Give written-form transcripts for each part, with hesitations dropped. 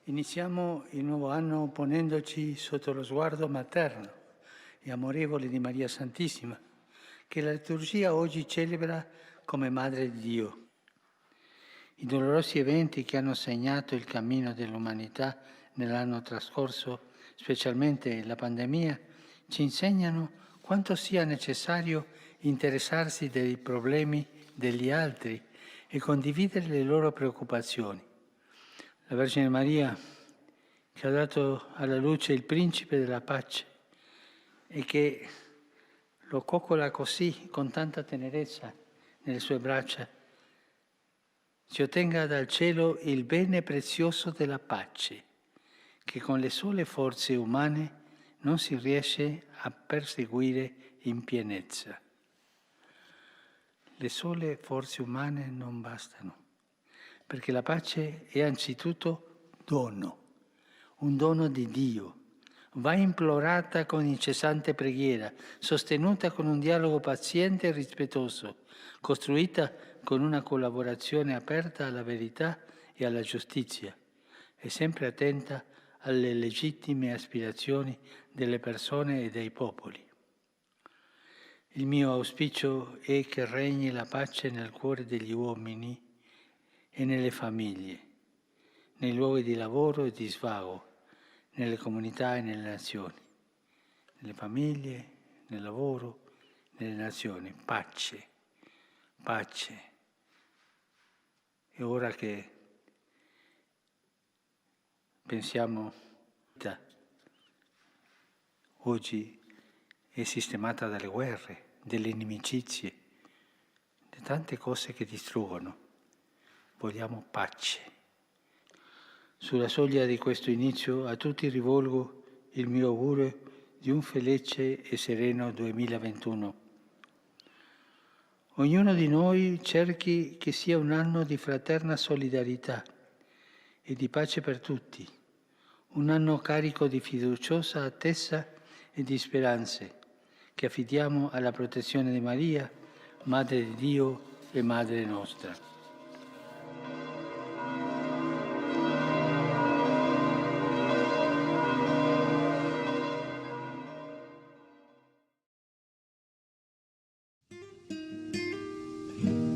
Iniziamo il nuovo anno ponendoci sotto lo sguardo materno e amorevole di Maria Santissima, che la liturgia oggi celebra come Madre di Dio. I dolorosi eventi che hanno segnato il cammino dell'umanità nell'anno trascorso, specialmente la pandemia, ci insegnano quanto sia necessario interessarsi dei problemi degli altri e condividere le loro preoccupazioni. La Vergine Maria, che ha dato alla luce il principe della pace e che lo coccola così, con tanta tenerezza, nelle sue braccia, ci ottenga dal cielo il bene prezioso della pace, che con le sole forze umane non si riesce a perseguire in pienezza. Le sole forze umane non bastano, perché la pace è anzitutto dono, un dono di Dio. Va implorata con incessante preghiera, sostenuta con un dialogo paziente e rispettoso, costruita con una collaborazione aperta alla verità e alla giustizia e sempre attenta alle legittime aspirazioni delle persone e dei popoli. Il mio auspicio è che regni la pace nel cuore degli uomini e nelle famiglie, nei luoghi di lavoro e di svago, nelle comunità e nelle nazioni, nelle famiglie, nel lavoro, nelle nazioni. Pace, pace. È ora che pensiamo, oggi è sistemata dalle guerre, delle inimicizie, di tante cose che distruggono. Vogliamo pace. Sulla soglia di questo inizio a tutti rivolgo il mio augurio di un felice e sereno 2021. Ognuno di noi cerchi che sia un anno di fraterna solidarietà e di pace per tutti, un anno carico di fiduciosa attesa e di speranze che affidiamo alla protezione di Maria, Madre di Dio e Madre nostra.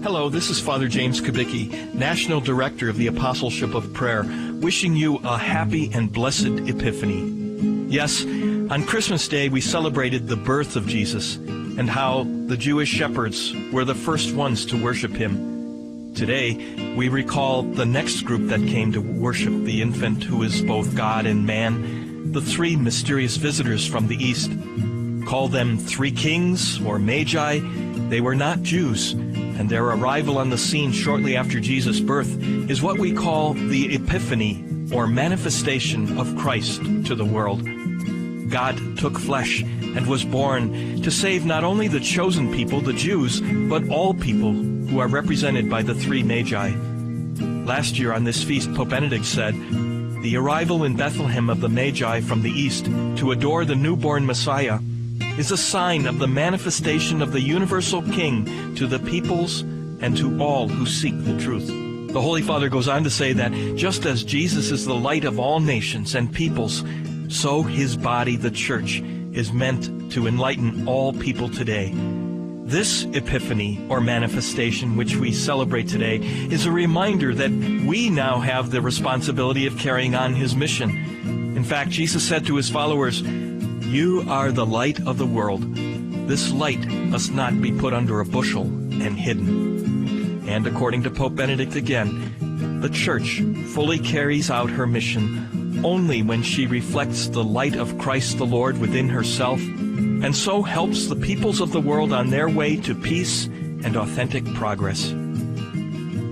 Hello, this is Father James Kubicki, National Director of the Apostleship of Prayer, wishing you a happy and blessed Epiphany. Yes, on Christmas Day we celebrated the birth of Jesus and how the Jewish shepherds were the first ones to worship him. Today, we recall the next group that came to worship the infant who is both God and man, the three mysterious visitors from the East. Call them three kings or magi, they were not Jews, and their arrival on the scene shortly after Jesus' birth is what we call the Epiphany, or manifestation of Christ to the world. God took flesh and was born to save not only the chosen people, the Jews, but all people who are represented by the three magi. Last year on this feast, Pope Benedict said, "The arrival in Bethlehem of the Magi from the East to adore the newborn Messiah is a sign of the manifestation of the universal King to the peoples and to all who seek the truth." The Holy Father goes on to say that just as Jesus is the light of all nations and peoples, so his body, the Church, is meant to enlighten all people today. This epiphany or manifestation which we celebrate today is a reminder that we now have the responsibility of carrying on his mission. In fact, Jesus said to his followers, "You are the light of the world. This light must not be put under a bushel and hidden." And according to Pope Benedict again, the Church fully carries out her mission only when she reflects the light of Christ the Lord within herself, and so helps the peoples of the world on their way to peace and authentic progress.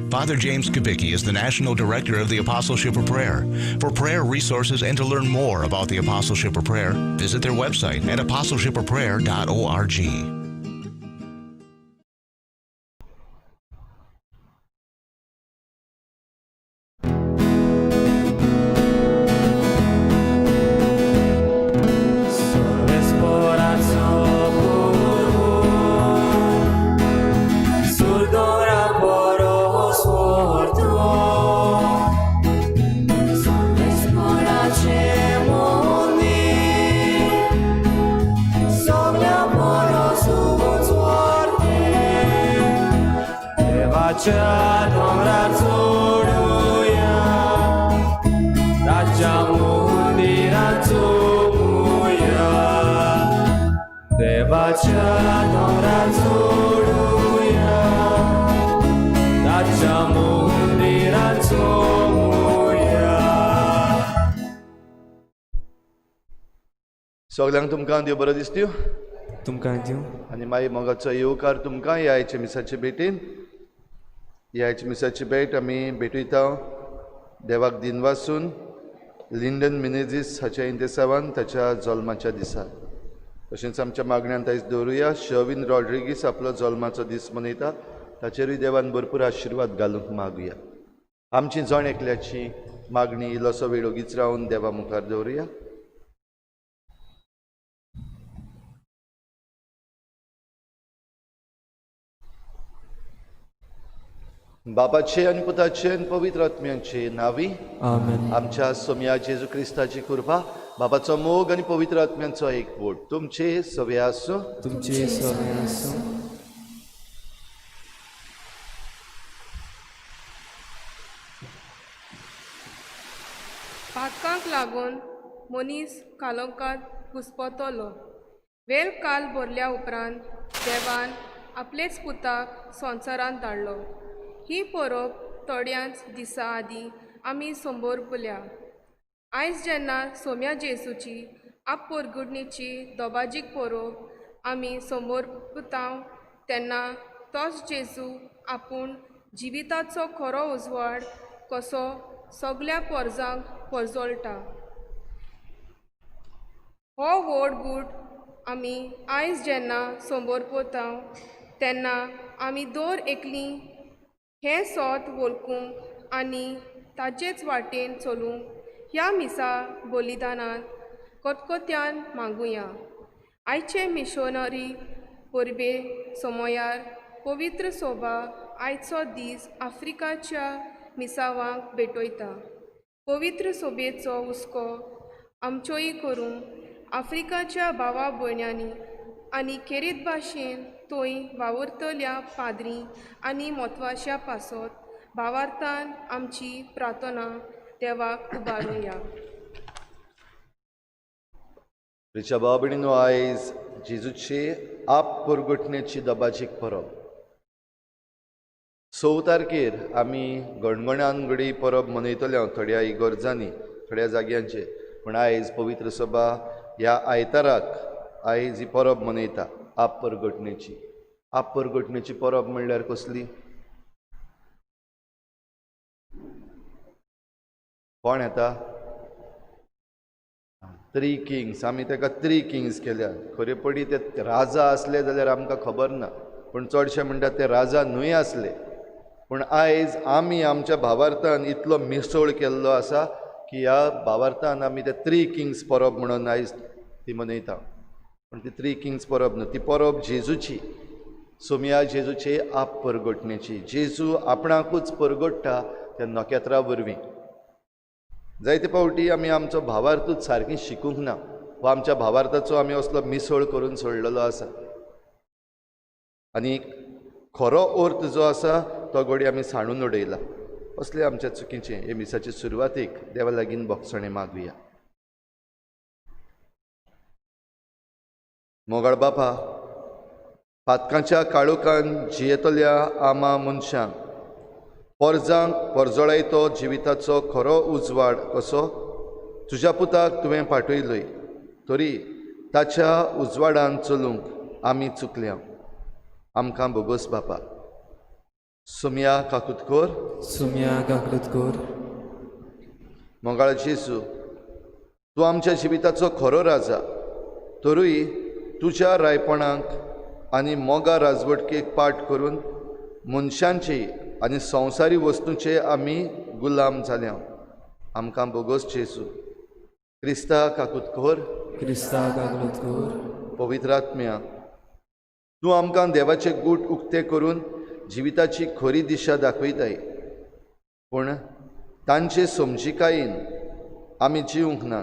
Father James Kubicki is the National Director of the Apostleship of Prayer. For prayer resources and to learn more about the Apostleship of Prayer, visit their website at apostleshipofprayer.org. देवाच्या दोंगरार चडुया, ताच्या मंदिरान चोमुया. देवाच्या दोंगरार चडुया, ताच्या मंदिरान चोमुया. सगल्यांक तुमकां देव बरो दिसत्यो तुमकां दिवं आनी मागीर मोगाचो येवकार तुमकां ह्या आयच्या मिसाचे भेटीन. ह्या आयच्या मिसाची भेट आमी भेटयता देवाक दिनवासून लिंडन मिनेझीस हाच्या इंतेसावान ताच्या जल्माच्या दिसा. तशेंच आमच्या मागण्यान आयज दवरुया शर्विन रॉड्रिगीस आपलो जल्माचो दीस मनयता, ताचेरूय देवान भरपूर आशिर्वाद घालूंक मागुया. आमची जण एकल्याची मागणी इल्लोसो वेळ ओगीच रावन देवा मुखार दवरुया. बापाचे आनी पुताचे आनी पवित्र आत्म्याचे नावी आमेन. आमच्या सोमया जेजू क्रिस्ताची कृपा, बाबाचो मोग आनी पवित्र आत्म्यांचो एकवट तुमचे सवे आसूं. तुमचे सगळे आसूं. पातकांक लागून मनीस कालोकांत घुस्पतलो. वेल काल भरल्या उपरांत देवान आपलेच पुताक संवसारांत धाडलो. ही परब थोड्याच दिसां आदीं आमी संबोरपुल्या. आयज जेन्ना सोम्या जेजूची आपपोरगुडणीची दोबाजीक परब आमी संबोरपुता तेन्ना तोच जेजू आपूण जिविताचो खरो उजवाड कसो सगल्या पोरजांक पोरजोळटा. हो व्हड गूट आमी आयज जेन्ना संबोरपोता तेन्ना आमी दर एकलीं हें सोत वळखूंक आनी ताचेच वाटेन चलूंक ह्या मिसा बलिदानांत कोतकोत्यान मागुया. आयचे मिशनरी परबे समयार पवित्र सोबा आयचो दीस आफ्रिकाच्या मिसावांक भेटयता. पवित्र सोबेचो हुस्को आमच्योय करूंक आफ्रिकाच्या भावा भयण्यांनी आनी खेरीत भाशेन थंय वावुरतल्या पाद्री आनी म्हत्वाच्या पासत भावार्थान आमची प्रार्थना देवाक उबारुया. रिचा भाव भयणीनो, आयज जेजूची आप परगटण्याची दबाजीक परब. 6 तारखेर आमी गणगणान घडी परब मनयतले थोड्या इगर्जांनी, थोड्या जाग्यांचेर, पूण आयज पवित्र सभा ह्या आयताराक आयज ही परब मनयता आप परगटण्याची. आप परगटण्याची परब म्हणल्यार कसली? कोण येता? Three Kings. आमी ताका थ्री किंग्स केल्या. खरेपणी ते राजा आसले जाल्यार आमकां खबर ना, पूण चडशे म्हणटात ते राजा न्हय आसले. पूण आयज आमी आमच्या भावार्थान इतलो मिसळ केल्लो आसा की ह्या भावार्थान आमी ते थ्री किंग्स परब म्हणून आयज ती मनयता. पूण ती थ्री किंग्स परब न्हू, ती परब जेजूची, सोमया जेजूची आप परगटण्याची. जेजू आपणाकूच परगट्टा त्या नखेत्रां वरवीं. जायते फावटी आमी आमचो भावार्थूच सारकी शिकूंक ना वा आमच्या भावार्थाचो आमी असलो मिसळ करून सोडलेलो आसा आनी खरो अर्थ जो आसा तो घडये आमी सांडून उडयला. असले आमच्या चुकीचें हे मिसाचे सुरवातेक देवा लागीं भोगसणें मागुया. मोगाळ बापा, पातकांच्या काळोखान जियेतल्या आमा मनशांक पोरजांक पोरजोळायतो जिविताचो खरो उजवाड कसो तुज्या पुताक तुवें पाठयलोय, तरी ताच्या उजवाडान चलूंक आमी चुकल्या. आमकां भोगोस बापा. सुमया काकूत कर, सुमया काकूत कर. मोगाळ जेजू, तूं आमच्या जिविताचो खरो राजा, तरूय तुज्या रायपणाक आनी मोगा राजवटकेक पाठ करून मनशांची आनी संवसारी वस्तूंचे आमी गुलाम जाल्या. आमकां भोगोस जेजू. क्रिस्ता काकूत कर, क्रिस्ता काकूत कर. पवित्र आत्म्या, तूं आमकां देवाचे गूट उक्ते करून जिविताची खरी दिशा दाखयताय, पूण तांचे समजिकायेन आमी जिवंक ना,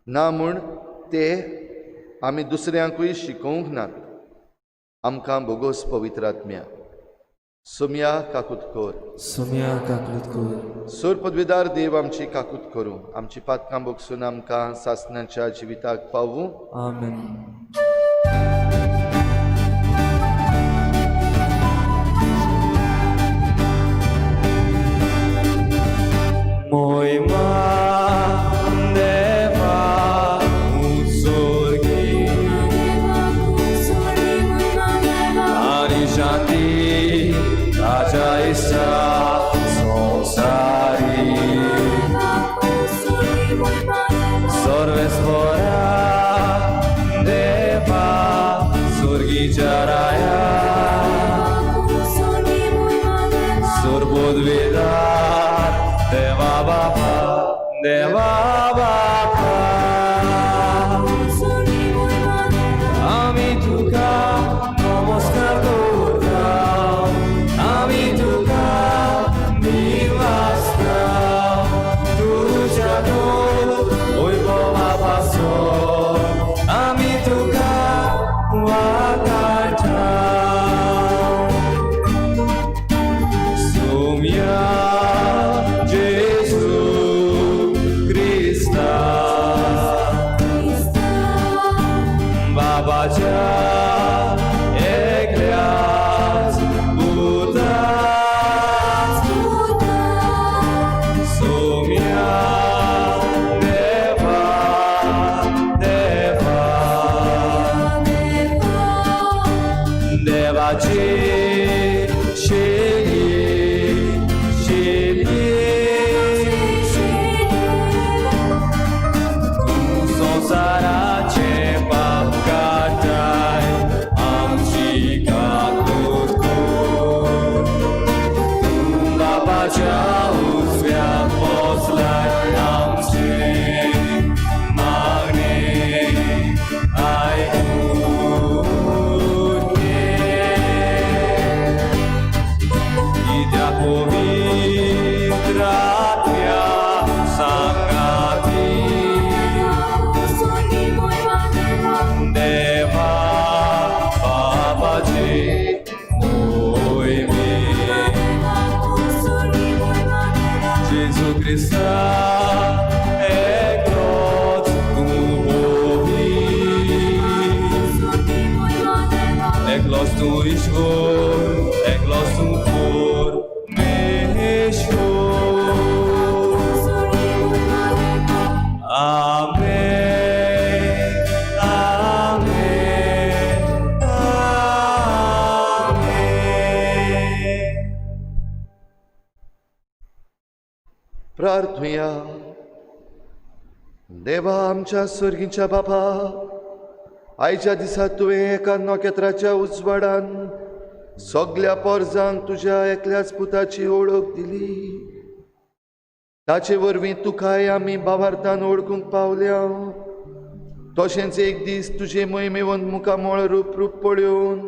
ना म्हूण ते आमी दुसऱ्यांकूय शिकोवंक नात. आमकां भोगोस पवित्र आत्म्या. सोमया काकूत कर. सोमया काकूत कर. सोर पदवीदार देव आमची काकूत करूं, आमची पातकां बोगसून आमकां सासणाच्या जिविताक पावूं. आमेन. मोहिमा देवा उत्सर्गी आणि शांती ताच्या इच्छा संसारी सर्वेस्वरा देवा स्वर्गीच्या राया सुरबुद्विदार देवा बापा देवा बापा आमी तुका नमस्कार करता आमी तुका दिवासता तुझ्या वैभवापासून आमी तुका वाकाटा. सोमया जेजू क्रिस्ता बाबाच्या एकल्याच पुता सोमया देवा देवा देवाची शेली शेली तूं संवसाराचे पाप काडटाय आमची काकूत कर. तूं बापाच्या उजव्याक बसलाय आमचे मागणे आयकून घे. कित्याक पवित्र आत्म्या सांगाती देवा बाबाचे मोहिमे जेजू क्रिस्ता एकलोच तूं पवित्र एकलोच तूं ईश्वर एकलोच तूं परमेश्वर. आमेन आमेन आमेन. प्रार्थुया. देवा आमच्या स्वर्गीच्या बापा, आयच्या दिसा तुवें एका नखेत्राच्या उजवाडान सगल्या पोरजांक तुज्या एकल्याच पुताची वळख दिली. ताचे वरवीं तुकाय आमी बाबार्थान वळखूंक पावल्या. तशेंच एक दीस तुजे मोहिमेवन मुखामळ रूप रूप पळोवन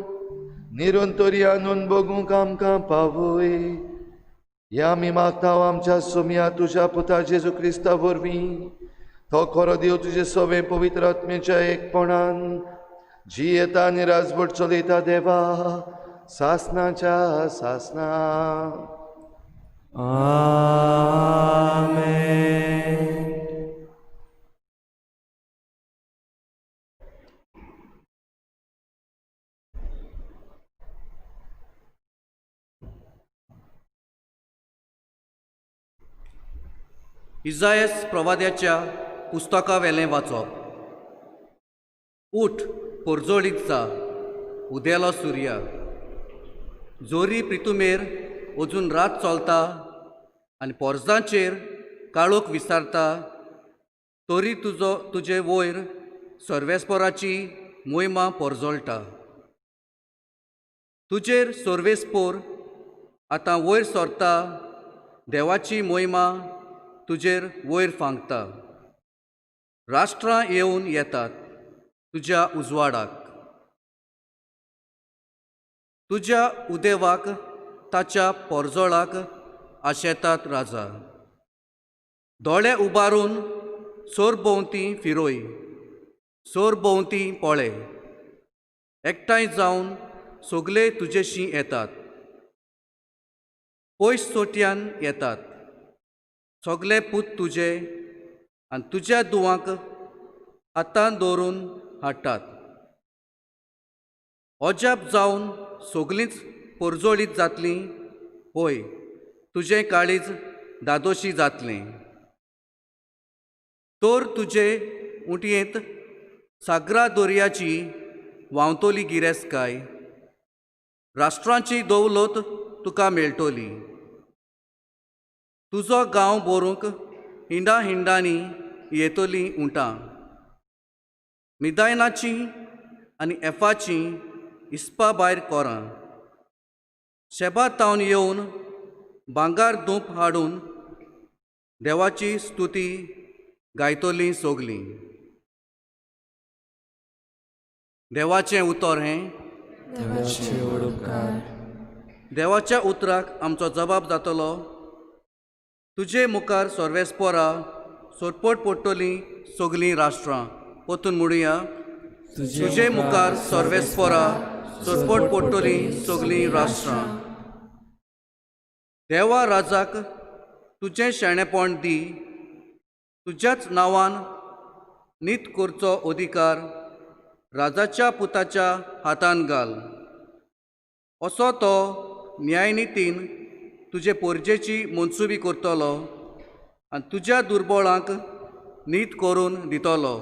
निरंतरी आनंद बगूंक आमकां पावय. ह्या आमी मागता आमच्या सोमया तुज्या पुता जेजू क्रिस्ता वरवीं. तो खरो देव तुजे सवे पवित्र आत्म्याच्या एकपणान जियेता आनी राजवट चलयता देवा सासनाच्या सासना. आमेन. इजायस प्रवाद्याच्या पुस्तकावेलें वाचप. उठ पोरजोळीत जा, उदेलो सुर्या. जोरी प्रितुमेर अजून रात चलता आनी पोरजांचेर काळोख विसारता, तरी तुजो तुजे वयर सर्वेस्पोराची मोहिमा पोरजोळटा. तुजेर सर्वेस्पोर आतां वयर सरता, देवाची मोहिमा तुजेर वयर फांकता. राष्ट्रां येवन येतात तुज्या उजवाडाक, तुज्या उदेवाक ताच्या पोरजोळाक आशेतात राजा. दोळे उबारून सरभोंवती फिरोय, सरभोंवती पळय, एकठांय जावन सगले तुजेशी येतात. पयस चोटयान येतात. सगले पूत तुजे आनी तुज्या दुवांक हातान दवरून हाडटात. अजाप जावन सगलींच परजळीत जातलीं. होय, तुजें काळीज दादोशी जातलें. तर तुजे उंटयेंत सागरा दर्याची व्हांवतली गिरेस्तकाय, राष्ट्रांची दौलत तुका मेळटली. तुजो गांव भरूंक हिंडा हिंडांनी येतलीं उंटां. मिदायनाची आनी एफाची इस्पा भायर कोरां. शेबा तावन येवन भांगर धूप हाडून देवाची स्तुती गायतलीं सगलीं. देवाचें उतर हें. देवाचे उपकार. देवाच्या उतराक आमचो जबाब जातलो. तुजे मुखार सर्वेस्पोरा सोरपोट पडटलीं सगलीं राष्ट्रां. परतून म्हणुया, तुजे मुखार सर्वेस्पोरा सोरपोट पडटलीं सगलीं राष्ट्रां. देवा राजाक तुजें शाणेपण दी. तुज्याच नांवान नीत करचो अधिकार राजाच्या पुताच्या हातान घाल. असो तो न्यायनितीन तुजे पोरजेची मनसुबी करतलो आनी तुज्या दुर्बळांक नीत करून दितलो.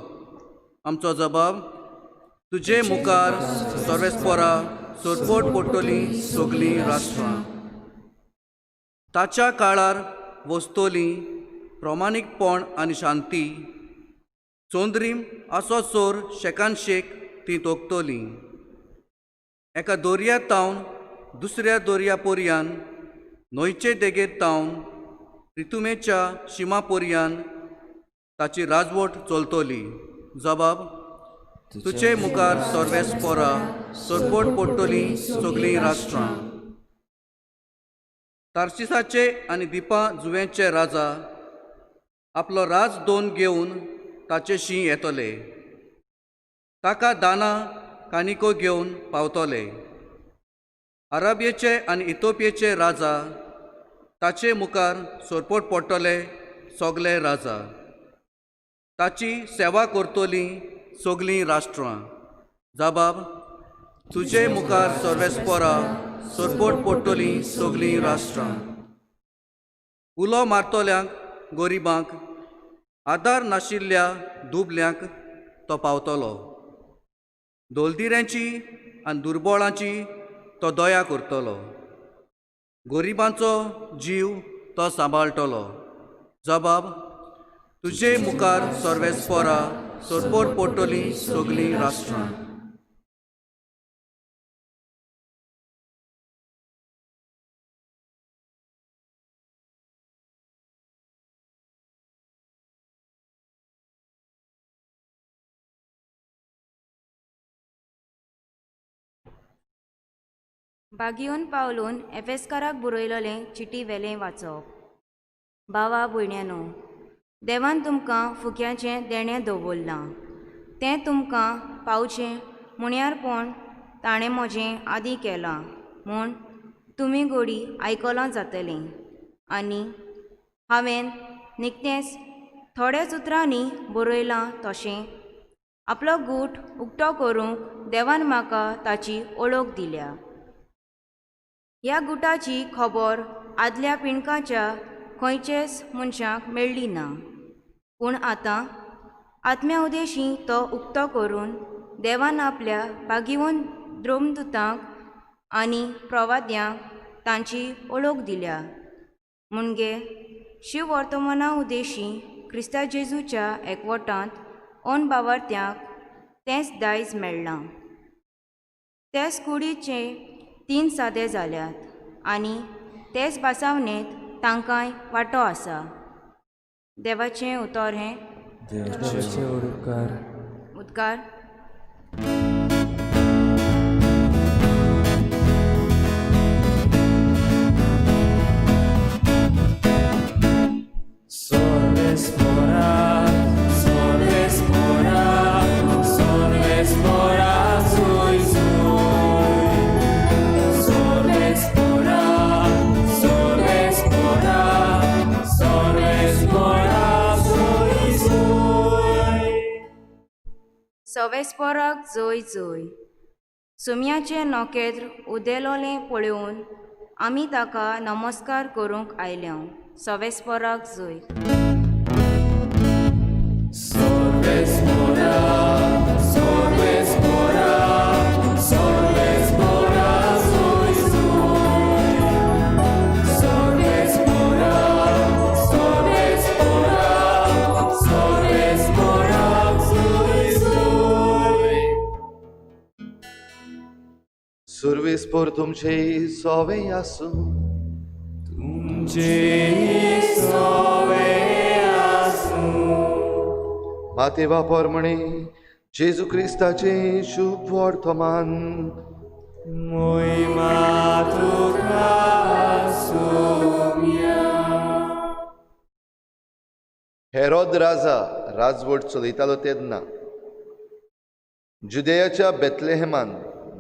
आमचो जबाब, तुजे मुखार सर्वेस्पोरा सोरपोट पडटलीं सगलीं राष्ट्रां. ताच्या काळार वसतलीं प्रमाणीकपण आनी शांती. चोंद्रीम असो सोर शेकान शेक ती तोखतलीं. एका दर्या तावन दुसऱ्या दर्या पोरयान, न्हंयचे देगेर तावन रितुमेच्या शिमा पोरयान ताची राजवट चलतली. जबाब, तुजे मुखार सर्वेस्पोरा सोरपोट पडटलीं सगलीं राष्ट्रां. तार्शिसाचे आनी दिपा जुवेंचे राजा आपलो राज दोन घेवन ताचेशी येतले. ताका दाना कानिको घेवन पावतले. अरबियेचे आनी इथोपियेचे राजा ताचे मुखार सोरपोट पडटले सगले राजा. ताची सेवा करतलीं सगलीं राष्ट्रां. जबाब, तुजे मुखार सर्वेस्पोरा सोरपोट पडटलीं सगलीं राष्ट्रां. उलो मारतल्यांक गरिबांक, आदार नाशिल्ल्या दुबल्यांक तो पावतलो. दोलदिऱ्यांची आनी दुर्बळांची तो दया करतलो. गरिबांचो जीव तो सांबाळटलो. जबाब, तुजे मुखार सर्वेस्पोरा सोरपोट पडटलीं सगलीं राष्ट्रां. बागियोन पावलून एफेस्काराक बरयलोलें चिटी वेलें वाचप. भावा भयण्यानो, देवान तुमकां फुक्याचें देणें दवरलां. तें तुमकां पावचें म्हण्यारपण ताणें म्हजें आदीं केलां म्हूण तुमी गोडी आयकलां जातलें. आनी हांवें निकतेंच थोड्याच उतरांनी बरयलां तशें आपलो गूट उक्तो करूंक देवान म्हाका ताची ओळख दिल्या. ह्या गुटाची खबर आदल्या पिणकाच्या खंयचेच मनशाक मेळ्ळी ना, पूण आतां आत्म्या उदेशी तो उक्तो करून देवान आपल्या भागिवन द्रोमदूतांक आनी प्रवाद्यांक तांची ओळख दिल्या. म्हणजे शिववर्तमाना उदेशी क्रिस्ता जेजूच्या एकवटांत ओन बावार्थ्यांक तेंच दायज मेळ्ळां. तेच कुडीचे तीन सादे जाल्यात आनी तेच भासावणेंत तांकांय वांटो आसा. देवाचें उतर हें. देवाचे उपकार. उद्गार. Sol सवेस्पोराक जय जय. सुम्याचें नखेत्र उदेलोलें पळोवन आमी ताका नमस्कार करूंक आयल्या. सवेस्पोराक जय. सुर्वेस्पोर तुमचे सोवे आसूं. तुमचे सोवे आसूं. मातेवा पोरमणे जेजू क्रिस्ताचे शुभ वर्तमान. मोहिमा तुका सोम्या. हेरोद राजा राजवट चलयतालो तेन्ना जुदेयाच्या बेथलेहेमान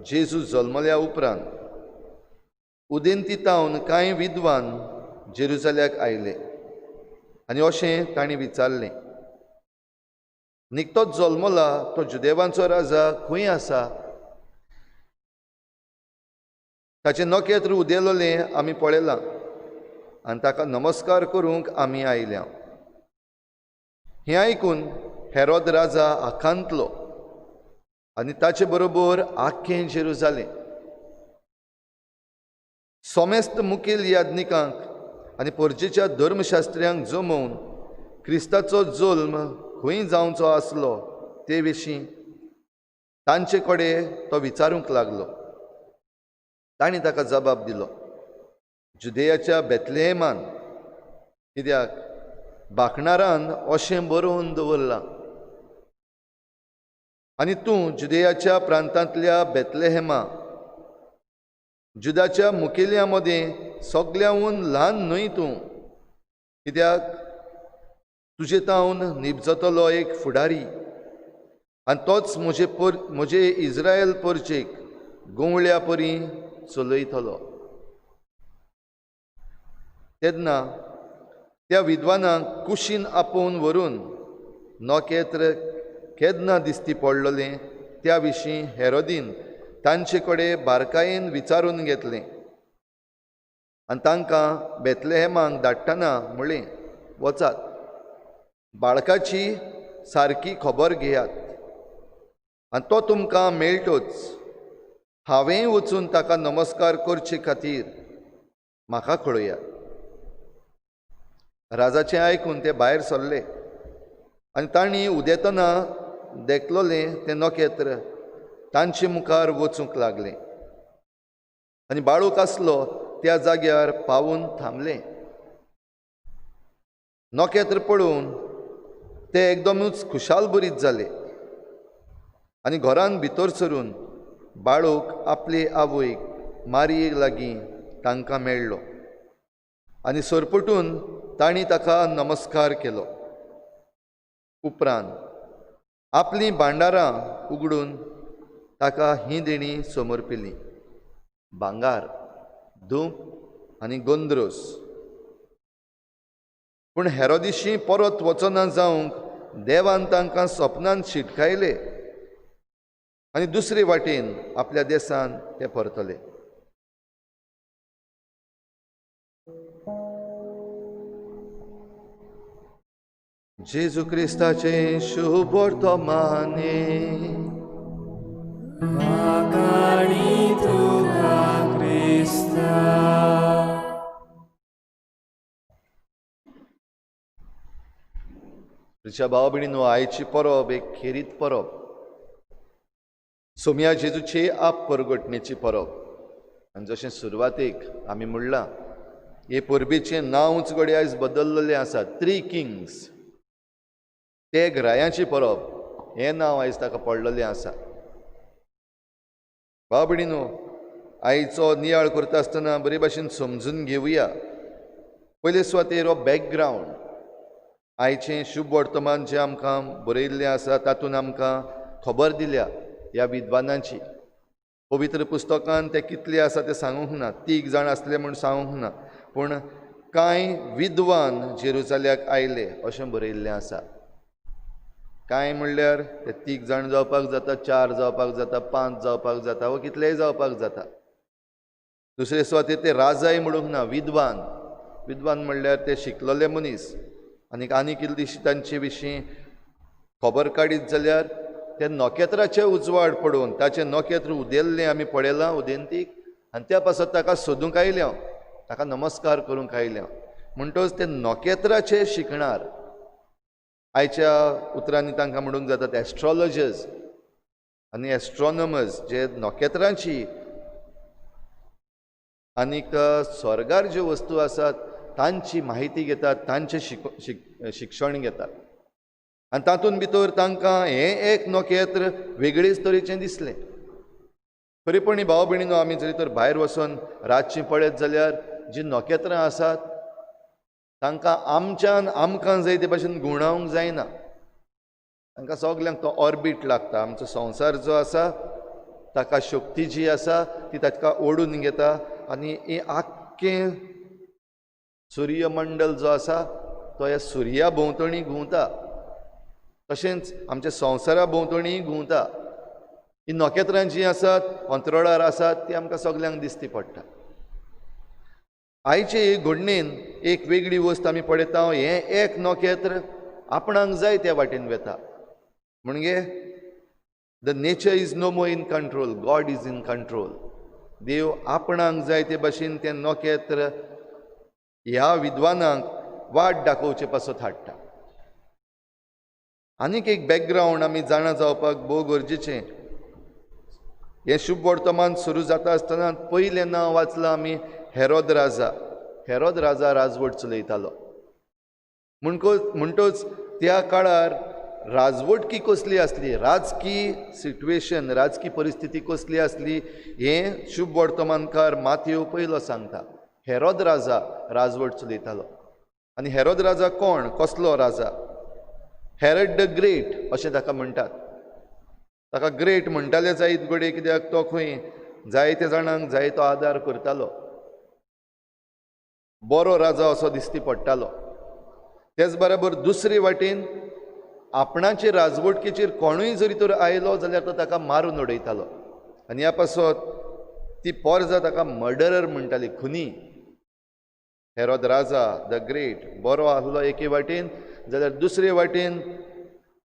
जेजू जल्मल्या उपरांत उदेंतीतावन कांय विद्वान जेरुजाल्याक आयले आनी अशें तांणी विचारलें, निकतोच जल्मला तो जुदेवांचो राजा खंय आसा? ताचें नखेत्र उदेलोलें आमी पळयलां आनी ताका नमस्कार करूंक आमी आयल्या. हें आयकून हेरोद राजा आकांतलो आनी ताचे बरोबर आख्खें जेरुजालें. सोमेस्त मुखेल याज्ञिकांक आनी परजेच्या धर्मशास्त्र्यांक जमोवन क्रिस्ताचो जल्म खंय जावचो आसलो ते विशीं तांचे कडेन तो विचारूंक लागलो. तांणी ताका जबाब दिलो, जुदेयाच्या बेथलेहेमान, कित्याक बाकणारान अशें बरोवन दवरलां, आनी तूं जुदेयाच्या प्रांतांतल्या बेथलेहेमा, जुदाच्या मुखेल्या मदें सगळ्यांहून ल्हान न्हय तूं, कित्याक तुजे तावन निपजतलो एक फुडारी आनी तोच म्हजे इस्रायल परचेक गोंवळ्या परी चलयतलो. तेन्ना त्या विद्वानाक कुशीन आपोवन व्हरून नखेत्र केन्ना दिसती पडलोलें त्या विशीं हेरोदीन तांचे कडेन बारकायेन विचारून घेतलें आनी तांकां बेथलेहेमाक धाडटना म्हणलें, वचात, बाळकाची सारकी खबर घेयात आनी तो तुमकां मेळटोच. हांवेंय वचून ताका नमस्कार करचे खातीर म्हाका कळयात. राजाचें आयकून ते भायर सरले आनी तांणी उदेतना देखलोलें तें नखेत्र तांचे मुखार वचूंक लागलें आनी बाळूक आसलो त्या जाग्यार पावून थांबलें. नखेत्र पळोवन ते एकदमूच खुशालभरीत जाले आनी घरान भितर सरून बाळूक आपले आवयक मारये लागीं तांकां मेळ्ळो आनी सरपटून तांणी ताका नमस्कार केलो. उपरांत आपलीं भांडारां उगडून ताका ही देणी समर्पिली, भांगार, धूप आनी गोंद्रोस. पूण हेरोदिशी परत वचना जावंक देवान तांकां सपनान शिटकायले आनी दुसरे वाटेन आपल्या देसान ते परतले. जेजू क्रिस्ताचें शुभ वर्तमाने. वाखाणी तुका क्रिस्ता. प्रिच्या भाव भयणीनो, आयची परब एक खेरीत परब, सोमया जेजूची आप परगटणेची परब. आनी जशें सुरवातेक आमी म्हणलां, हे परबेचें नांवच घडये आयज बदल्लेलें आसा, थ्री किंग्स, ते ग्रायांची परब हें नांव आयज ताका पडलेलें आसा. भाव भयणीनो, आयचो नियाळ करता आसतना बरे भाशेन समजून घेवया. पयले सुवातेर हो बॅकग्रावंड, आयचें शुभ वर्तमान जें आमकां बरयल्लें आसा तातूंत आमकां खबर दिल्या ह्या विद्वानांची. पवित्र पुस्तकान ते कितले आसा ते सांगूंक ना, 3 जाण आसले म्हूण सांगूंक ना, पूण कांय विद्वान जेरुजाल्याक आयले अशें बरयल्लें आसा. कांय म्हणल्यार ते 3 जाण जावपाक जाता, 4 जावपाक जाता, 5 जावपाक जाता वा कितलेय जावपाक जाता. दुसरे सुवातेर ते राजाय म्हणूंक ना, विद्वान. विद्वान म्हणल्यार ते शिकलेले मनीस. आनीक आनीक इल्लीशी तांचे विशीं खबर काडीत जाल्यार ते नखेत्राचे उजवाड पडून ताचें नखेत्र उदेल्लें आमी पळयलां उदेंतीक, आनी त्या पासत ताका सोदूंक आयल्या, ताका नमस्कार करूंक आयल्या. म्हणटच ते नखेत्राचे शिकणार, आयच्या उतरांनी तांकां म्हणूंक जातात एस्ट्रोलॉजर्स आनी एस्ट्रोनॉमर्स, जे नखेत्रांची आनीक स्वर्गार ज्यो वस्तू आसात तांची माहिती घेतात, तांचें शिक्षण घेतात. आनी तातूंत भितर तांकां हें एक नखेत्र वेगळेच तरेचें दिसलें. खरेपणी भाव भयणीनो, आमी जरी तर भायर वचून रातचीं पळयत जाल्यार जीं नखेत्रां आसात तांकां आमच्यान आमकां जाय ते भाशेन घुंवडावंक जायना. तांकां सगल्यांक तो ऑर्बीट लागता. आमचो संवसार जो आसा ताका शक्ती जी आसा ती ताका ओडून घेता आनी हें आख्खें सूर्यमंडल जो आसा तो ह्या सुर्या भोंवतणी घुंवता, तशेंच आमच्या संवसारा भोंवतणी घुंवता. ही नखेत्रां जीं आसात अंतराळार आसात ती आमकां सगल्यांक दिसती पडटा. आयचे हे घडणेन एक वेगळी वस्त आमी पळयता, हें एक नखेत्र आपणाक जाय त्या वाटेन वेता. म्हणजे the nature is no more in control, God is in control. देव आपणाक जाय ते भाशेन तें नखेत्र ह्या विद्वानांक वाट दाखोवचे पासत हाडटा. आनीक एक बॅकग्रावंड आमी जाणा जावपाक भोव गरजेचें. हें शुभ वर्तमान सुरू जाता आसतना पयलें नांव वाचलां आमी, हेरोद राजा. हेरोद राजा राजवट चलयतालो. म्हणटच त्या काळार राजवटकी कसली आसली, राजकी सिट्युएशन, राजकी परिस्थिती कसली आसली हें शुभ वर्तमानकार माथेव पयलो सांगता. हेरोद राजा राजवट चलयतालो. आनी हेरोद राजा कोण, कसलो राजा? हेरोड the great अशें ताका म्हणटात. ताका ग्रेट म्हणटाले जायत घडये, कित्याक तो खंय जायते जाणांक जायतो आदार करतालो, बरो राजा असो दिसती पडटालो. तेच बराबर दुसरे वाटेन आपणाचे राजवटकेचेर कोणूय जरी तर आयलो जाल्यार तो ताका मारून उडयतालो. आनी ह्या पासत ती पोरजा ताका मर्डरर म्हणटाली, खुनी. हेरोद राजा the great बरो आसलो एके वाटेन, जाल्यार दुसरे वाटेन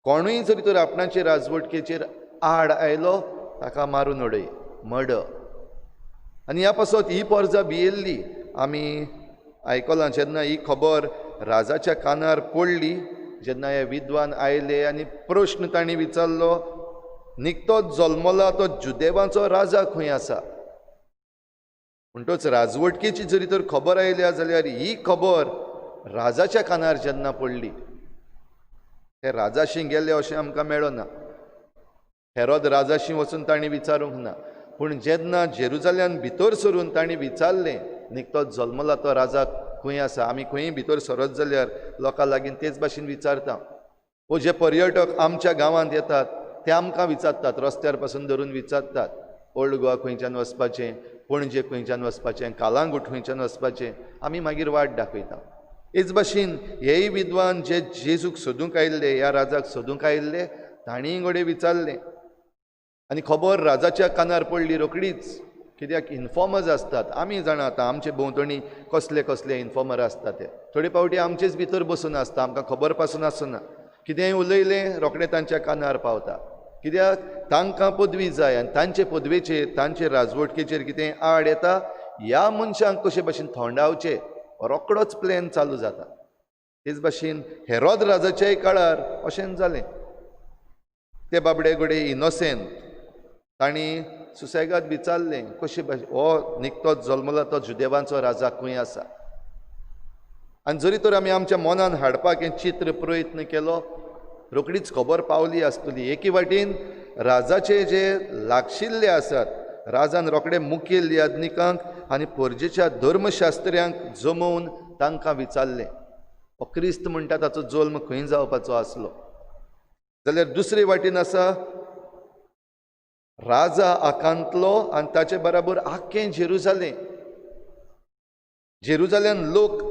कोणूय जरी तर आपणाचे राजवटकेचेर आड आयलो ताका मारून उडय, मर्डर. आनी ह्या पासत ही पोरजा भियेल्ली. आमी आयकलां जेन्ना ही खबर राजाच्या कानार पडली, जेन्ना हे विद्वान आयले आनी प्रश्न तांणी विचारलो, निकतोच जल्मला तो जुदेवांचो राजा खंय आसा? म्हणटच राजवटकेची जरी तर खबर आयल्या जाल्यार ही खबर राजाच्या कानार जेन्ना पडली, ते राजाशी गेले अशें आमकां मेळना. हेरोद राजाशी वचून तांणी विचारूंक ना, पूण जेन्ना जेरुजाल्यान भितर सरून तांणी विचारलें, निकतोच जल्मला तो राजा खंय आसा? आमी खंय भितर सरत जाल्यार लोकां लागीं तेच भाशेन विचारता. वो जे पर्यटक आमच्या गांवांत येतात ते आमकां विचारतात, रस्त्यार पासून धरून विचारतात, ओल्ड गोवा खंयच्यान वचपाचें, पणजे खंयच्यान वचपाचें, कालांगूट खंयच्यान वचपाचें, आमी मागीर वाट दाखयता. हेच भाशेन हेय विद्वान जे जेजूक सोदूंक आयिल्ले, ह्या राजाक सोदूंक आयिल्ले, तांणीय घडये विचारलें. आनी खबर राजाच्या कानार पडली रोखडीच, कित्याक इन्फॉर्मर्स आसतात. आमी जाणा आतां आमचे भोंवतणी कसले कसले इन्फॉर्मर आसता ते. थोडे फावटी आमचेच भितर बसून आसता, आमकां खबर पासून आसना. कितेंय उलयलें रोखडें तांच्या कानार पावता, कित्याक तांकां पदवी जाय आनी तांचे पदवेचेर, तांचे राजवटकेचेर कितेंय आड येता ह्या मनशांक कशे भाशेन थोंडावचे, रोखडोच प्लॅन चालू जाता. तेच भाशेन हेरोद राजाच्याय काळार अशेंच जालें. ते बाबडे घडये इनोसेंट, तांणी सुसेगाद विचारलें, कशे भाशेन हो निकतोच जल्मला तो जुदेवांचो राजा खंय आसा? आनी जरी तर आमी आमच्या मनान हाडपाक हें चित्र प्रयत्न केलो, रोखडीच खबर पावली आसतली. एके वाटेन राजाचे जे लागशिल्ले आसात, राजान रोखडे मुखेल याज्ञिकांक आनी परजेच्या धर्मशास्त्र्यांक जमोवन तांकां विचारलें, हो क्रिस्त म्हणटा ताचो जल्म खंय जावपाचो आसलो? जाल्यार दुसरे वाटेन आसा राजा आकांतलो आनी ताचे बराबर आख्खें जेरुजालें. जेरुजाल्यान लोक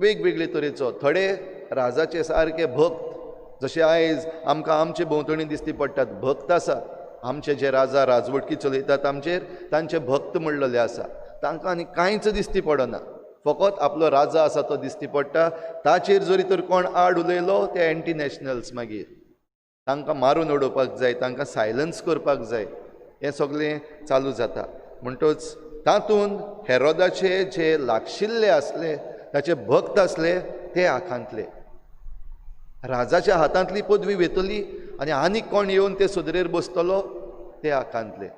वेगवेगळे तरेचो, थोडे राजाचे सारके भक्त, जशें आयज आमकां आमचे भोंवतणी दिसती पडटात भक्त आसात, आमचे जे राजा राजवटकी चलयतात आमचेर तांचे भक्त म्हणलेले आसा, तांकां आनी कांयच दिसती पडना, फकत आपलो राजा आसा तो दिसती पडटा. ताचेर जरी तर कोण आड उलयलो ते एंटी नॅशनल्स, मागीर तांकां मारून उडोवपाक जाय, तांकां सायलन्स करपाक जाय, हें सगळें चालू जाता. म्हणटच तातूंत हेरोदाचे जे लागशिल्ले आसले, ताचे भक्त आसले, ते आखांतले. राजाच्या हातांतली पदवी वेतली आनी आनीक कोण येवन ते सुदरेर बसतलो, ते आखांतले.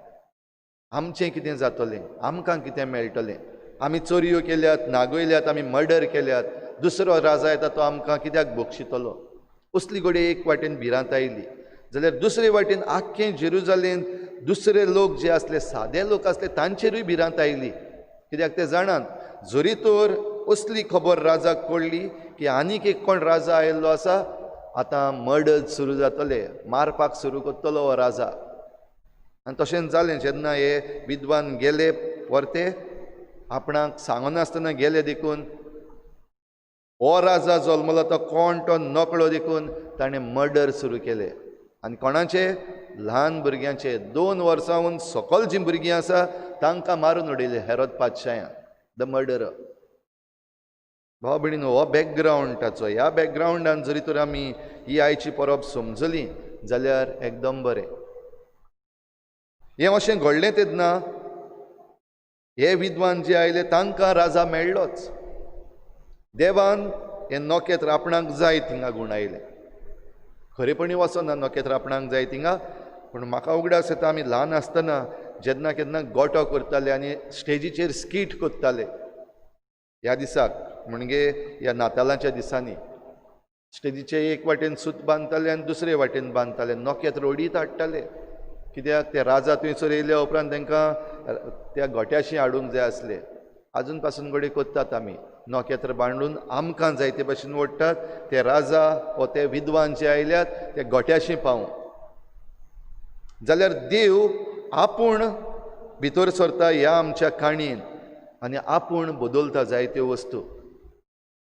आमचें कितें जातलें, आमकां कितें मेळटलें, आमी चोरयो केल्यात, नागयल्यात, आमी मर्डर केल्यात, दुसरो राजा येता तो आमकां कित्याक बक्षितलो, असली घडये एक वाटेन भिरांत आयली. जाल्यार दुसरे वाटेन आख्खें जेरुजालेम दुसरे लोक जे आसले, सादे लोक आसले, तांचेरूय भिरांत आयली. कित्याक ते जाणात जरी तर असली खबर राजाक कळ्ळी की आनीक एक कोण राजा आयिल्लो आसा, आतां मर्डर सुरू जातले, मारपाक सुरू करतलो हो राजा. आनी तशेंच जालें, जेन्ना हे विद्वान गेले परते आपणाक सांगनासतना गेले देखून हो राजा जल्मलो तो कोण तो नकळो देखून ताणें मर्डर सुरू केले. आनी कोणाचे, ल्हान भुरग्यांचे, 2 वर्सांहून सकल जीं भुरगीं आसा तांकां मारून उडयले हेरोद पातशायान, the murderer. भाव भयणीन, हो बॅकग्रावंड ताचो. ह्या बॅकग्रावंडान जरी तर आमी ही आयची परब समजली जाल्यार एकदम बरें. हें अशें घडलें तेन्ना हे विद्वान जे आयले तांकां राजा मेळ्ळोच. देवान हें नखेत्र आपणाक जाय थिंगा गुणायलें. खरेपणी वचना नखेत्र आपणाक जाय थिंगा, पूण म्हाका उगडास येता आमी ल्हान आसतना जेन्ना केन्ना गोटो करताले आनी स्टेजीचेर स्कीट करताले ह्या दिसाक, म्हणजे ह्या नातालांच्या दिसांनी स्टेजीचे एक वाटेन सूत बांदताले आनी दुसरे वाटेन बांदताले, नखेत्र ओडीत हाडटाले. कित्याक ते राजा थंयसर येयल्या उपरांत तांकां त्या गोट्याशी हाडूंक जाय आसले. आजून पासून घडये करतात आमी, नखेत्र बांदून आमकां जाय ते भाशेन ओडटात, ते राजा वो ते विद्वान जे आयल्यात ते गोट्याशी पावूं. जाल्यार देव आपूण भितर सरता ह्या आमच्या काणयेन आनी आपूण बदलता जायत्यो वस्तू.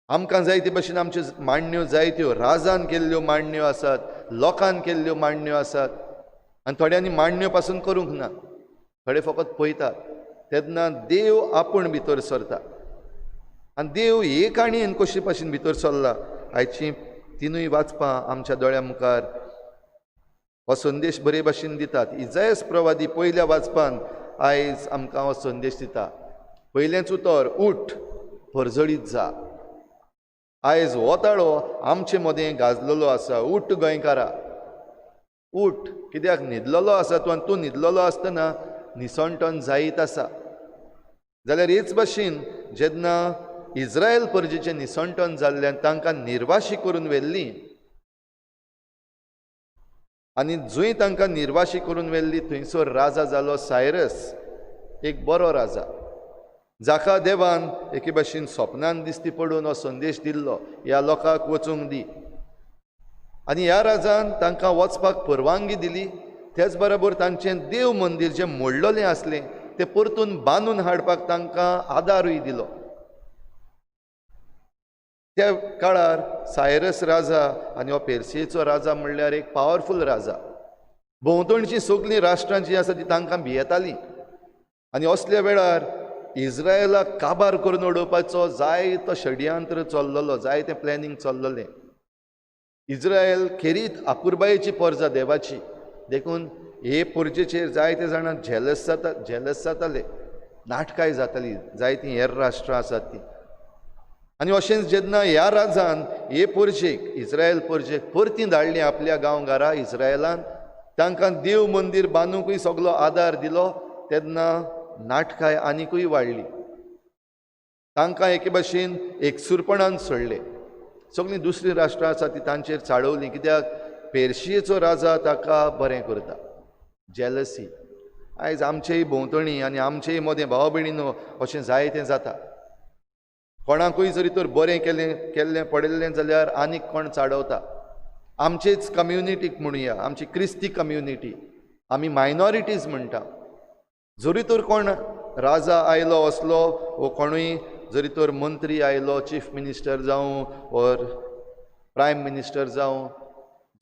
आमकां जाय ते भाशेन आमच्यो मांडण्यो जायत्यो, राजान केल्ल्यो मांडण्यो आसात, लोकान केल्ल्यो मांडण्यो आसात, आनी थोड्यांनी मांडण्यो पासून करूंक ना, थोडे फकत पळयतात. तेन्ना देव आपूण भितर सरता आनी देव हे काणयेन कशे भाशेन भितर सरला आयची तिनूय वाचपां आमच्या दोळ्या मुखार हो संदेश बरे भाशेन दितात. इजायस प्रवादी पयल्या वाचपान आयज आमकां हो संदेश दिता. पयलेंच उतर, उठ, परजळीत जा. आयज हो ताळो आमचे मदें गाजलेलो आसा. उठ गोंयकारा, उठ, कित्याक न्हिदलेलो आसा तूं, आनी तूं न्हिदलेलो आसतना निसणटन जायत आसा. जाल्यार हेच भाशेन जेन्ना इस्रायल परजेचें निसणटन जाल्ल्यान तांकां निर्वाशी करून व्हेल्ली, आनी जंय तांकां निर्वाशी करून व्हेल्ली थंयसर राजा जालो सायरस, एक बरो राजा, जाका देवान एके भाशेन सपनान दिसती पडून हो संदेश दिल्लो, ह्या लोकांक वचूंक दी. आनी ह्या राजान तांकां वचपाक परवानगी दिली. तेच बरोबर तांचें देव मंदीर जें मोडलेलें आसलें तें परतून बांदून हाडपाक तांकां आदारूय दिलो. त्या काळार सायरस राजा आनी हो पेर्सियेचो राजा म्हणल्यार एक पावरफूल राजा. भोंवतणचीं सगळीं राष्ट्रां जीं आसा तीं तांकां भियेतालीं आनी असल्या वेळार इस्रायलाक काबार करून उडोवपाचो जायतो षडयंत्र चल्लेलो, जायतें प्लॅनिंग चल्लेलें. इस्रायल खेरीत अपुरबायेची परजा देवाची, देखून हे परजेचेर जायते जाणां झेलस जाता, झेलस जाताले, नाटकांय जातालीं, जायतीं हेर राष्ट्रां आसात तीं. आनी अशेंच जेन्ना ह्या राजान हे परजेक, इस्रायल परजेक परती धाडली आपल्या गांवघरा इस्रायलान, तांकां देव मंदीर बांदूंकूय सगलो आदार दिलो, तेन्ना नाटकांय आनिकूय वाडली. तांकां एके भाशेन एकसूरपणान सोडले. सगळीं दुसरीं राष्ट्रां आसा ती तांचेर चाळवलीं, कित्याक पेर्शियेचो राजा ताका बरें करता. जेलसी आयज आमचेय भोंवतणी आनी आमचेय मदें भाव भयणीनो अशें जायतें जाता. कोणाकूय जरी तर बरें केलें केल्लें पडिल्लें जाल्यार आनीक कोण चाडवता. आमचेच कम्युनिटीक म्हणुया, आमची क्रिस्ती कम्युनिटी, आमी मायनॉरिटीज म्हणटा. जरी तर कोण राजा आयलो असलो वो कोणूय जरी तर मंत्री आयलो, चीफ मिनिस्टर जावं ओर प्रायम मिनिस्टर जावं,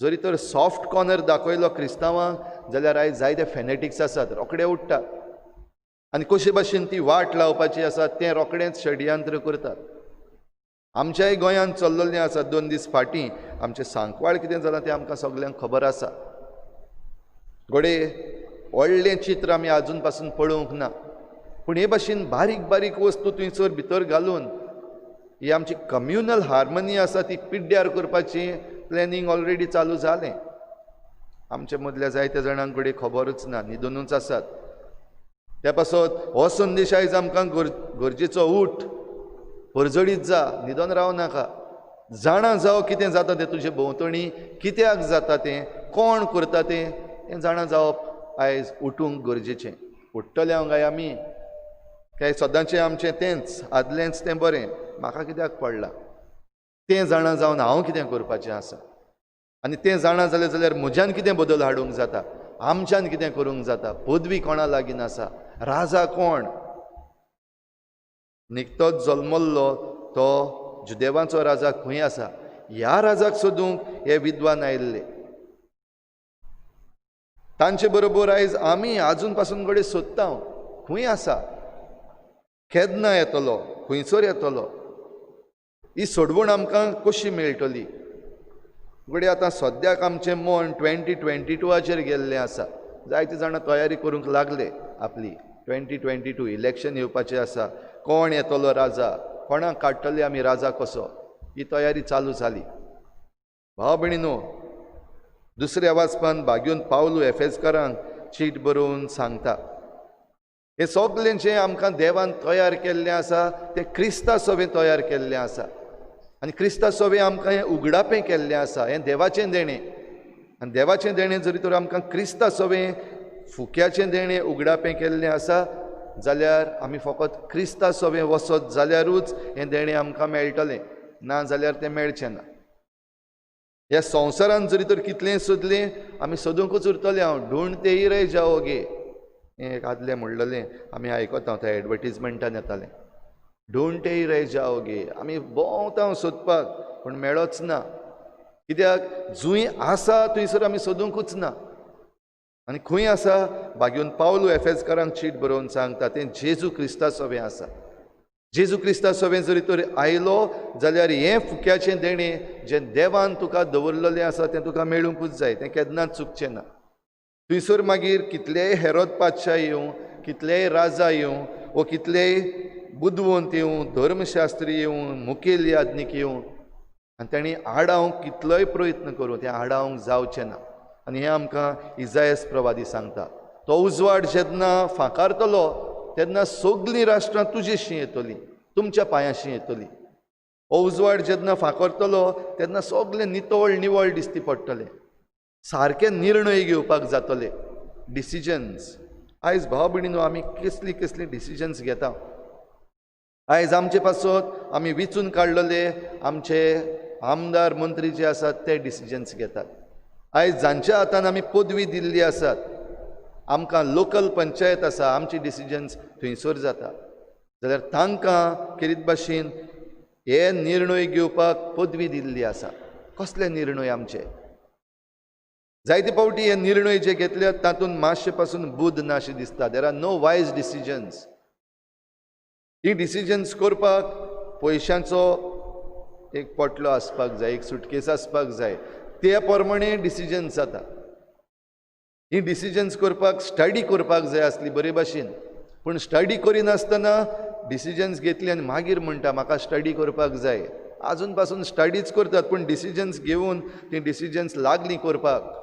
जरी तर सॉफ्ट कॉर्नर दाखयलो क्रिस्तांवांक जाल्यार आयज जायते फेनेटिक्स आसात, रोखडे उठ्ठात आनी कशे भाशेन ती वाट लावपाची आसा तें रोखडेंच षडयंत्र करतात. आमच्याय गोंयांत चल्लेलें आसा. 2 दीस फाटीं आमचें सांकवाळ कितें जालां तें आमकां सगल्यांक खबर आसा. घडये व्हडलें चित्र आमी आजून पासून पळोवंक ना, पूण हे भाशेन बारीक बारीक वस्तू थंयसर भितर घालून ही आमची कम्युनल हार्मनी आसा ती पिड्ड्यार करपाची प्लॅनिंग ऑलरेडी चालू जालें. आमचे मदल्या जायत्या जाणांक घडये खबरूच ना, न्हिदुनूच आसात. त्या पासत हो संदेश आयज आमकां गरजेचो. उठ, परजळीत जा, न्हिदोन राव नाका. जाणा जाव कितें जाता तें तुजे भोंवतणी, कित्याक जाता तें, कोण करता तें, तें जाणा जावप आयज उठूंक गरजेचें. उठ्ठले हांव काय आमी काय सदांचें आमचें तेंच आदलेंच तें बरें, म्हाका कित्याक पडलां तें जाणा जावन हांव कितें करपाचें आसा, आनी तें जाणा जालें जाल्यार म्हज्यान कितें बदल हाडूंक जाता, आमच्यान कितें करूंक जाता, पदवी कोणा लागीं आसा, राजा कोण. निकतोच जल्मल्लो तो जुदेवांचो राजा खंय आसा, ह्या राजाक सोदूंक हे विद्वान आयिल्ले. तांचे बरोबर आयज आमी आजून पासून घडये सोदता खंय आसा, केन्ना येतलो, खंयसर येतलो, ही सोडवण आमकां कशी मेळटली. घडये आतां सद्याक आमचें मन 2022 गेल्लें आसा. जायते जाणां तयारी करूंक लागले आपली. 2022 इलेक्शन येवपाचें आसा, कोण येतलो राजा, कोणाक काडटले आमी राजा कसो, ही तयारी चालू जाली. भाव भयणीनो, दुसऱ्या वाचपान भाग्यून पावलू एफेजकारांक चीट बरोवन सांगता, हें सगलें जें आमकां देवान तयार केल्लें आसा तें क्रिस्ता सवें तयार केल्लें आसा, आनी क्रिस्ता सवें आमकां हें उगडापें केल्लें आसा. हें देवाचें देणें, आनी देवाचें देणें जरी तर आमकां क्रिस्ता सवें फुक्याचें देणें उगडापें केल्लें आसा जाल्यार आमी फकत क्रिस्ता सवें वचत जाल्यारूच हें देणें आमकां मेळटलें, ना जाल्यार तें मेळचें ना. ह्या संवसारान जरी तर कितलें सोदलें आमी सोदूंकूच उरतलें. हांव ढूंढते रह जाओगे, हें एक आदलें म्हणलेलें आमी आयकता, थंय एडवर्टीजमेंटान येतालें, ढूंढते रह जाओगे. आमी भोंवता सोदपाक पूण मेळोच ना, कित्याक जंय आसा थंयसर आमी सोदूंकूच ना. आनी खंय आसा, भाग्यून पावलू एफेजकारांक चीट बरोवन सांगता तें जेजू क्रिस्ता सवें आसा. जेजू क्रिस्ता सवें जरी तर आयलो जाल्यार हें फुक्याचें देणें जें देवान तुका दवरलेलें आसा तें तुका मेळुंकूच जाय, तें केन्नाच चुकचें ना. थंयसर मागीर कितलेय हेरोद पातशा येवं, कितलेय राजा येवं, वो कितलेय बुदवंत येवं, धर्मशास्त्री येवं, मुखेल याज्ञीक येवं, आनी तांणी आडावंक कितलोय प्रयत्न करूं तें आडावंक जावचें ना. आनी हें आमकां इजायस प्रवादी सांगता, तो उजवाड जेन्ना फांकारतलो तेन्ना सगलीं राष्ट्रां तुजेशीं येतलीं, तुमच्या पांयाशी येतलीं. हो उजवाड जेन्ना फांकारतलो तेन्ना सगलें नितळ निवळ दिसती पडटलें, सारके निर्णय घेवपाक जातले, डिसिजन्स. आयज भाव भयणीनो आमी कसलीं कसलीं डिसिजन्स घेता. आयज आमचे पासत आमी विचून काडलेले आमचे आमदार मंत्री जे आसात ते डिसिजन्स घेतात. आयज जांच्या हातान आमी पदवी दिल्ली आसात, आमकां लोकल पंचायत आसा, आमची डिसिजन्स थंयसर जाता, जाल्यार तांकां खेरीत भाशेन हे निर्णय घेवपाक पदवी दिल्ली आसा. कसले निर्णय आमचे? जायते फावटी हे निर्णय जे घेतले तातूंत मातशे पासून बुद्द ना अशें दिसता. There are no wise decisions. He decisions करपाक पयशांचो एक पोटलो आसपाक जाय, एक सुटकेस आसपाक जाय, ते प्रमाणे डिसिजन्स जाता. ही डिसिजन्स करपाक स्टडी करपाक जाय आसली बरे भाशेन, पूण स्टडी करिनासतना डिसिजन्स घेतली आनी मागीर म्हणटा म्हाका स्टडी करपाक जाय. आजून पासून स्टडीच करतात पूण डिसिजन्स घेवन ती डिसिजन्स लागली करपाक.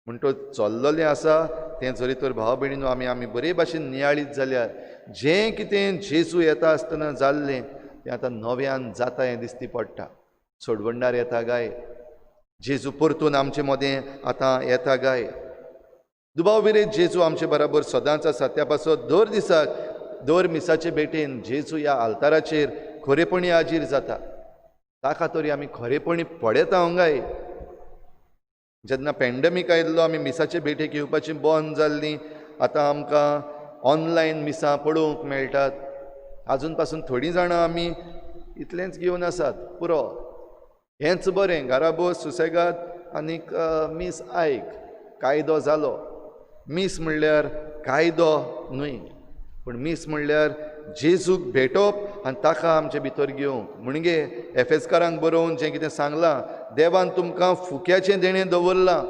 म्हणटच चल्ललें आसा तें जरी तर भाव भयणीनो आमी आमी बरे भाशेन नियाळीत जाल्यार जें कितें जेजू येता आसतना जाल्लें तें आतां नव्यान जाता हें दिसती पडटा. सोडवणदार येता गाय, जेजू परतून आमचे मदें आतां येता गाय. दुबाव विरयत जेजू आमचे बराबर सदांच आसा. त्या पासत दर दिसाक दर मिसाचे भेटेन जेजू ह्या आल्ताराचेर खरेपणी हाजीर जाता. ताका तरी आमी खरेपणी पळयता हांगाय. जेन्ना पॅन्डमीक आयिल्लो आमी मिसाचे भेटेक येवपाची बंद जाल्ली, आतां आमकां ऑनलायन मिसां पळोवंक मेळटात. आजून पासून थोडीं जाणां आमी इतलेंच घेवन आसात, पुरो हेंच बरें, घरा बस सुसेगाद आनीक मीस आयक, कायदो जालो. मीस म्हणल्यार कायदो न्हय, पूण मीस म्हणल्यार जेजूक भेटप आनी ताका आमचे भितर घेवंक. म्हणजे एफेजकारांक बरोवन जें कितें सांगलां, देवान तुमकां फुक्याचें देणें दवरलां,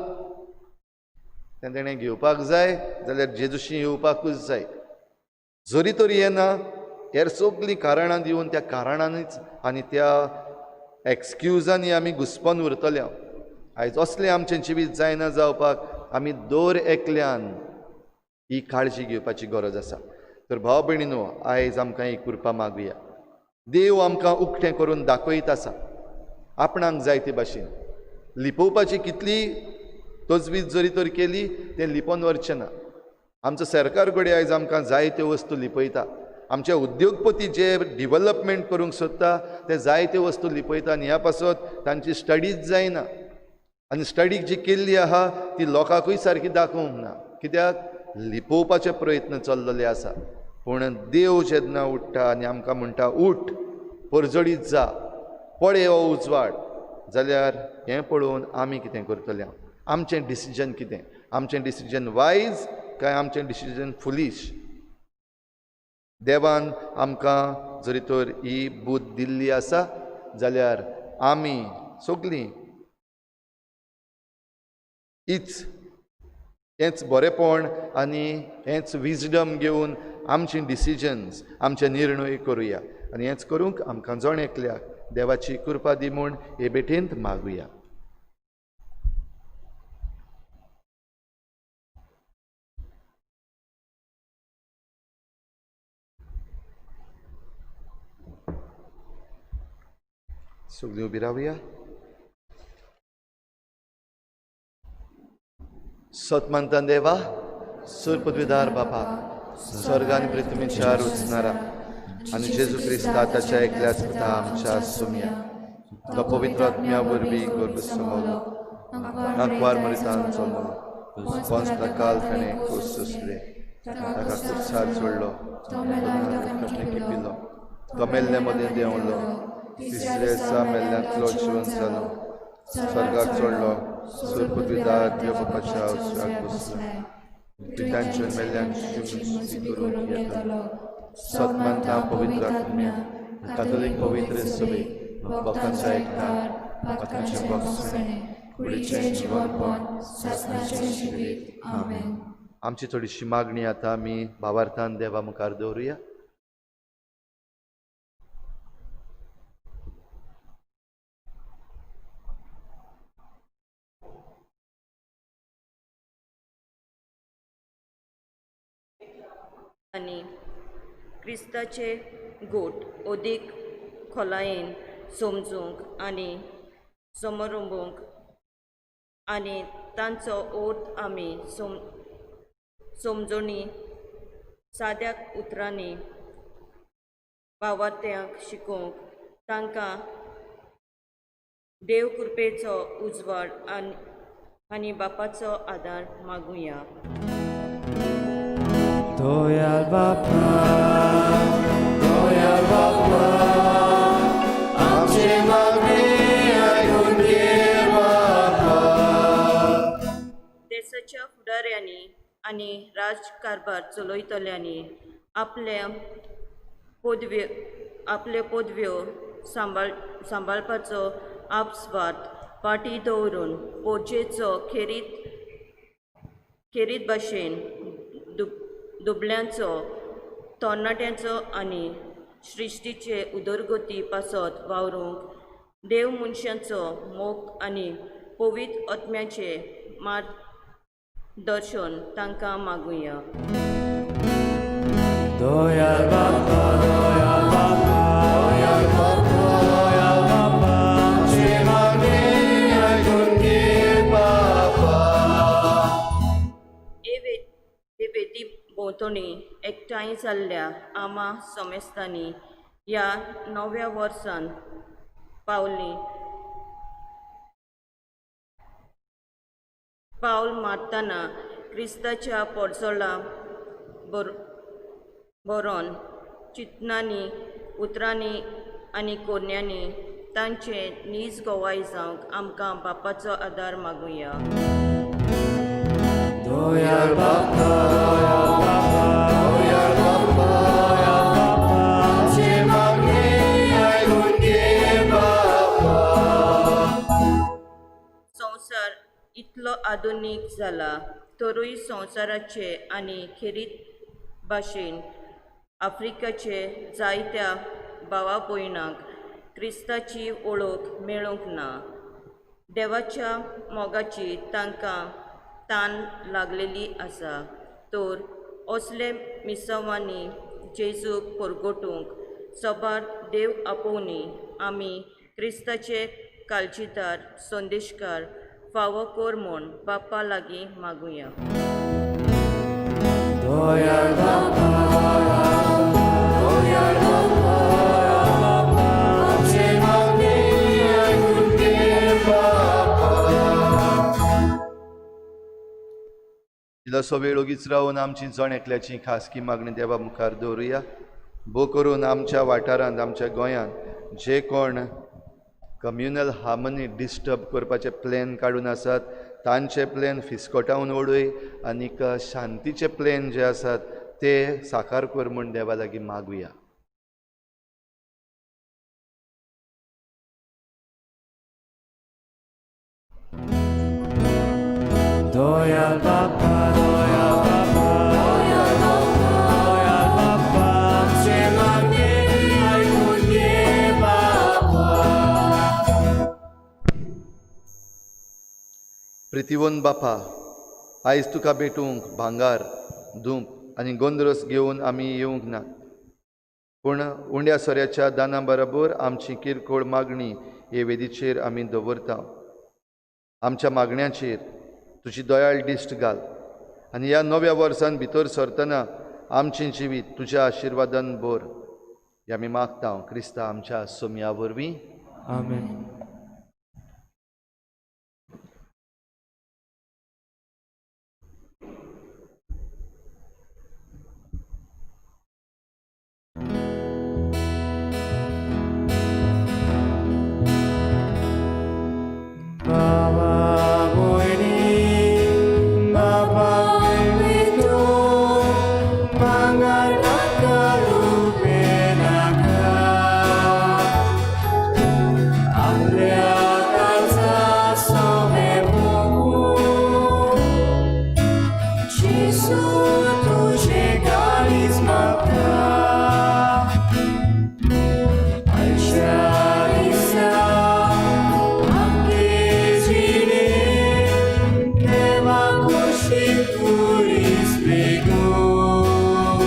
तें देणें घेवपाक जाय जाल्यार जेजूशी येवपाकूच जाय. जरी तर येना, हेर सगळीं कारणां दिवन त्या कारणांनीच आनी त्या एक्सक्युजांनी आमी घुसपोन उरतले. आयज असलें आमचें जिवीत जायना जावपाक आमी दर एकल्यान ही काळजी घेवपाची गरज आसा. तर भाव भयणीनो, आयज आमकां ही कृपा मागुया. देव आमकां उक्तें करून दाखयत आसा आपणाक जाय ते भाशेन. लिपोवपाची कितली तजवीज जरी तर केली, तें लिपोवन वरचें ना. आमचो सरकार कडेन आयज आमकां जायत्यो वस्तू लिपयता. आमचे उद्योगपती जे डिवलपमेंट करूंक सोदता ते जायत्यो वस्तू लिपयता आनी ह्या पासत तांची स्टडीज जायना. आनी स्टडी जी केल्ली आहा ती लोकांकूय सारकी दाखोवंक ना, कित्याक लिपोवपाचे प्रयत्न चल्लेले आसा. पूण देव जेन्ना उठ्ठा आनी आमकां म्हणटा, उठ, परजळीत जा, पळय हो उजवाड, जाल्यार हें पळोवन आमी कितें करतले? आमचें डिसिजन कितें? आमचें डिसिजन वायज काय आमचें डिसिजन फुलीश? देवान आमकां जरी तर ही बुद्द दिल्ली आसा जाल्यार आमी सगळीं हीच हेंच बरेंपण आनी हेंच विजडम घेवन आमची डिसिजन्स, आमचे निर्णय करुया. आनी हेंच करूंक आमकां जण एकल्याक देवाची कृपा दी म्हूण हे भेटेंत मागुया. सगळीं उबी रावया. सतमानतान देवा, सूर पृथ्वीदार बापा, स्वर्ग आनी पृथ्वीच्या रुचणारा आनी जेजू क्रिस्ता ताच्या एकल्याच पुता आमच्या सुमया, तो पवित्र आत्म्या वरवीं गर्भ समवलो, नाकवार मरितान जमलो, पोंसता काल ताणें कूस सोंसले, ताका कुर्सार चडलो, किपिलो, तो मेल्ले मदें देंवलो, तिसऱ्या दिसा मेल्ल्यांतलो जिवन जालो, स्वर्गाक चडलो, सूर पृथ्वीदार देव बापाच्या उजव्याक बसलो, पित्यांचे मेल्ल्यांची करूंक येतलो. सतमानता पवित्र आत्म्या, कातोलीक पवित्र सभे, भक्तांच्या एकठार, पात्रांचें भोगसणें, कुडीचें जिवनपण, सासणाचें जिवीत. आमेन. आमची थोडीशी मागणी आतां आमी भावार्थान देवा मुखार दवरुया. आनी क्रिस्ताचे गोट अदीक खोलायेन समजूंक आनी समरंबूंक आनी तांचो अर्थ आमी समजणी साद्या उतरांनी भावार्थ्यांक शिकोवंक तांकां देव कृपेचो उजवाड आनी बापाचो आदार मागुया. दयाळ बापा, दयाळ बापा, आमचे मागणे आयकून घे बापा. देशाच्या फुडाऱ्यांनी आनी राजकारभार चलयतल्यांनी आपल्यो पदव्यो सांबाळपाचो आपस्वार्थ फाटीं दवरून पोरचेचो खेरीत भाशेन दुबल्यांचो, तरणाट्यांचो आनी सृश्टीचे उदरगती पासत वावरूंक देव मनशांचो मोग आनी पवित्र आत्म्याचें मार्गदर्शन तांकां मागुया. दयाळ बापा, दयाळ बापा, दयाळ बापा, दयाळ बापा, आमचे मागणे आयकून घे बापा. हे वेदी भोंवतणी एकठांय जाल्ल्या आमा समेस्तांनी ह्या नव्या वर्सान पावल मारतना क्रिस्ताच्या पोरजोळा बरोवन चिंतनांनी, उतरांनी आनी कोरण्यांनी तांचे नीज गोवाय जावंक आमकां बापाचो आदार मागुया. दयाळ बापा, दयाळ बापा, आमचें मागणें आयकून घे बापा. संवसार इतलो आधुनीक जाला तरूय संवसाराचे आनी खेरीत भाशेन आफ्रिकाचे जायत्या भावा भयणांक क्रिस्ताची वळख मेळूंक ना. देवाच्या मोगाची तांकां तान लागलेली आसा. तर असले मिसांवांनी जेजूक परगटूंक सबार देव आपोवणी आमी क्रिस्ताचे काळजीदार संदेशकार फावो कर म्हूण बापा लागीं मागुया. दयाळ बापा, दयाळ बापा, आमचें मागणें आयकून घे बापा. इल्लोसो वेळ ओगीच रावन आमची जण एकल्याची खासगी मागणी देवा मुखार दवरुया. भो करून आमच्या वाठारांत, आमच्या गोंयांत जे कोण कम्युनल हार्मनी डिस्टर्ब करपाचे प्लॅन काडून आसात तांचे प्लॅन फिस्कटावन उडय आनीक शांतीचे प्लॅन जे आसात ते साकार कर म्हूण देवा लागीं मागुया. दयाळ बापा, दयाळ बापा, दयाळ बापा, आमचें मागणें आयकून घे बापा. प्रितिवन बापा, आयज तुका भेटूंक भांगार, धूप आनी गोंदरस घेवन आमी येवंक ना, पूण उंड्या सोऱ्याच्या दाना बरोबर आमची किरकोळ मागणी हे वेदीचेर आमी दवरता. आमच्या मागण्याचेर तुजी दयाळ दिश्ट घाल आनी ह्या नव्या वर्सान भितर सरतना आमचें जिवीत तुज्या आशिर्वादान भर. हे आमी मागता क्रिस्ता आमच्या सोमया वरवीं. आमेन. बाबा भयणी, बाबा भयणी, भांगर नाका, रुपें नाका, आपल्या काळजा सोबें मोगूं, जेजू तुजें काळीज मागता. आयच्या दिसा आमगे जिणें देवा कुशीक पुरीस बेगून,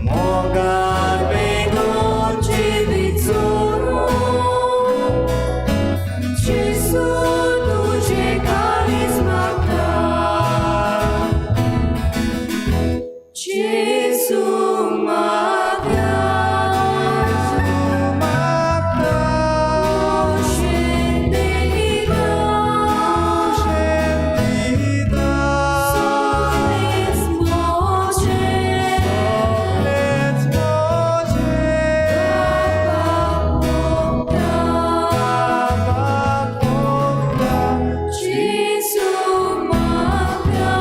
मोगान बेगून जिवीत जोडूं, जेजू तुजें काळीज मागता. जेजू मागता, तुजें दिता, सोलेच म्हजें, बापा मोगता, जेजू मागता,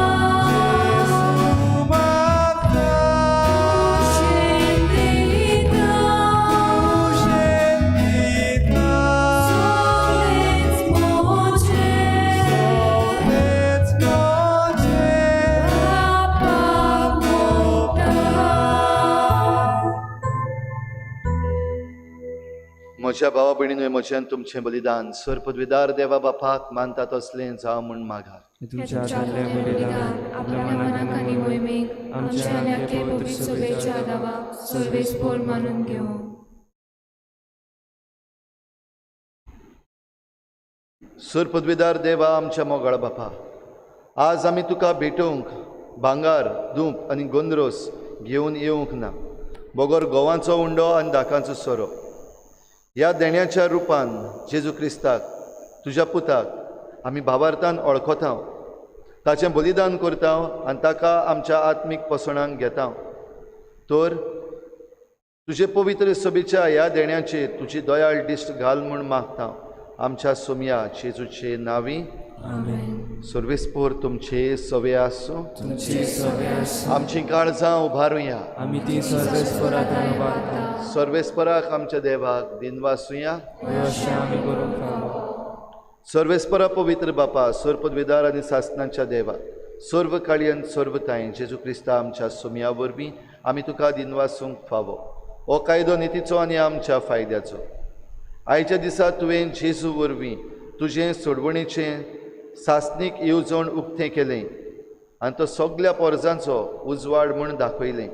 तुजें दिता, सोलेच म्हजें, बापा मोगता. म्हज्या भावा भयणीन म्हजें तुमचें बलिदान सरपदवीदार देवा बापाक मानता तसलें जावं म्हूण मागात. तुज्या जाल्लें बलिदान आपल्या मनाक आनी मोहिमेक आमच्या आनी आख्खे पवित्र सभेच्या दावाक सर्वेस्पोर मानून घेवं. सरपदवीदार देवा आमच्या मोगाळ बापा, आज आमी तुका भेटोवंक भांगार, धूप आनी गोंदरोस घेवन येवंक ना, बगर गोवांचो उंडो आनी दाकांचो सोरो. ह्या देण्याच्या रुपान जेजू क्रिस्ताक तुज्या पुताक आमी भावार्थान वळखता, ताचें बलिदान करता आनी ताका आमच्या आत्मीक पोसणांक घेता. तर तुजे पवित्र सभेच्या ह्या देण्याचेर तुजी दयाळ दिश्ट घाल म्हूण मागता आमच्या सोमया जेजूचे नांवी. सर्वेस्पोर तुमचे सवे आसूं. आमची काळजां उबारुया. आमी ती सर्वेस्पराक उबारता. सर्वेस्पराक आमच्या देवाक दिनवासुया. अशें आमी करूंक फावो. सर्वेस्परा पवित्र बापा, सर्व पदवीदार आनी सासनाच्या देवा, सर्व काळयन सर्वताय जेजू क्रिस्ता आमच्या सोमया वरवीं आमी तुका दिनवासूंक फावो. हो कायदो नितीचो आनी आमच्या फायद्याचो. आयच्या दिसा तुवें जेजू वरवीं तुजें सोडवणेचें सासनीक येवजण उक्तें केलें आनी तो सगल्या पोरजांचो उजवाड म्हूण दाखयलें.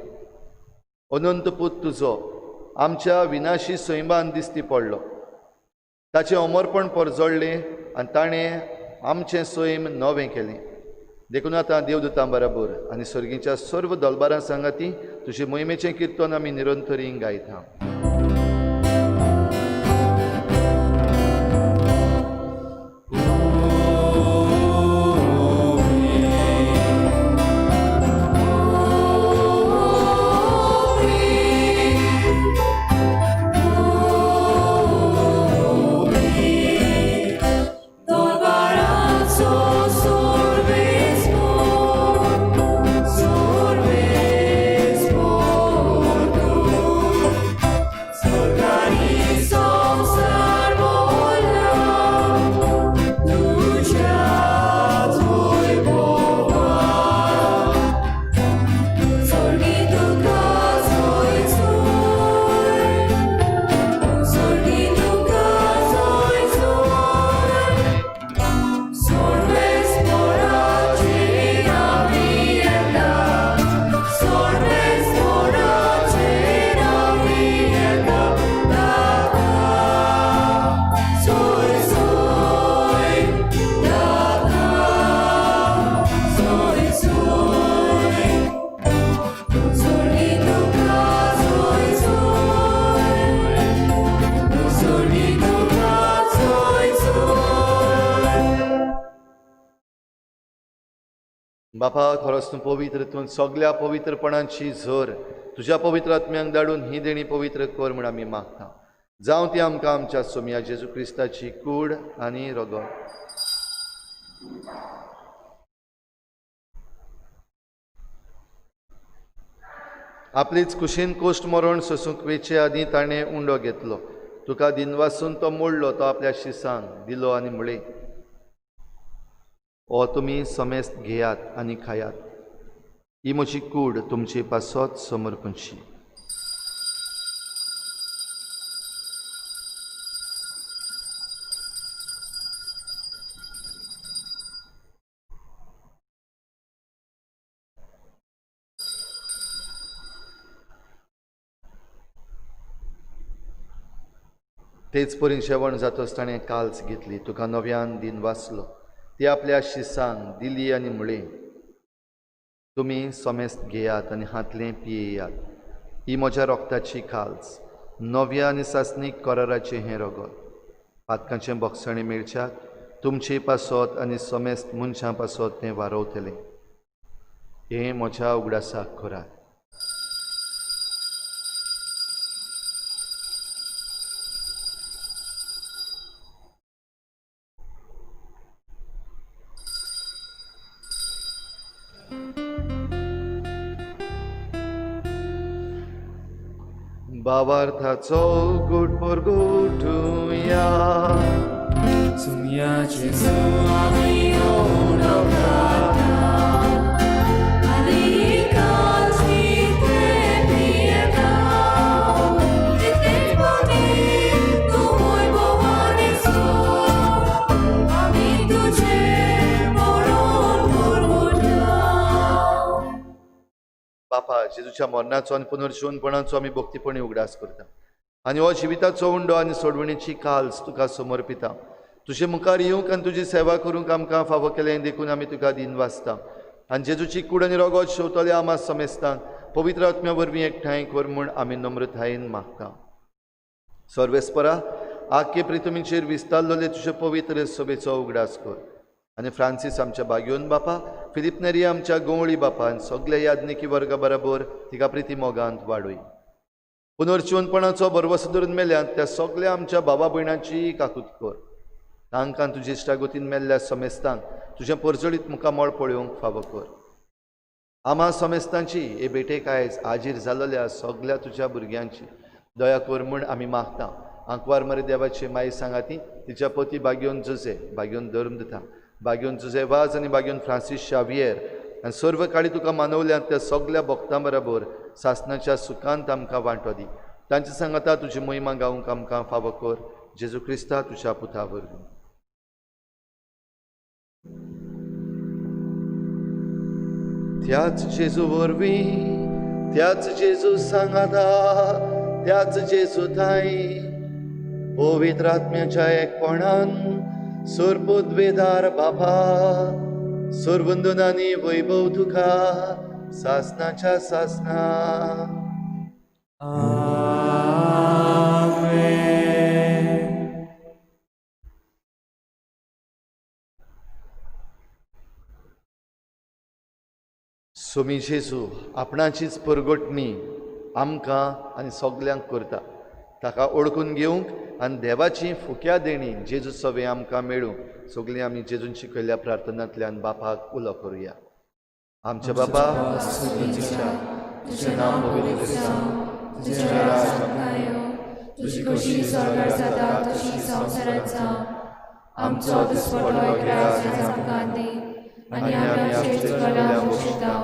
अनंत पूत तुजो आमच्या विनाशी सैमान दिश्टी पडलो. ताचें अमरपण परजळ्ळें आनी ताणें आमचें सैम नवें केलें. देखून आतां देवदूतां बराबर आनी सर्गीच्या सर्व दलबारां सांगाती तुजे मोहिमेचें किर्तन आमी निरंतरी गायता. बापा, खरोच तूं पवित्र, तूं सगल्या पवित्रपणाची झर तुज्या पवित्र आत्म्यांक धाडून ही देणी पवित्र कर म्हूण आमी मागता. जावं ती आमकां आमच्या सोमया जेजू क्रिस्ताची कूड आनी रगत. आपलीच कुशीन कोश्ट मरण सोसूंक वेचे आदीं ताणें उंडो घेतलो. तुका दिनवासून तो मोडलो, तो आपल्या शिसांक दिलो आनी म्हळें, हो तुमी समेस्त घेयात आनी खायात. ही म्हजी कूड तुमचे पासत समर्पणशी. तेच परी जेवण जातच ताणें काल्स घेतली, तुका नव्यान दिन वाचलो, ती आपल्या शिसांक दिली आनी म्हळें, तुमी समेस्त घेयात आनी हातलें पियेयात. ही म्हज्या रोगताची काल्स, नव्या आनी सासनीक कराराचें हें रगत. पातकांचें बोगसणें मेळच्याक तुमचे पासत आनी समेस्त मनशां पासत तें वारवतलें. हें म्हज्या उगडासाक करात. भावार्थाचो गुट परगुटुया. सुमया जेजू आमी उडोवता. बापा, जेजूच्या मरणाचो आनी पुनर्जीवनपणाचो आमी भक्तीपणी उगडास करता आनी हो जिविताचो उंडो आनी सोडवणीची काल्स तुका समर्पिता. तुजे मुखार येवंक आनी तुजी सेवा करूंक आमकां फावो केलें देखून आमी तुका दिन वाचता. आनी जेजूची कूड आनी रगत शेवतले आमा समेस्तांक पवित्र आत्म्या वरवीं एकठांय कर म्हूण आमी नम्रतायेन मागता. सर्वेस्परा, आख्खे प्रितमीचेर विस्तारलेले तुजे पवित्र सभेचो उगडास कर आनी फ्रांसीस आमच्या बागयोन बापा, फिलीप नेरी आमच्या गवळी बापा आनी सगल्या याज्ञिकी वर्गा बराबर तिका प्रिती मोगांत वाडय. पुनर्जिवनपणाचो भरवंसो धरून मेल्यात त्या सगल्या आमच्या बाबा भयणांची काकूत कर. तांकां तुजे इश्टागतीन मेल्ल्या समेस्तांक तुजें परजळीत मुखामळ पळोवंक फावो कर. आमा समेस्तांची हे भेटेक आयज हाजीर जाल्ल्या सगल्या तुज्या भुरग्यांची दया कर म्हूण आमी मागता. आंकवार मरे देवाची माई सांगाती, तिच्या पती बागेवन जुजे, बागेवन धर्म दिता, बागेवन जुजे वाज आनी बागेवन फ्रांसीस शावियर आनी सर्व काळी तुका मानवल्यात त्या सगल्या भक्तां बरोबर सासनाच्या सुखांत आमकां वांटो दी. तांचे सांगाता तुजी महिमा गावंक आमकां फावो कर. जेजू क्रिस्ता तुज्या पुता वरवीं. त्याच जेजू वरवीं, त्याच जेजू सांगाता, त्याच जेजू थांय पवित्र आत्म्याच्या एकपणान सोरपुद्वेदार बाबा सोरवंदनानी वैभव तुका सासनाच्या सासना. सोमी जेजू आपणाचीच परगटणी आमकां आनी सगल्यांक करता. ताका ओळखून घेवंक आनी देवाची फुक्या देणी जेजू सवे आमकां मेळूं. सगळीं आमी जेजून शिकयल्ल्या प्रार्थनांतल्यान बापाक उलो करुया. आमच्या बापा, तुझें नांव पवित्र जावं, तुजें राज्य आमकां येवं, तुजी खोशी स्वर्गार जाता तशी संवसारांत जावं. आमचो दिसपडो ग्रास आयज आमकां दी आनी आमी आमचे चुकल्यां बक्षिता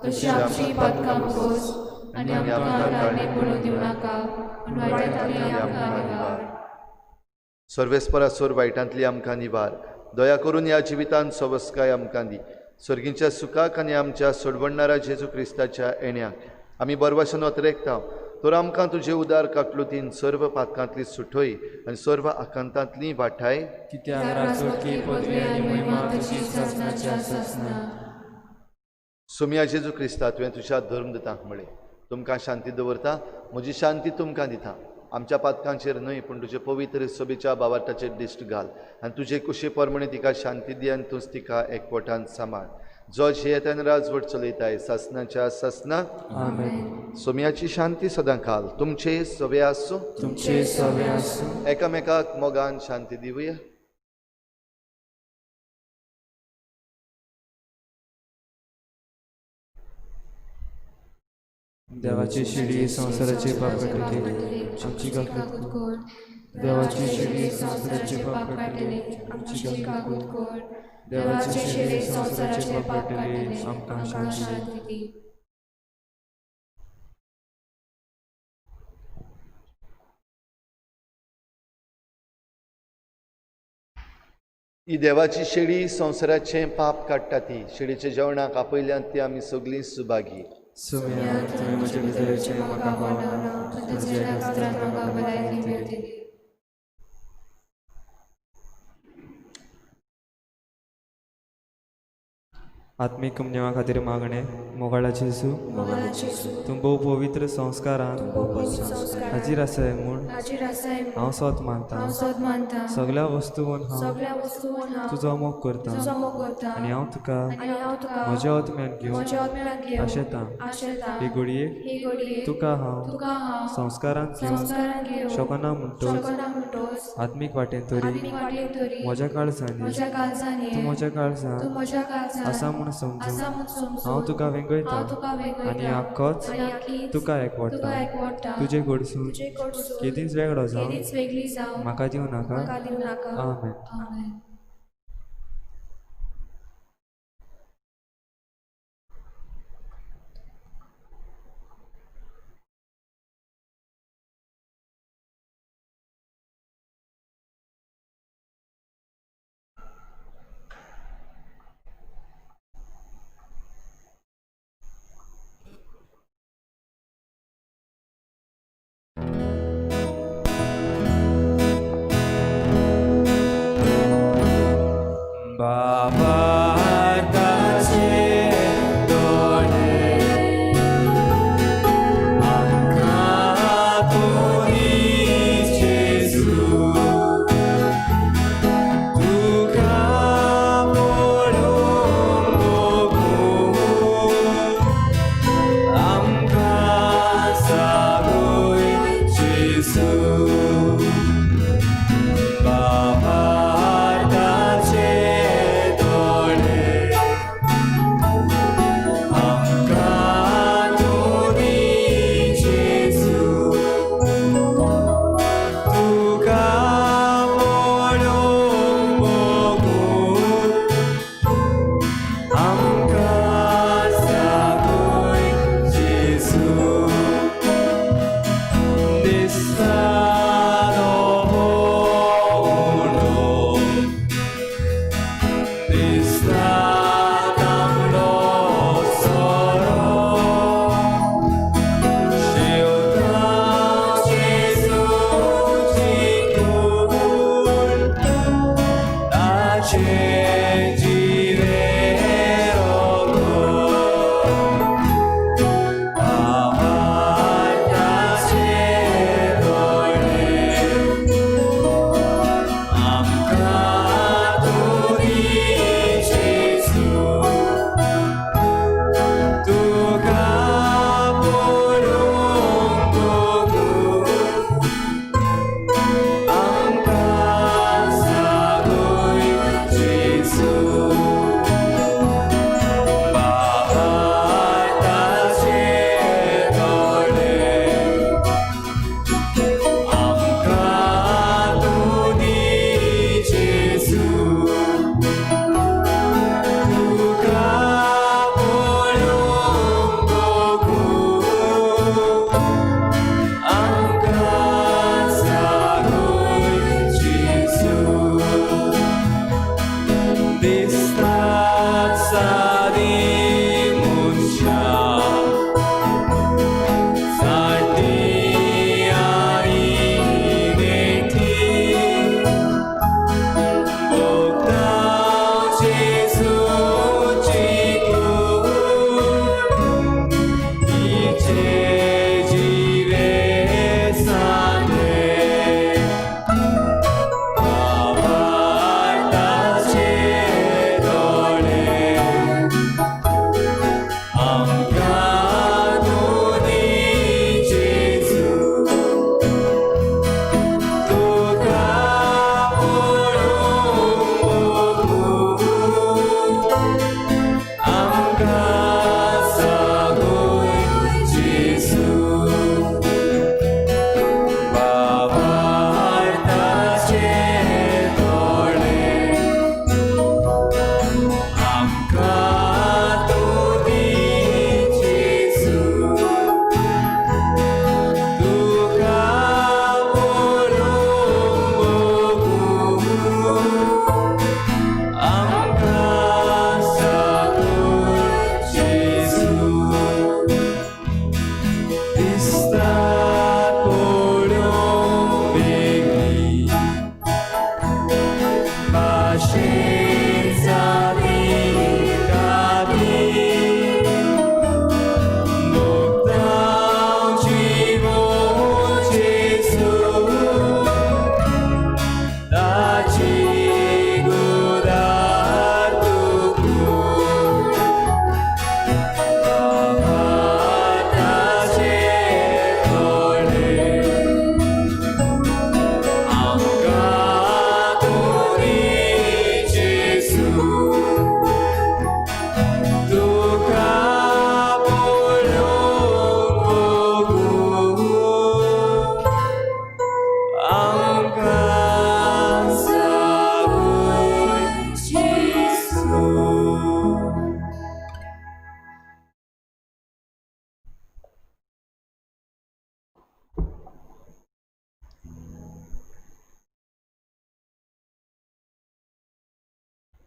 तशी आमची पातकां भोगोस आनी आमकां ताणे पडूं दिवं नाका, पूण वायटांतली आमकां निवार. सर्वेस्परा सोर वायटांतली आमकां निवार. दया करून ह्या जिवितांत सवस्काय आमकां दी. सर्गींच्या सुखाक आनी आमच्या सोडवणणारा जेजू क्रिस्ताच्या येण्याक आमी बरवाशन अतरेकता. तर आमकां तुजे उदार काकलुतीन सर्व पातकांतली सुठोय आनी सर्व आकांतांतली वाठाय. सोमया जेजू क्रिस्ता, तुवें तुज्या धर्मदूतांक म्हळें, तुमकां शांती दवरता, म्हजी शांती तुमकां दिता. आमच्या पातकांचेर न्हय पूण तुजे पवित्र सभेच्या बावाटाचेर दिश्ट घाल आनी तुजे कुशे प्रमाणे तिका शांती दी आनी तूंच तिका एकवटान सांबाळ. जो जियेतान राजवट चलयताय सासनाच्या सासना. आमेन. सोम्याची शांती सदां काल तुमचे सवे आसूं, तुमचे सवे आसूं. एकामेकाक मोगान शांती दिवया. देवाची शिडी संवसाराचे पाप काडटले, आमची काकूत कर. देवाची शिडी संवसाराचे पाप काडटले, आमची काकूत कर. देवाची शिडी संवसाराचे पाप काडटले, आमकां शांती दी. ही देवाची शेळी संवसाराचें पाप काडटा. ती शेळीच्या जेवणाक आपयल्यान ती आमी सगळीं सुभागी. सोम्या, तुवें म्हज्या भितरचें म्हाका पावना, तुज्या एका म्हाका भलायकी मेळटली. आत्मीक कुमनेवा खातीर मागणें. मोगाळा जेजू, तूं भोव पवित्र संस्कारान हाजीर आसाय म्हूण हांव सोद मानता. सगल्या वस्तून हांव तुजो मोग करता आनी हांव तुका म्हज्या आत्म्यान घेवन आशेता. ही घडयेक तुका हांव संस्कारांत घेवन शकना म्हणटोच आत्मीक वाटेन तरी म्हज्या काळजांनी तूं म्हज्या काळजांत आसा म्हूण समजून हांव तुका वेंगयता आनी आख्खोच तुका एकवटा. तुजे कडसून केदींच वेगळो जावं म्हाका दिवं नाका. आमेन. आमकां सागोय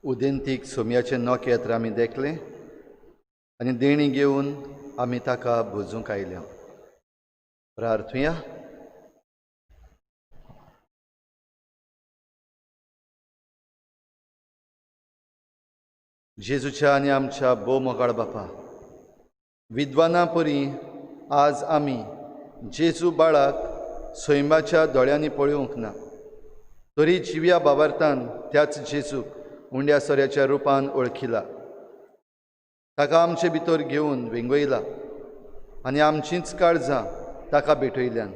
उदेंतीक सोम्याचें नखेत्र आमी देखलें आनी देणी घेवन आमी ताका भुजूंक आयल्या. प्रार्थुया. जेजूच्या आनी आमच्या भोव मोगाळ बापा, विद्वाना परी आज आमी जेजू बाळाक सैमाच्या दोळ्यांनी पळोवंक ना, तरी जिव्या बाबार्थान त्याच जेजूक उंड्या सोऱ्याच्या रुपान वळखिला, ताका आमचे भितर घेवन वेंगयला आनी आमचींच काळजां ताका भेटयल्यान.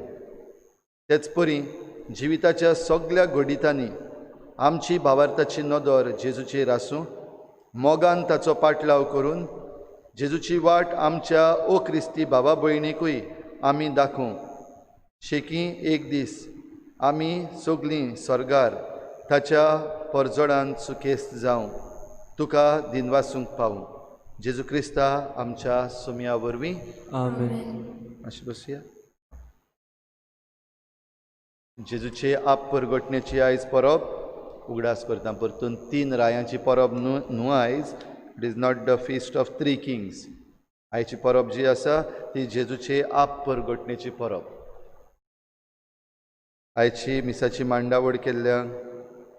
तेच परी जिविताच्या सगल्या घडितांनी आमची भावार्थाची नदर जेजूचेर आसूं, मोगान ताचो पाटलाव करून जेजूची वाट आमच्या ओ क्रिस्ती भावा भयणीकूय आमी दाखोवं. शेकी एक दीस आमी सगलीं स्वर्गार ताच्या परजोडान सुखेस्त जावं, तुका दिनवासूंक पावूं. जेजू क्रिस्ता आमच्या सोम्या वरवीं आमेन. मातशें बसया. जेजूचे आप परगटण्याची आयज परब उगडास करता. परतून तीन रायांची परब न्हू न्हू आयज. It is not the feast of three kings. आयची परब जी आसा ती जेजूचे आप परगटण्याची परब. आयची मिसाची मांडावळ केल्ल्या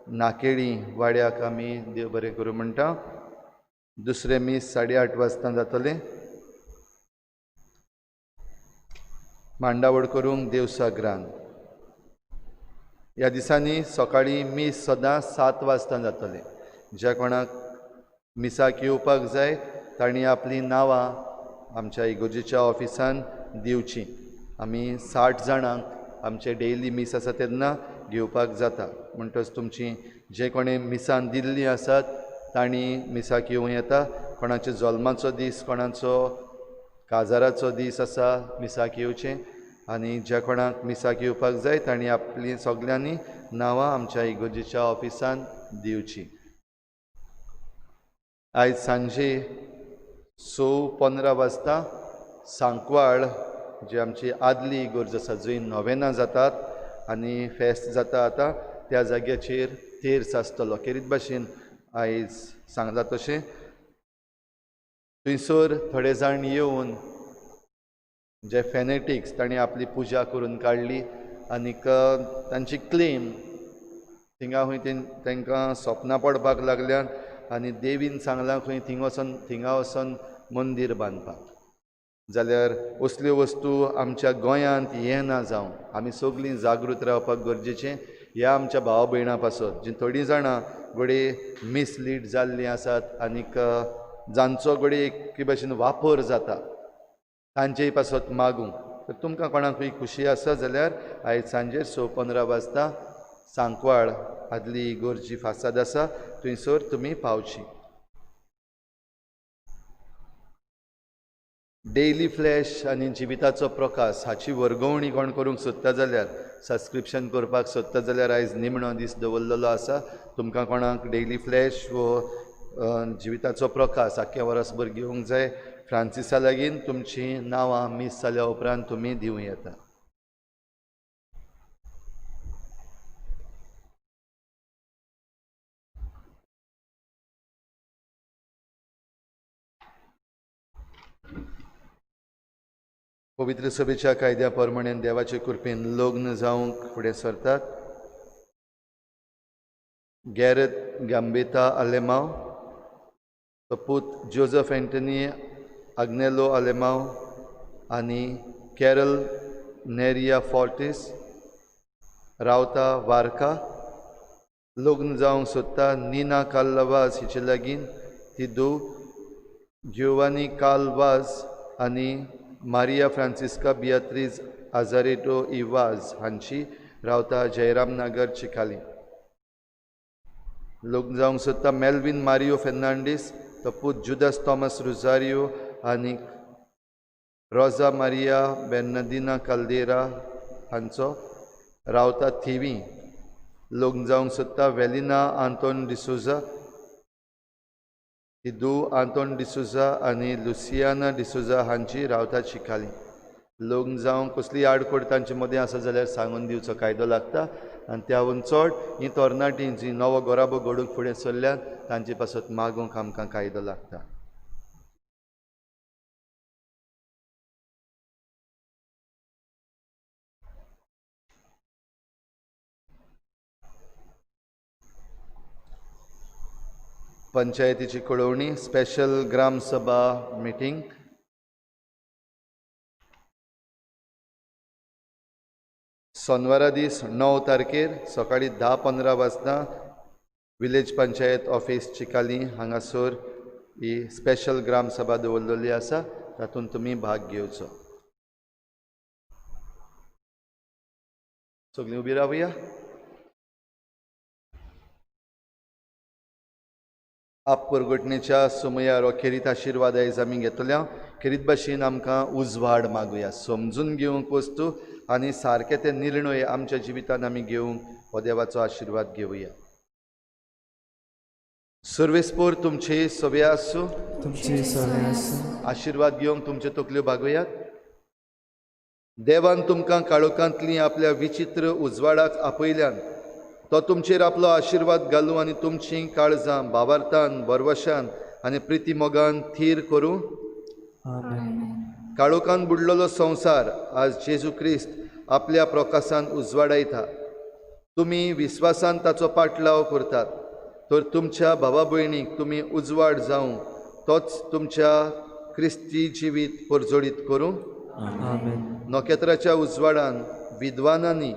नाकेळी वाड्याक आमी देव बरें करूं म्हणटा. दुसरें मीस 8:30 वाजता जातलें. मांडावळ करूंक देवसागरान ह्या दिसांनी सकाळीं मीस सदां 7 वाजता जातलें. ज्या कोणाक मिसाक येवपाक जाय तांणी आपलीं नांवां आमच्या इगोर्जेच्या ऑफिसान दिवचीं. आमी 60 जाणांक आमचें डेली मीस आसा तेन्ना घेवपाक जाता. म्हणटच तुमची जे कोणें मिसान दिल्लीं आसात तांणी मिसाक येवं येता. कोणाचो जल्माचो दीस, कोणाचो काजाराचो दीस आसा मिसाक येवचें. आनी ज्या कोणाक मिसाक येवपाक जाय तांणी आपलीं सगल्यांनी नांवां आमच्या इगोर्जेच्या ऑफिसान दिवचीं. आयज सांजे 6:15 वाजता सांकवाळ जी आमची आदली इगोर्ज आसा जंय नोवेनां जातात आनी फेस्त जाता आतां त्या जाग्याचेर तेर्स आसतलो. खेरीत भाशेन आयज सांगलां तशें थंयसर थोडे जाण येवन जे फेनेटिक्स तांणी आपली पुजा करून काडली आनीक तांची क्लेम थिंगा खंय तांकां सपनां पडपाक लागल्यान आनी देवीन सांगलां खंय थिंगा वचोन मंदीर बांदपाक. जाल्यार असल्यो वस्तू आमच्या गोंयांत येना जावं आमी सगळीं जागृत रावपाक गरजेचें. ह्या आमच्या भाव भयणां पासत जीं थोडीं जाणां घडये मिसलीड जाल्लीं आसात आनीक जांचो घडये एक भाशेन वापर जाता तांचेय पासत मागूंक. तर तुमकां कोणाकूय खुशी आसा जाल्यार आयज सांजेर 6:15 वाजता सांकवाळ आदली इगोर्जी फासाद आसा थंयसर तुमी पावची. डेली फ्लॅश आनी जिविताचो प्रकाश हाची वर्गवणी कोण करूंक सोदता जाल्यार, सबस्क्रिप्शन करपाक सोदता जाल्यार आयज निमणो दीस दवरलेलो आसा. तुमकां कोणाक डेली फ्लॅश वो जिविताचो प्रकाश आख्खे वर्सभर घेवंक जाय फ्रांसिसा लागीं तुमचीं नांवां मीस जाल्या उपरांत तुमी दिवं येता. पवित्र सभेच्या कायद्या प्रमाणे देवाचे कृपेन लग्न जावंक फुडें सरतात. गॅरत गांबेता आलेमाव, पूत जोजफ एंटनी आग्नेलो आलेमाव आनी कॅरल नेरिया फॉर्टीस, रावता वारका. लग्न जावंक सोदता निना कार्लवाज हिचे लागीं, ती धूव जियोवानी कार्लवाज आनी मारिया फ्रांसिस्का बियात्रीज आजारेटो इवाज हांची, रावता जयराम नगर चिखाली. लग्न जावंक सोदता मेल्विन मारियो फेर्नांडीस, तो पूत जुदास थॉमस रोजारियो आनी रोजा मारिया बेर्नादिना काल्देरा हांचो, रावता थिवी. लग्न जावंक सोदता वेलिना आंतोन डिसोजा, ती धूव आंतोन डिसोजा आनी लुसियाना डिसोजा हांची, रावता चिखाली. लग्न जावंक कसली आडखळ तांचे मदें आसा जाल्यार सांगून दिवचो कायदो लागता आनी त्याहून चड हीं तरणाटीं जीं नवो गोराबो घडूंक फुडें सरल्यात तांचे पासत मागूंक आमकां कायदो लागता. पंचायतीची कळोवणी, स्पेशल ग्राम सभा मिटींग सोनवारा दीस 9 तारखेर सकाळीं 10:15 वाजता विलेज पंचायत ऑफिस चिकाली हांगासर ही स्पेशल ग्राम सभा दवरलेली आसा, तातूंत तुमी भाग घेवचो. सगळीं उबी रावया. आप परगटणेच्या समयार खेरीत आशिर्वाद आयज आमी घेतल्या. खेरीत भाशेन आमकां उजवाड मागुया, समजून घेवंक वस्तू आनी सारके ते निर्णय आमच्या जिवितान आमी घेवंक हो देवाचो आशिर्वाद घेवया. सर्वेस्पोर तुमचे सगळे आसूं, तुमचे सगळे आसूं. आशिर्वाद घेवंक तुमच्यो तकल्यो बागोयात. देवान तुमकां काळोखांतली आपल्या विचित्र उजवाडाक आपयल्यान तो तुमचेर आपलो आशिर्वाद घालूं आनी तुमचीं काळजां भावार्थान, भरवशान आनी प्रिती मोगान थीर करूं. काळोखान बुडलेलो संवसार आज जेजू क्रिस्त आपल्या प्रकाशान उजवाडायता. तुमी विस्वासान ताचो पाटलाव करतात तर तुमच्या भावा भयणीक तुमी उजवाड जावंक तोच तुमच्या क्रिस्ती जिवीत परजळीत करूं. नखेत्राच्या उजवाडान विद्वानांनी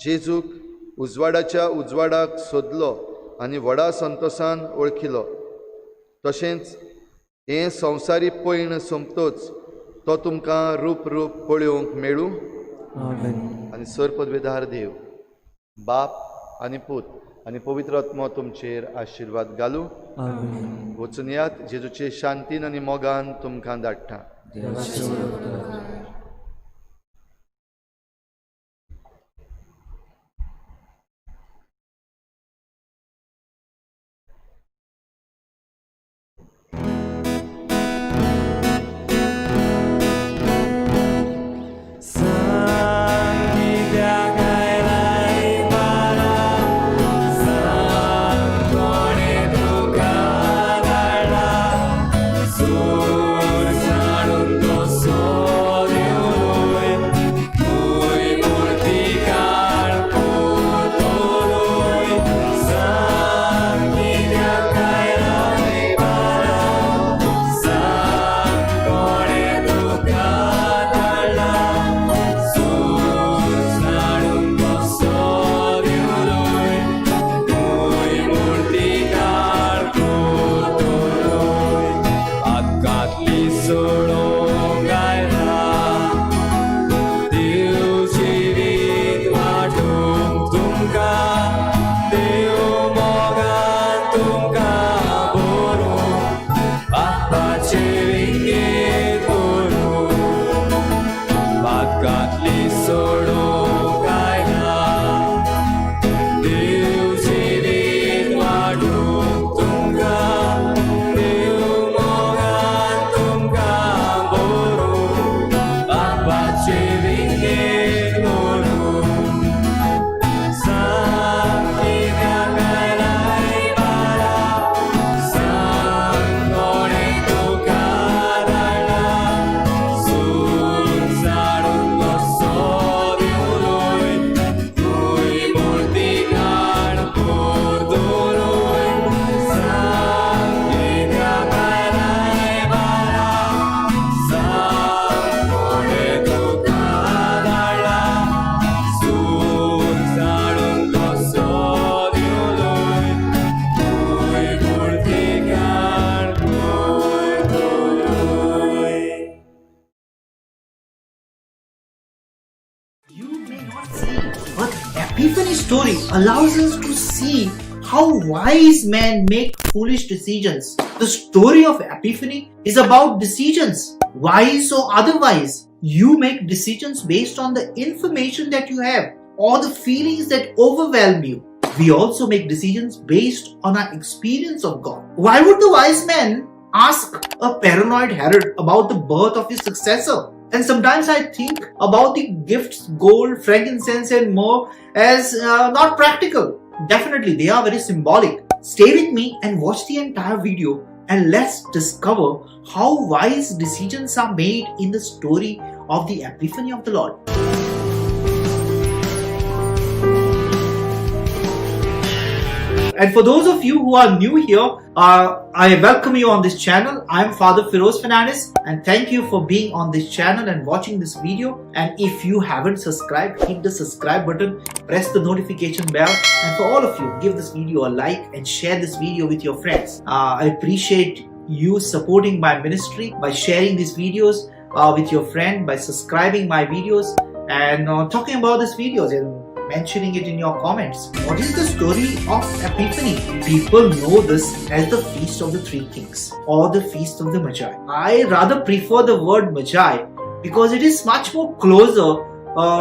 जेजूक उजवाडाच्या उजवाडाक सोदलो आनी व्हडा संतोसान वळखिलो. तशेंच हें संवसारी पयण सोंपतोच तो तुमकां रूप रूप पळोवंक मेळूं. आनी सर पदवेदार देव बाप आनी पूत आनी पवित्र आत्मो तुमचेर आशिर्वाद घालूं. वचून यात, जेजूचे शांतीन आनी मोगान तुमकां धाडटा. Story allows us to see how wise men make foolish decisions. The story of Epiphany is about decisions, wise or otherwise. You make decisions based on the information that you have or the feelings that overwhelm you. We also make decisions based on our experience of God. Why would the wise men ask a paranoid Herod about the birth of his successor? And sometimes I think about the gifts, gold, frankincense and more as not practical. Definitely, they are very symbolic. Stay with me and watch the entire video and let's discover how wise decisions are made in the story of the Epiphany of the Lord. And for those of you who are new here, I welcome you on this channel. I'm Father Firoz Fernandez and thank you for being on this channel and watching this video. And if you haven't subscribed, hit the subscribe button, press the notification bell, and for all of you, give this video a like and share this video with your friends. I appreciate you supporting my ministry by sharing these videos with your friend, by subscribing my videos and talking about these videos and mentioning it in your comments. What is the story of Epiphany? People know this as the Feast of the Three Kings or the Feast of the Magi. I rather prefer the word Magi because it is much more closer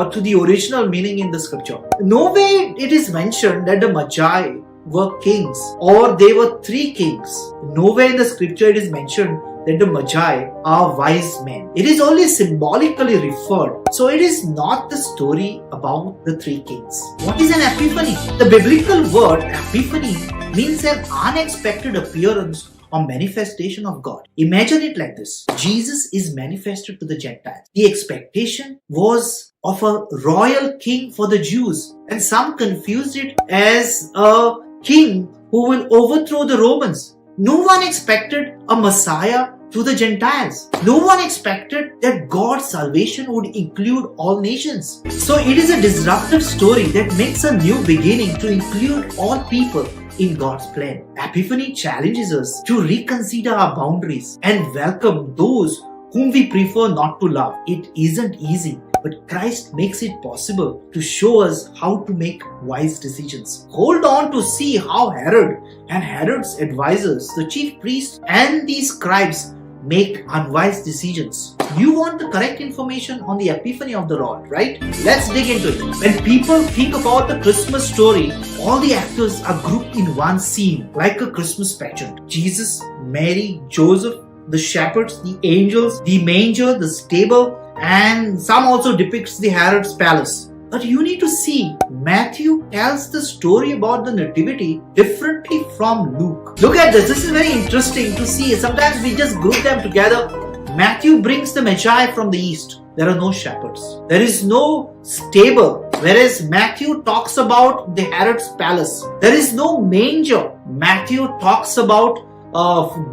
to the original meaning in the scripture. Nowhere it is mentioned that the Magi were kings or they were three kings. Nowhere in the scripture it is mentioned that the Magi are wise men. It is only symbolically referred. So it is not the story about the three kings. What is an epiphany? The biblical word epiphany means an unexpected appearance or manifestation of God. Imagine it like this. Jesus is manifested to the Gentiles. The expectation was of a royal king for the Jews, and some confused it as a king who will overthrow the Romans. No one expected a Messiah to the Gentiles. No one expected that God's salvation would include all nations. So it is a disruptive story that makes a new beginning to include all people in God's plan. Epiphany challenges us to reconsider our boundaries and welcome those whom we prefer not to love. It isn't easy, but Christ makes it possible to show us how to make wise decisions. Hold on to see how Herod and Herod's advisors, the chief priests and the scribes, make unwise decisions. You want the correct information on the Epiphany of the Lord, right? Let's dig into it. When people think about the Christmas story, all the actors are grouped in one scene, like a Christmas pageant. Jesus, Mary, Joseph, the shepherds, the angels, the manger, the stable, and some also depicts the Herod's palace. But you need to see, Matthew tells the story about the nativity differently from Luke. Look at this. This is very interesting to see. Sometimes we just group them together. Matthew brings the Magi from the east. There are no shepherds. There is no stable. Whereas Matthew talks about the Herod's palace. There is no manger. Matthew talks about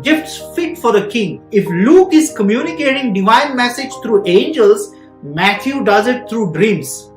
gifts fit for a king. If Luke is communicating divine message through angels, Matthew does it through dreams.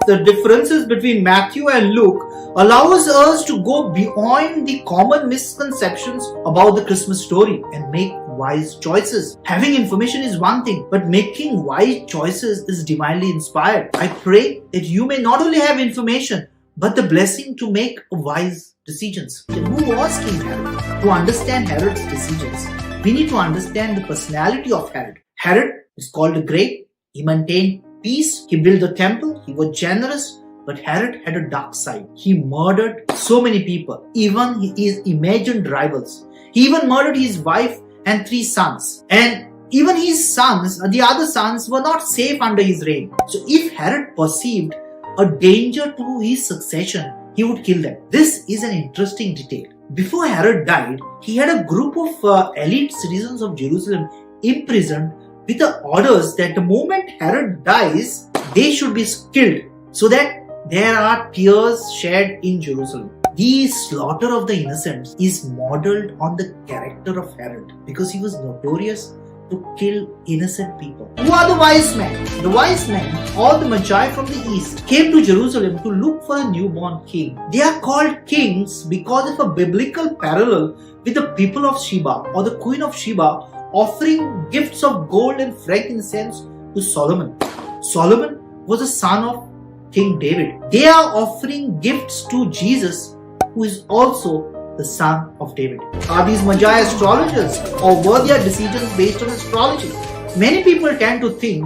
The differences between Matthew and Luke allows us to go beyond the common misconceptions about the Christmas story and make wise choices. Having information is one thing, but making wise choices is divinely inspired. I pray that you may not only have information, but the blessing to make wise decisions. Who was King Herod? To understand Herod's decisions, we need to understand the personality of Herod. Herod is called the Great. He maintained peace. He built the temple. He was generous. But Herod had a dark side. He murdered so many people, even his imagined rivals. He even murdered his wife and 3 sons. And even his sons, the other sons, were not safe under his reign. So if Herod perceived a danger to his succession, he would kill them. This is an interesting detail. Before Herod died, he had a group of elite citizens of Jerusalem imprisoned with the orders that the moment Herod dies, they should be killed so that there are tears shed in Jerusalem. The slaughter of the innocents is modeled on the character of Herod because he was notorious to kill innocent people. Who are the wise men? The wise men, or the Magi from the east, came to Jerusalem to look for a newborn king. They are called kings because of a biblical parallel with the people of Sheba or the Queen of Sheba offering gifts of gold and frankincense to Solomon. Solomon was the son of King David. They are offering gifts to Jesus, who is also the son of David. Are these Magi astrologers, or were their decisions based on astrology? Many people tend to think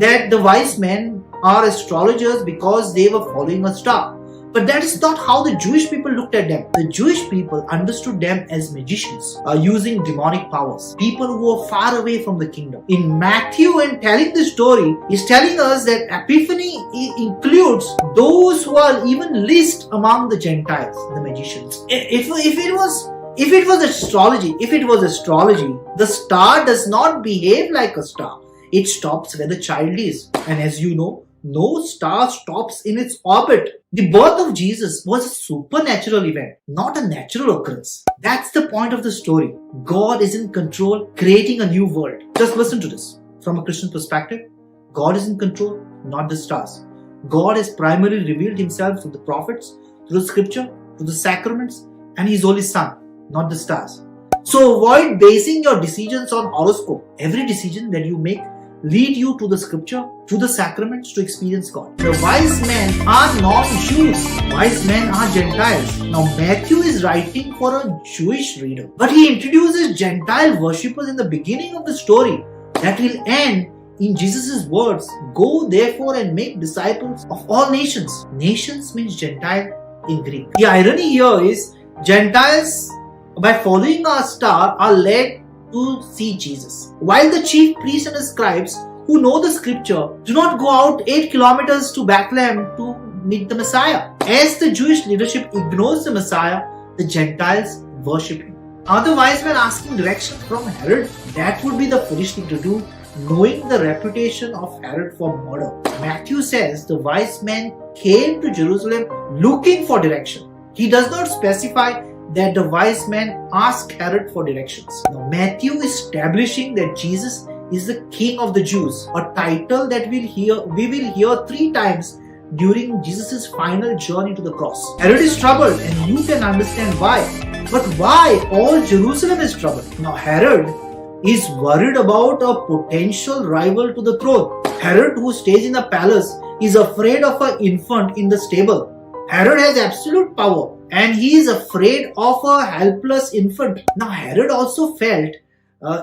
that the wise men are astrologers because they were following a star. But that is not how the Jewish people looked at them. The Jewish people understood them as magicians using demonic powers, people who were far away from the kingdom. In Matthew, in telling the story, is telling us that Epiphany includes those who are even least among the Gentiles, the magicians. If it was astrology, the star does not behave like a star. It stops where the child is. And as you know, no star stops in its orbit. The birth of Jesus was a supernatural event, not a natural occurrence. That's the point of the story. God is in control, creating a new world. Just listen to this. From a Christian perspective, God is in control, not the stars. God has primarily revealed himself through the prophets, through the scripture, through the sacraments, and his only son, not the stars. So avoid basing your decisions on horoscope. Every decision that you make lead you to the scripture, to the sacraments, to experience God. The wise men are non-Jews. Wise men are Gentiles. Now Matthew is writing for a Jewish reader, but he introduces Gentile worshippers in the beginning of the story that will end in Jesus' words, "Go therefore and make disciples of all nations." Nations means Gentile in Greek. The irony here is Gentiles, by following our star, are led to see Jesus. While the chief priests and the scribes who know the scripture do not go out 8 kilometers to Bethlehem to meet the Messiah. As the Jewish leadership ignores the Messiah, the Gentiles worship him. Are the wise men asking directions from Herod? That would be the foolish thing to do, knowing the reputation of Herod for murder. Matthew says the wise men came to Jerusalem looking for direction. He does not specify that the wise men asked Herod for directions. Now, Matthew is establishing that Jesus is the King of the Jews, a title that we will hear 3 times during Jesus' final journey to the cross. Herod is troubled, and you can understand why. But why all Jerusalem is troubled? Now, Herod is worried about a potential rival to the throne. Herod, who stays in the palace, is afraid of an infant in the stable. Herod has absolute power and he is afraid of a helpless infant. Now, Herod also felt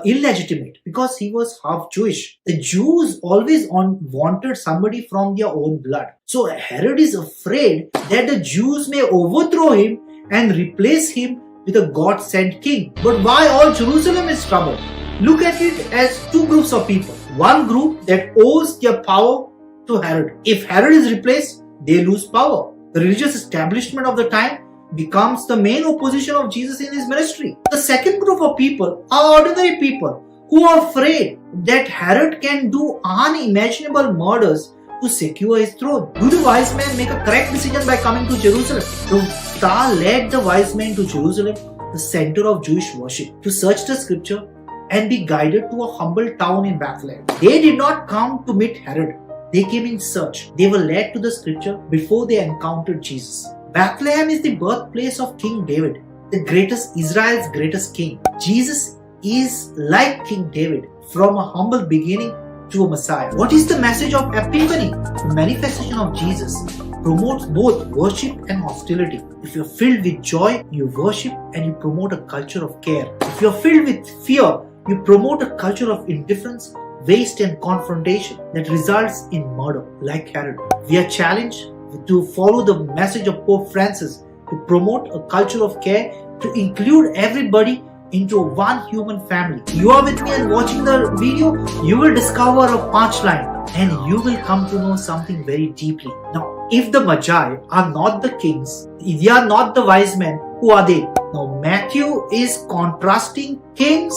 illegitimate because he was half Jewish. The Jews always wanted somebody from their own blood. So Herod is afraid that the Jews may overthrow him and replace him with a God-sent king. But why all Jerusalem is troubled? Look at it as 2 groups of people. One group that owes their power to Herod. If Herod is replaced, they lose power. The religious establishment of the time becomes the main opposition of Jesus in his ministry. The second group of people are ordinary people who are afraid that Herod can do unimaginable murders to secure his throne. Do the wise men make a correct decision by coming to Jerusalem? The star led the wise men to Jerusalem, the center of Jewish worship, to search the scripture and be guided to a humble town in Bethlehem. They did not come to meet Herod. They came in search. They were led to the scripture before they encountered Jesus. Bethlehem is the birthplace of King David, the greatest Israel's greatest king. Jesus is like King David, from a humble beginning to a Messiah. What is the message of Epiphany? The manifestation of Jesus promotes both worship and hostility. If you're filled with joy, you worship and you promote a culture of care. If you're filled with fear, you promote a culture of indifference, waste and confrontation that results in murder, like Herod. We are challenged to follow the message of Pope Francis to promote a culture of care, to include everybody into one human family. You are with me and watching the video, you will discover a punchline and you will come to know something very deeply. Now, if the Magi are not the kings, if they are not the wise men, who are they? Now, Matthew is contrasting kings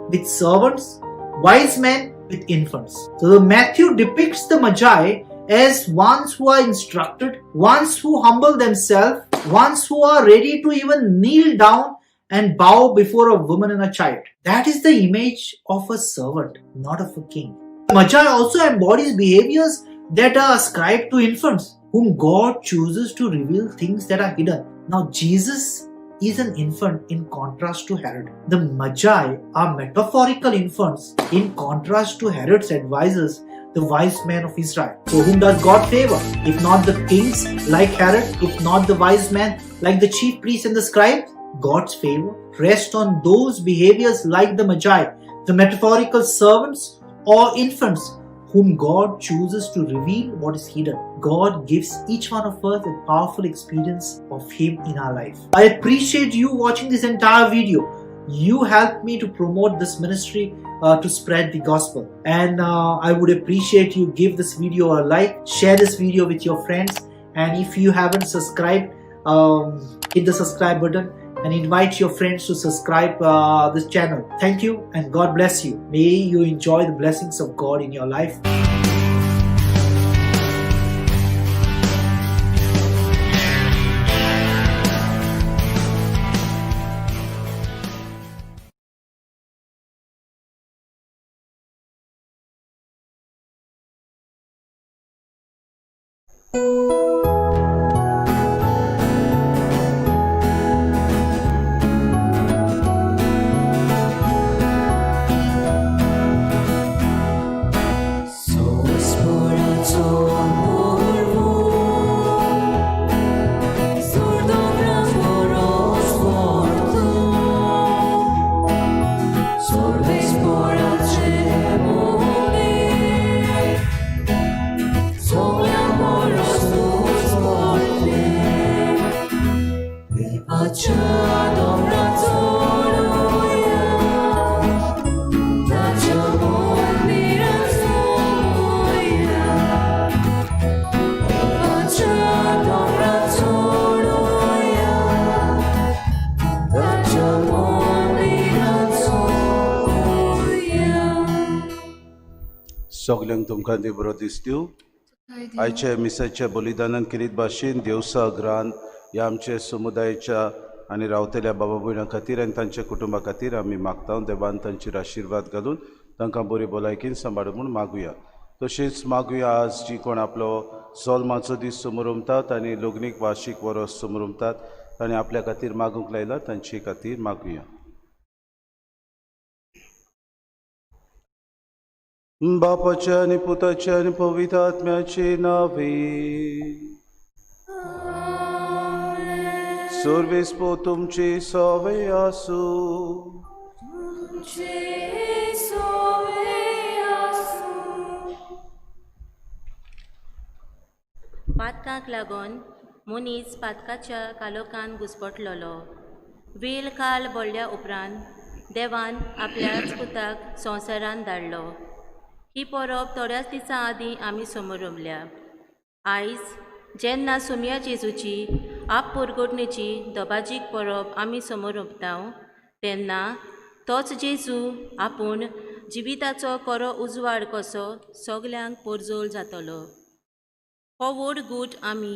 with servants, wise men with infants. So, the Matthew depicts the Magi as ones who are instructed, ones who humble themselves, ones who are ready to even kneel down and bow before a woman and a child. That is the image of a servant, not of a king. Magi also embodies behaviors that are ascribed to infants, whom God chooses to reveal things that are hidden. Now, Jesus is an infant in contrast to Herod. The Magi are metaphorical infants in contrast to Herod's advisors, the wise men of Israel. So whom does God favor? If not the kings like Herod, if not the wise men like the chief priests and the scribes, God's favor rests on those behaviors like the Magi, the metaphorical servants or infants whom God chooses to reveal what is hidden. God gives each one of us a powerful experience of Him in our life. I appreciate you watching this entire video. You helped me to promote this ministry to spread the gospel. And I would appreciate you give this video a like, share this video with your friends, and if you haven't subscribed, hit the subscribe button and invite your friends to subscribe this channel. Thank you and God bless you. May you enjoy the blessings of God in your life. सगल्यांक तुमकां देव बरो दीस दिवं. आयच्या मिसाच्या बलिदानान केलीत भाशेन देवसा grain ह्या आमच्या समुदायाच्या आनी रावतल्या बाबा भयणां खातीर आनी तांच्या कुटुंबा खातीर आमी मागता. देवान तांचेर आशिर्वाद घालून तांकां बरी भलायकेन सांबाळूं म्हूण मागुया. तशेंच मागुया आज जी कोण आपलो जल्माचो दीस समरमतात आनी लग्नीक वार्शीक वरस समरमतात तांणी आपल्या खातीर मागूंक लायला तांचे खातीर मागुया. बापाच्या आनी पुताच्या आनी पवित्र आत्म्याचे नावे. सर्वेस्पो तुमचे सवे आसूं. पातकाक लागून मनीस पातकाच्या कालोखान घुस्पटलेलो. वेल काल बोडल्या उपरांत देवान आपल्याच पुताक संवसारान धाडलो. ही परब थोड्याच दिसां आदीं आमी समरमल्या. आयज जेन्ना सोमया जेजूची आप परगटणेची दबाजीक परब आमी समरमता तेन्ना तोच जेजू आपूण जिविताचो खरो उजवाड कसो सगल्यांक परजोळ जातलो. हो व्हड गूट आमी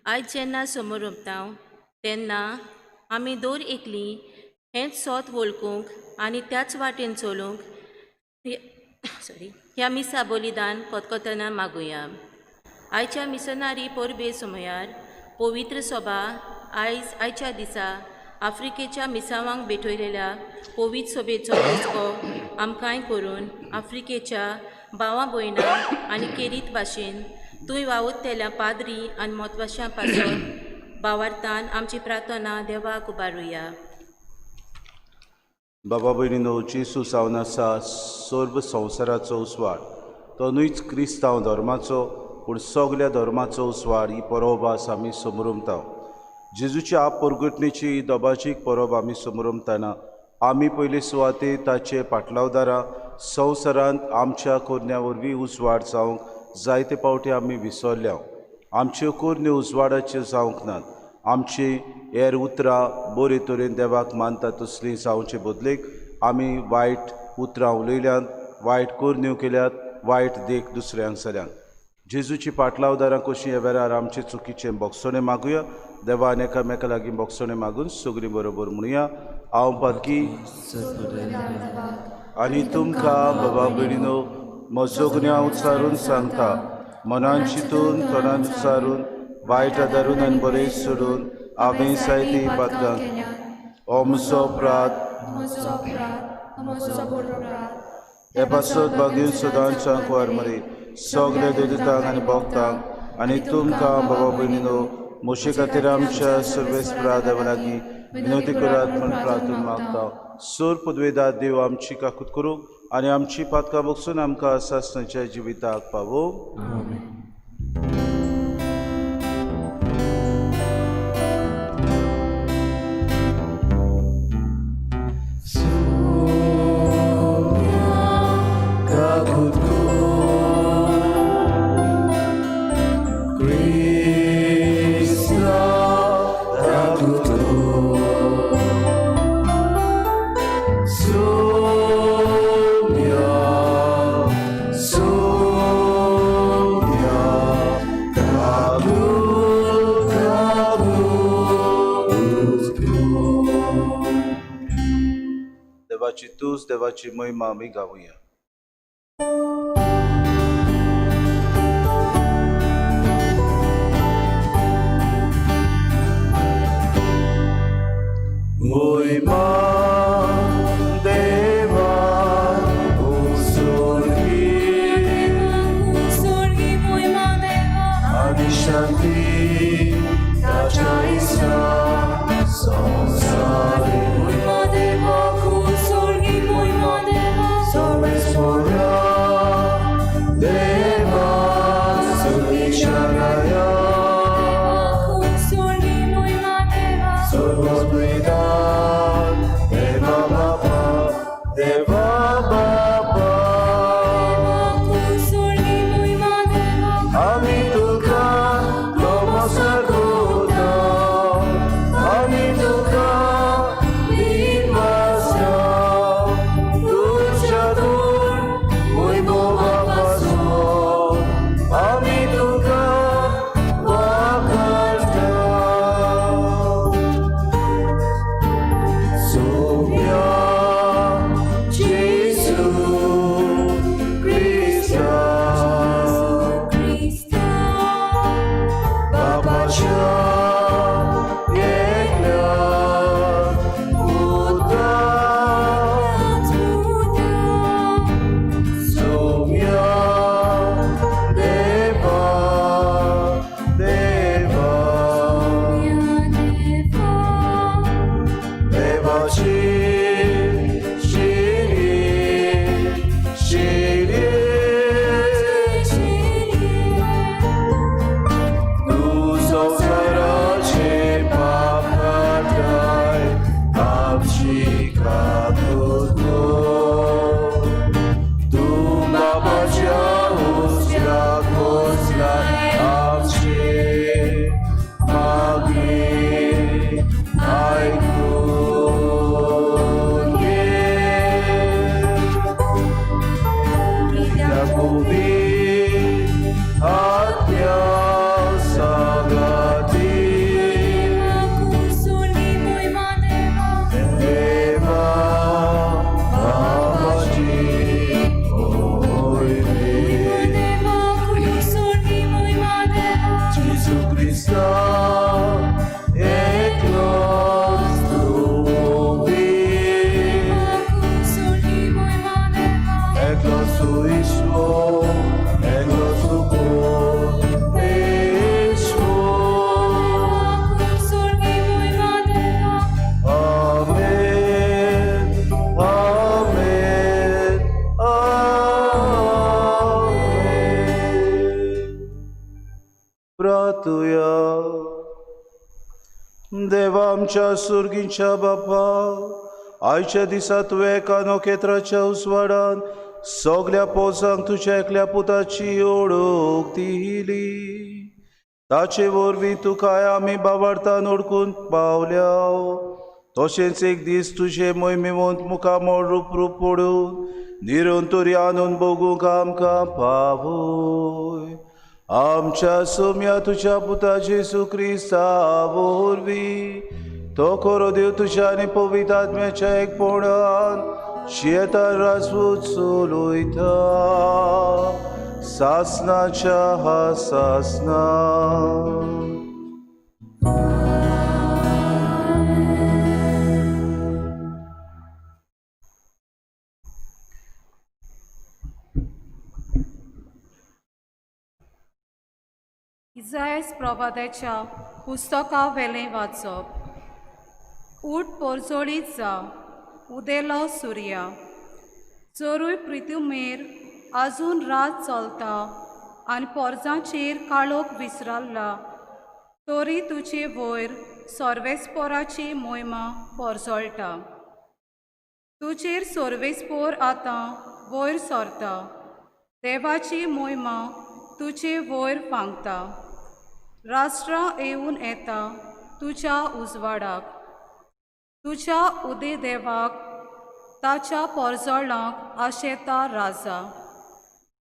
आयज जेन्ना समरमता तेन्ना आमी दर एकली हेंच सोत वळखूंक आनी त्याच वाटेन चलूंक सॉरी ह्या मिसा बलिदान कोतकोतना मागुया. आयच्या मिसनारी परबे समयार पवित्र सभा आयज आयच्या दिसा आफ्रिकेच्या मिसावांक भेटयलेल्या पवित्र सभेचो हुस्को आमकांय करून आफ्रिकेच्या भावां भयणां आनी केरीत भाशेन थंय वावुरतल्या पाद्री आनी म्हत्वाशां पासून भावार्थान आमची प्रार्थना देवाक उबारुया. बाबा भयणीनो, जेजू जावन आसा सर्व संवसाराचो उजवाड. तो न्हूच क्रिस्तांव धर्माचो पूण सगल्या धर्माचो उजवाड. ही परब आस आमी समरमता. जेजूची आप परगटणेची ही दबाजीक परब आमी समरमतना आमी पयले सुवातेर ताचे पाटलावदारां संवसारांत आमच्या कोरण्या वरवीं उजवाड जावंक जायते पावटी आमी विसरल्या. आमच्यो कोरण्यो उजवाडाच्यो जावंक नात. आमची हेर उतरां बरे तरेन देवाक मानता तसलीं जावचे बदलेक आमी वायट उतरां उलयल्यात, वायट कोरण्यो केल्यात, वायट देख दुसऱ्यांक जाल्यात. जेजूची पाटलावदारां कशीं ह्या वेळार आमचे चुकीचें बोगसणें मागुया. देवान एकामेका लागीं बोगसणें मागून सगळीं बरोबर म्हणुया. हांव पातकी आनी तुमकां बाबा भयणीनो म्हजो गुन्यांव उच्चारून सांगता. मनान चिंतून तोंडान उच्चारून वायट आदारून आनी बरें सोडून हांवें जायतीं पातकां. हो म्हजो अपराध, हे पासत बागीन सदांच्या कुवार मरे सगल्या देवतांक आनी भक्तांक आनी तुमकां बाबा भयणीनो म्हजे खातीर आमच्या सर्वेस्परा देवा लागीं विनवती करात म्हूण प्रार्थना मागता. सोर पदवेदार देव आमची काकूत करूंक आनी आमची पातकां बगसून आमकां सासणाच्या जिविताक पावोवं. देवाची महिमा आमी गावया. महिमा देवा उस्वर्गी महिमा देवा आनी शांती ताच्या इसा संवसारी. महिमा देवा उस्वर्गी महिमा देवा सर्वेस्परा देवा सुविचाराया उस्वर्गी महिमा देवा सर्वस्वेदान देवा बापा देवा बापा उस्वर्गी महिमा देवा आमी तुका नमस्कार करता. आमी तुका दिनवासा. तुज्या दूर म्हयनो बापा. आमच्या सुर्गींच्या बापा, आयच्या दिसा तुवें एका नखेत्राच्या उजवाडान सगल्या पोसांक तुज्या एकल्या पुताची ओळख दिली. ताचे वरवीं तुकाय आमी बाबार्थान ओडकून पावल्या. तशेंच एक दीस तुजे मोहिमेवंत मुखामळ रूप रूप पडून निरंतरी आनंद भोगूंक आमकां पावय. आमच्या सोम्या तुज्या पुता जेजू क्रिस्ता वरवीं तो खरो देव तुज्या आनी पवित्र आत्म्याच्या एकपणान शेतान राजवत चलयता सासनाच्या हा सासना. इजायस प्रवादाच्या पुस्तका वेलें वाचप. उठ पोरजोळीत जा, उदेलो सुर्या, चोरूय प्रितुमेर आजून रात चलता आनी पोरजांचेर काळोख विसरला, तरी तुजे वयर सोर्वेस्पोराची मोहिमा पोरजोळटा. तुजेर सोर्वेस्पोर आतां वयर सरता, देवाची मोहिमा तुजे वयर फांकता. राष्ट्रां येवन येता तुज्या उजवाडाक, तुज्या उदे देवाक ताच्या पोरजोळांक आशेता राजा.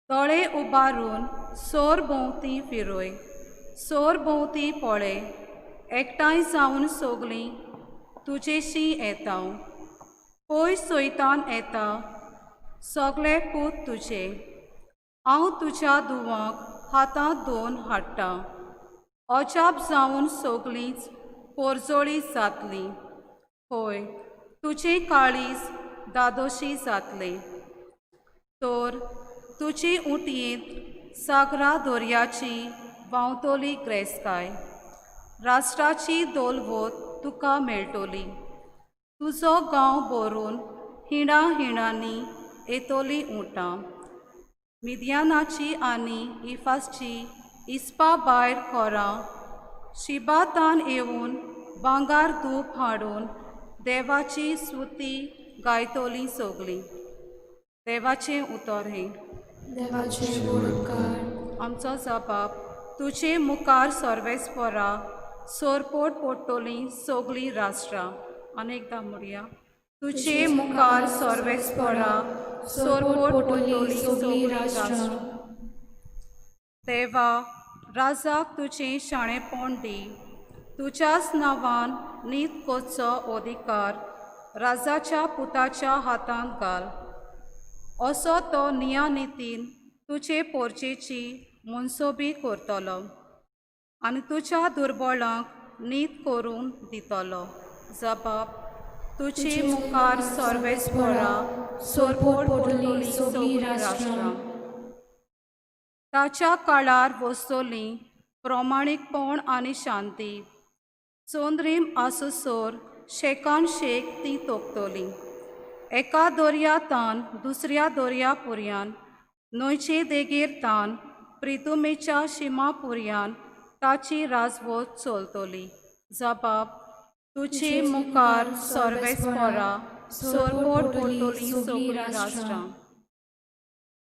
दोळे उबारून सोर भोंवती फिरय, सोर भोंवती पळय, एकठांय जावन सगलीं तुजेशी येता. पयस सयतान येता सगळे पूत तुजे, हांव तुज्या धुवांक हातांत दोन हाडटा. अजाप जावन सगलींच पोरजोळी जातलीं, हय तुजें काळीज दादोशी जातलें. तर तुजी उटयेंत सागरा दर्याची व्हांवतली ग्रेस्ताय, राष्ट्राची दोलवत तुका मेळटली. तुजो गांव भरून हिणा हिणांनी येतली उंटां. मिद्यानाची आनी इफासची इस्पा भायर कोरां शिबातान येवन भांगार धूप हाडून देवाची स्तुती गायतली सगलीं. देवाचें उतर हें. देवाचे उपकार. आमचो जबाब तुजे मुखार सर्वेस्परा सोरपोट पडटलीं सगलीं राष्ट्रां. आनी एकदां म्हणया, तुजे मुखार सर्वेस्परा सोरपोट पडटलीं सगलीं राष्ट्रां. देवा, राजाक तुजें शाणेपण दी, तुज्याच नांवान नीत करचो अधिकार राजाच्या पुताच्या हातांत घाल. असो तो नियानितीन तुजे पोरचेची मनसोबी करतलो आनी तुज्या दुर्बळांक नीत करून दितलो. जबाब तुजे मुखार सर्वेस्परा सोरपोट पडटलीं सगलीं राष्ट्रां. ताच्या काळार वसतली प्रमाणीकपण आनी शांती, चंद्रीम आसोसर शेकान शेक ती तोपतली. एका दर्या तान दुसऱ्या दर्या पुरयान, न्हंयचे देगेर तान प्रितुमेच्या शिमा पुरयान ताची राजवत चलतली. जबाब तुजे मुखार सर्वेस्परा सोरपोट पडटलीं सगलीं राष्ट्रां.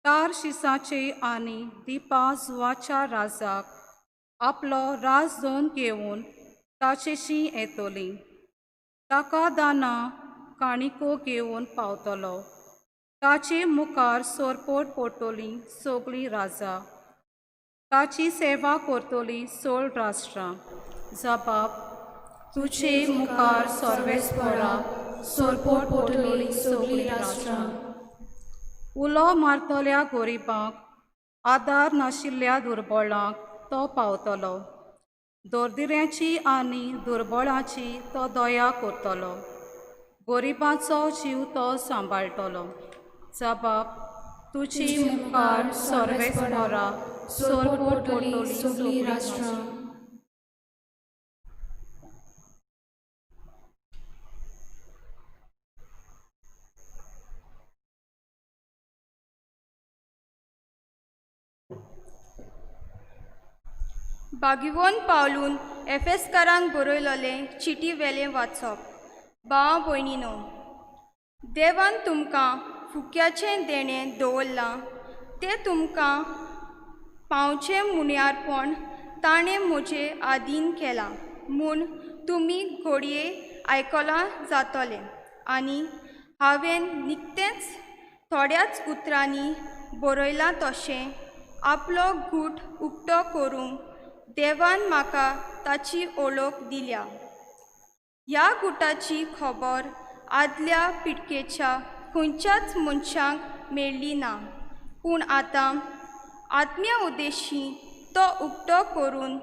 तारशिसाचे आनी दिपा जुवाच्या राजाक आपलो राज दोन घेवन ताचेशी येतली. ताका दाना काणिको घेवन पावतलो. ताचे मुखार सोरपोट पडटलीं सगलीं राजा, ताची सेवा करतली सोळ राष्ट्रां. जबाब तुजे मुखार सर्वेस्परा सोरपोट पडटलीं सगलीं राष्ट्रां. उलो मारतल्या गरिबांक, आदार नाशिल्ल्या दुर्बळांक तो पावतलो. दर्दिऱ्यांची आनी दुर्बळांची तो दया करतलो. गरिबांचो जीव तो सांबाळटलो. जबाब तुजी मुखार सर्वेस्परा सोरपोट पडटलीं सगलीं राष्ट्रां. बागिवोन पावलून एफेस्कारांक बरयलोलें चिटी वेलें वाचप. भाव भयणीनो, देवान तुमकां फुक्याचें देणें दवरलां तें तुमकां पावचें मुण्यारपण ताणें म्हजे आदीन केलां म्हूण तुमी घडये आयकलां जातलें आनी हांवें निकतेंच थोड्याच उतरांनी बरयलां तशें आपलो गूट उक्तो करूंक देवान म्हाका ताची ओळख दिल्या. ह्या गुटाची खबर आदल्या पिटकेच्या खंयच्याच मनशांक मेळ्ळी ना, पूण आतां आत्म्या उद्देशी तो उक्तो करून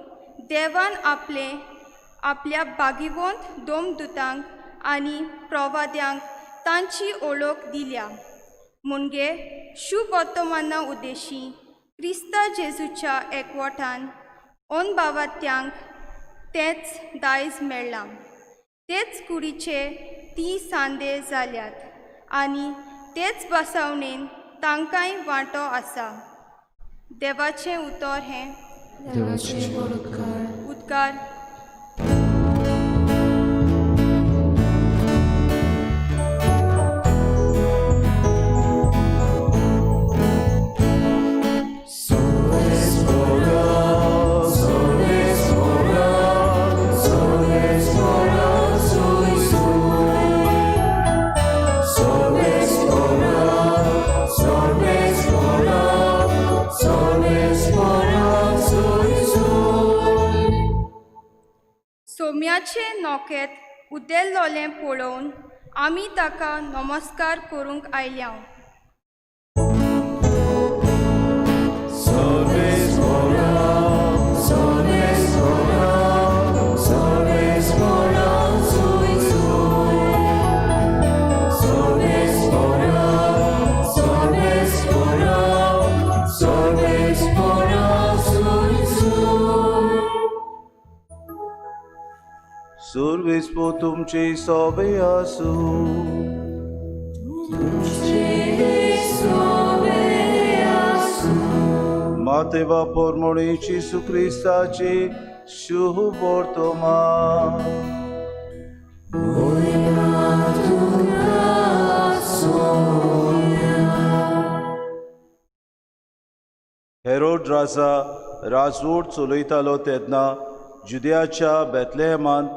देवान आपले आपल्या भागिवंत दोमदुतांक आनी प्रवाद्यांक तांची ओळख दिल्या. म्हणजे शुभवर्तमाना उद्देशी क्रिस्ता जेजूच्या एकवटान ओनभावात्यांक तेंच दायज मेळ्ळां. तेच कुडीचे ती सांदे जाल्यात आनी तेच बसवणेन तांकांय वांटो आसा. देवाचें उतर हें. देवाचे उपकार. उदकार. सोम्याचें नोकेत उदेल्लोलें पळोवन आमी ताका नमस्कार करूंक आयल्या. सुर्विस्पो तुमचे सोबे आसू. मातेवा पोरमोणी जेजू क्रिस्ताची शुभ वर्तमान. हेरोड राजा राजवट चलयतालो तेन्ना जुदयाच्या बेथलेहेमांत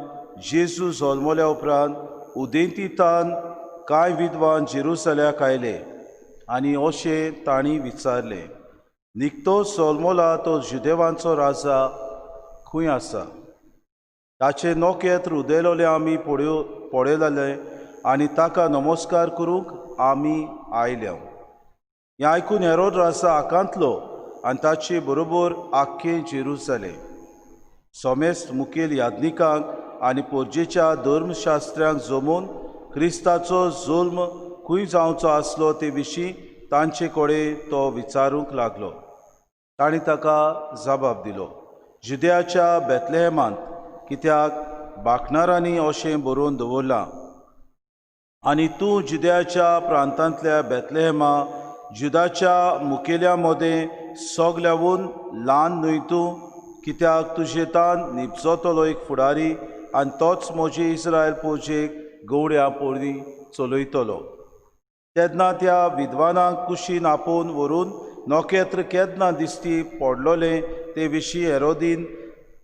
जेजू जल्मल्या उपरांत उदेंतीतान कांय विद्वान जेरुसल्याक आयले आनी अशें तांणी विचारलें, निकतो जल्मला तो जुदेवांचो राजा खंय आसा? ताचें नोकेत्र उदेलोलें आमी पळयलें आनी ताका नमस्कार करूंक आमी आयल्या. हें आयकून हेरोद राजा आकांतलो आनी ताचे बरोबर आख्खें जेरुसलेम. समेस्त मुखेल याज्ञिकांक आनी पोरजेच्या धर्मशास्त्र्यांक जमोवन क्रिस्ताचो जुल्म खंय जावचो आसलो ते विशीं तांचे कडेन तो विचारूंक लागलो. तांणी ताका जबाब दिलो, जुदयाच्या बेथलेहेमांत, कित्याक बाकणारांनी अशें बरोवन दवरलां, आनी तूं जुदयाच्या प्रांतांतल्या बेथलेहेमा जुदाच्या मुखेल्या मदें सगल्यावून ल्हान न्हय तूं, कित्याक तुजे तान निपजतलो एक फुडारी आनी तोच म्हजे इस्रायल पोजेक गवड्या पोरणी चलयतलो. तेन्ना त्या विद्वानांक कुशीन आपोवन व्हरून नखेत्र केन्ना दिश्टी पडलोलें ते विशीं हेरोदीन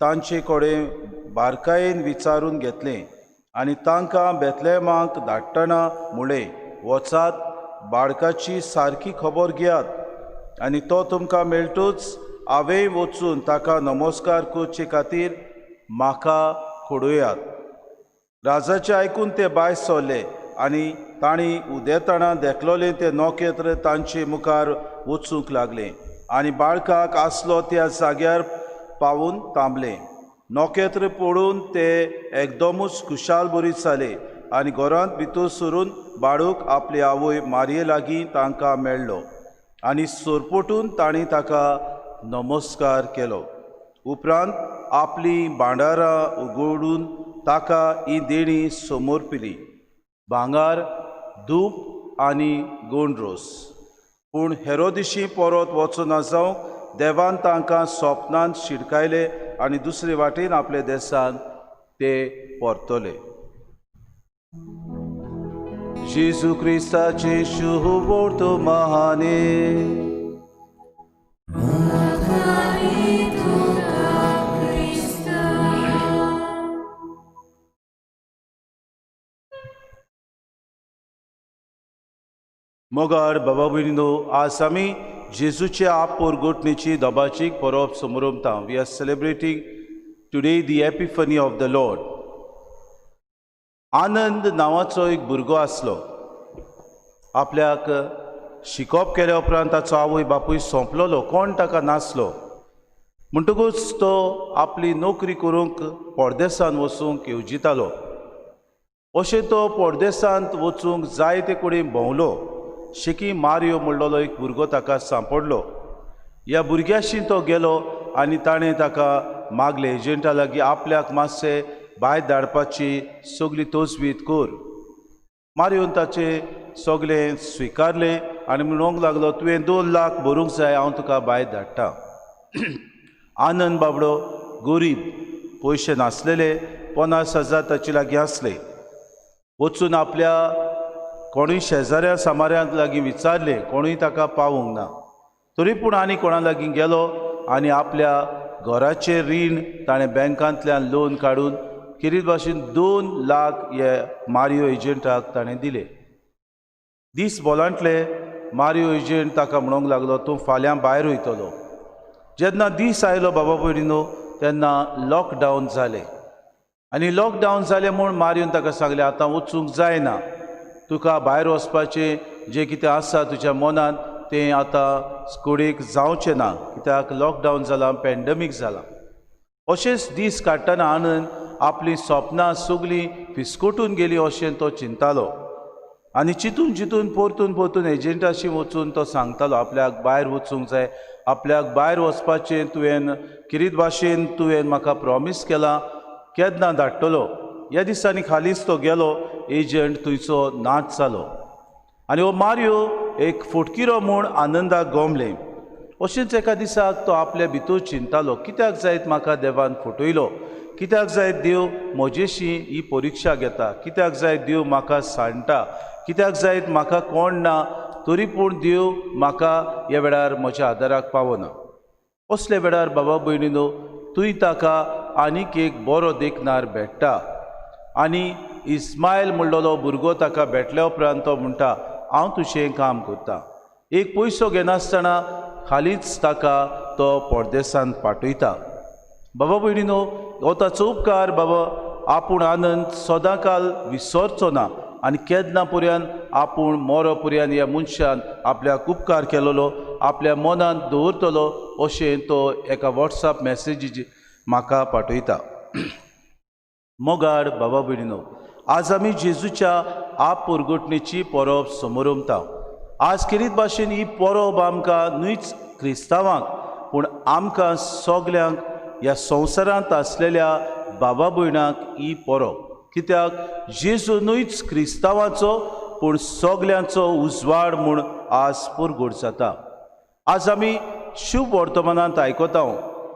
तांचे कडेन बारकायेन विचारून घेतलें आनी तांकां बेथलेहेमाक धाडटना म्हळें, वचात बाळकाची सारकी खबर घेयात आनी तो तुमकां मेळटूच हांवें वचून ताका नमस्कार करचे खातीर म्हाका खोडयात. राजाचें आयकून ते भायर सरले आनी तांणी उदेतना देखलोलें तें नखेत्र तांचे मुखार वचूंक लागलें आनी बाळकाक आसलो त्या जाग्यार पावून थांबलें. नखेत्र पळोवन ते एकदमूच खुशाल बरीत जाले आनी घरांत भितर सरून बाळूक आपली आवय मारये लागीं तांकां मेळ्ळो आनी सरपटून तांणी ताका नमस्कार केलो. उपरांत आपली भांडारां उगडून ताका ही देणी समर्पिली, भांगर, धूप आनी गोंडरोस. पूण हेरोदिशी परत वचना जावंक देवान तांकां सपनान शिडकायले आनी दुसरे वाटेन आपल्या देसान ते परतले. जेजू क्रिस्ताचे शुभवर्तमाने. मोगार बाबा भयणीनो, आज आमी जेजूच्या आपपोरगोटणेची दबाचीक परब समरमता. We are celebrating today the Epiphany of the Lord. Anand नांवाचो एक भुरगो आसलो. आपल्याक शिकोप केल्या उपरांत ताचो आवय बापूय सोंपलोलो, कोण ताका नासलो. म्हणटकूच तो आपली नोकरी करूंक परदेसान वचूंक येवजितालो. अशें तो परदेसांत वचूंक जायते कडेन भोंवलो. शेकी मारियो म्हणलेलो एक भुरगो ताका सांपडलो. ह्या भुरग्याशी तो गेलो आनी ताणें ताका मागलें एजंटा लागीं आपल्याक मातशें भायर धाडपाची सगली तजवीज कर. मारियोन ताचें सगलें स्विकारलें आनी म्हणूंक लागलो, तुवें 2 लाख भरूंक जाय, हांव तुका भायर धाडटा. आनंद बाबडो गरीब, पयशे नासलेले, 50,000 ताचे लागीं आसले. वचून आपल्या कोणूय शेजाऱ्या सामाऱ्यांक लागीं विचारलें, कोणूय ताका पावूंक ना. तरी पूण आनी कोणा लागीं गेलो आनी आपल्या घराचें रीण ताणें बँकांतल्यान लोन काडून खेरीत भाशेन 2 लाख हे मारियो एजंटाक ताणें दिले. दीस बोलांटले. मारियो एजंट ताका म्हणूंक लागलो, तूं फाल्यां भायर वयतलो. जेन्ना दीस आयलो बाबा भयणीनो, तेन्ना लॉकडावन जालें. आनी लॉकडावन जालें म्हूण मारियोन ताका सांगलें, आतां वचूंक जायना, तुका भायर वचपाचें जें कितें आसा तुज्या मनांत तें आतां कुडीक जावचें ना, कित्याक लॉकडावन जालां, पॅन्डमीक जालां. अशेंच दीस काडटना आनंद आपलीं सपनां सगलीं फिसकटून गेलीं अशें तो चिंतालो. आनी चिंतून चिंतून परतून परतून एजंटाशी वचून तो सांगतालो, आपल्याक भायर वचूंक जाय, आपल्याक भायर वचपाचें तुवें किरीत भाशेन तुवें म्हाका प्रॉमीस केलां, केन्ना धाडटलो. ह्या दिसांनी खालीच तो गेलो, एजंट थंयचो नाच जालो. आनी हो मारियो एक फटकिरो म्हूण आनंदाक गोमलें. अशेंच एका दिसाक तो आपल्या भितर चिंतालो, कित्याक जायत म्हाका देवान फटयलो, कित्याक जायत देव म्हजेशी ही परिक्षा घेता, कित्याक जायत देव म्हाका सांडटा, कित्याक जायत म्हाका कोण ना तरी पूण देव म्हाका ह्या वेळार म्हज्या आदाराक पावना. असल्या वेळार बाबा भयणीनो, तुय ताका आनीक एक बरो देखणार भेट्टा. आनी इस्मायल म्हणलेलो भुरगो ताका भेटल्या उपरांत तो म्हणटा, हांव तुजें काम करता. एक पयसो घेनासतना खालीच ताका तो परदेसांत पाठयता. बाबा भयणीनो, हो ताचो उपकार बाबा आपूण आनंद सदांकाल विसरचो ना आनी केन्ना पर्यंत आपूण मरो पर्यंत ह्या मनशान आपल्याक उपकार केलेलो आपल्या मनांत दवरतलो अशें तो एका वॉट्सएप मॅसेजीची म्हाका पाठयता. मोगाड बाबा भयणीनो, आज आमी जेजूच्या आपपोरगटणेची परब समरमता. आज खेरीत भाशेन ही परब आमकां न्हूच क्रिस्तांवांक पूण आमकां सगल्यांक ह्या संवसारांत आसलेल्या बाबा भयणांक ही परब, कित्याक जेजू न्हूच क्रिस्तांवाचो पूण सगल्यांचो उजवाड म्हूण आज परगट जाता. आज आमी शुभ वर्तमानांत आयकता,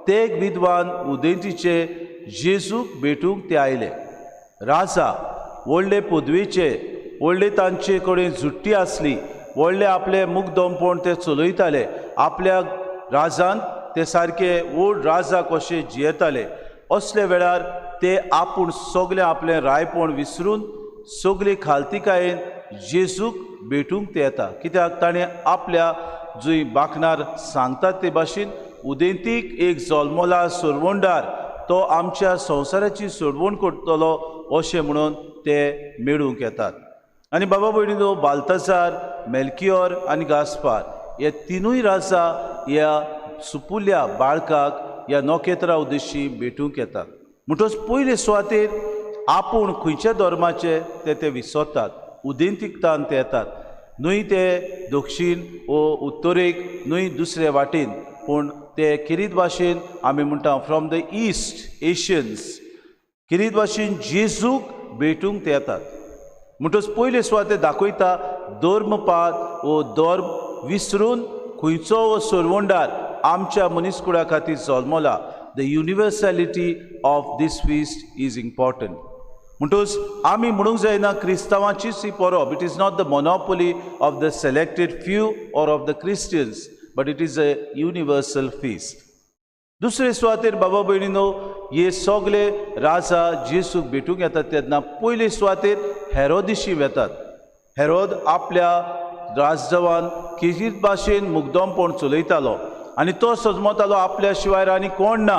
ते एक विद्वान उदेंतीचे जेजूक भेटूंक ते आयले. राजा व्हडले पदवेचे, व्हडले तांचे कडेन झुट्टी आसली, व्हडले आपले मुखदमपण ते चलयताले, आपल्या राजान ते सारके व्हड राजा कशे जियेताले. असल्या वेळार ते आपूण सगळें आपलें रायपण विसरून सगळी खालतिकायेन जेजूक भेटूंक ते येता, कित्याक ताणें आपल्या जंय बाकणार सांगतात ते भाशेन उदेंतीक एक जल्मला सोडवणदार, तो आमच्या संवसाराची सोडवण करतलो अशें म्हणून ते मेळूंक येतात. आनी बाबा भयणीनो, बाल्तजार, मेल्कियोर आनी गास्पार हे तिनूय राजा ह्या सुपुल्ल्या बाळकाक ह्या नखेत्रा उद्देशी भेटूंक येतात. म्हणटकच पयले सुवातेर आपूण खंयच्या धर्माचे ते ते विसरतात, उदेंतिकतान ते येतात, न्हय ते दक्षीण वो उत्तरेक न्हय दुसरे वाटेन, पूण ते खेरीत भाशेन आमी म्हणटा फ्रॉम the east Asians, खेरीत भाशेन जेजूक भेटूंक ते येतात. म्हणटकच पयले सुवाते दाखयता धर्मपात वो धर्म विसरून खंयचो वो सोडवणदार आमच्या मनीसकुळा खातीर जल्मला, The universality of this feast is important. म्हणटूच आमी म्हणूंक जायना क्रिस्तांवाचीच ही परब. It is not the monopoly of the selected few or of the Christians, but it is a universal feast. दुसरे सुवातेर बाबा भयणीनो, हे सगळे राजा जेसूक भेटूंक येतात तेन्ना पयले सुवातेर हेरोदिशी वेतात. हेरोद आपल्या राजदवान किजीत भाशेन मुग्दमपण चलयतालो आनी तो सजमतालो आपल्या शिवाय आनी कोण ना.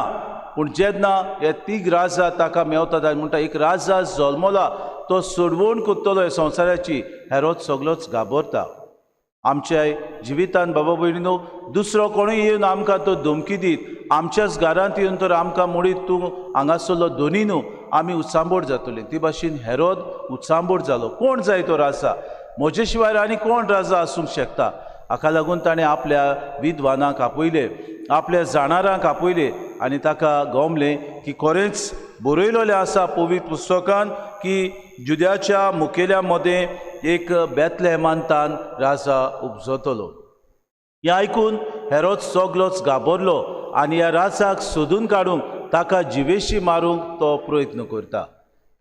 पूण जेन्ना हे तीग राजा ताका मेवतात आनी म्हणटा एक राजा जल्मला तो सोडवण करतलो हे संवसाराची, हेरोद सगळोच घाबरता. आमच्या जिवितान बाबा भयणीनो, दुसरो कोणूय येवन आमकां तो धमकी दीत, आमच्याच घरांत येवन तर आमकां म्हणीत तूं हांगासरलो धनी न्हू, आमी उचांबोड जातली. ती भाशेन हेरोद उचांबोड जालो. कोण जाय तो राजा, म्हजे शिवाय आनी कोण राजा आसूंक शकता? हाका लागून ताणें आपल्या विद्वानाक आपयले, आपल्या जाणारांक आपयले आनी ताका गमलें की खरेंच बरयलेलें आसा पवित्र पुस्तकान की जुद्याच्या मुखेल्या मदें एक बेतलेहमांतान राजा उपजतलो. हें आयकून हेरोद सगलोच घाबरलो आनी ह्या राजाक सोदून काडूंक ताका जिवेशी मारूंक तो प्रयत्न करता.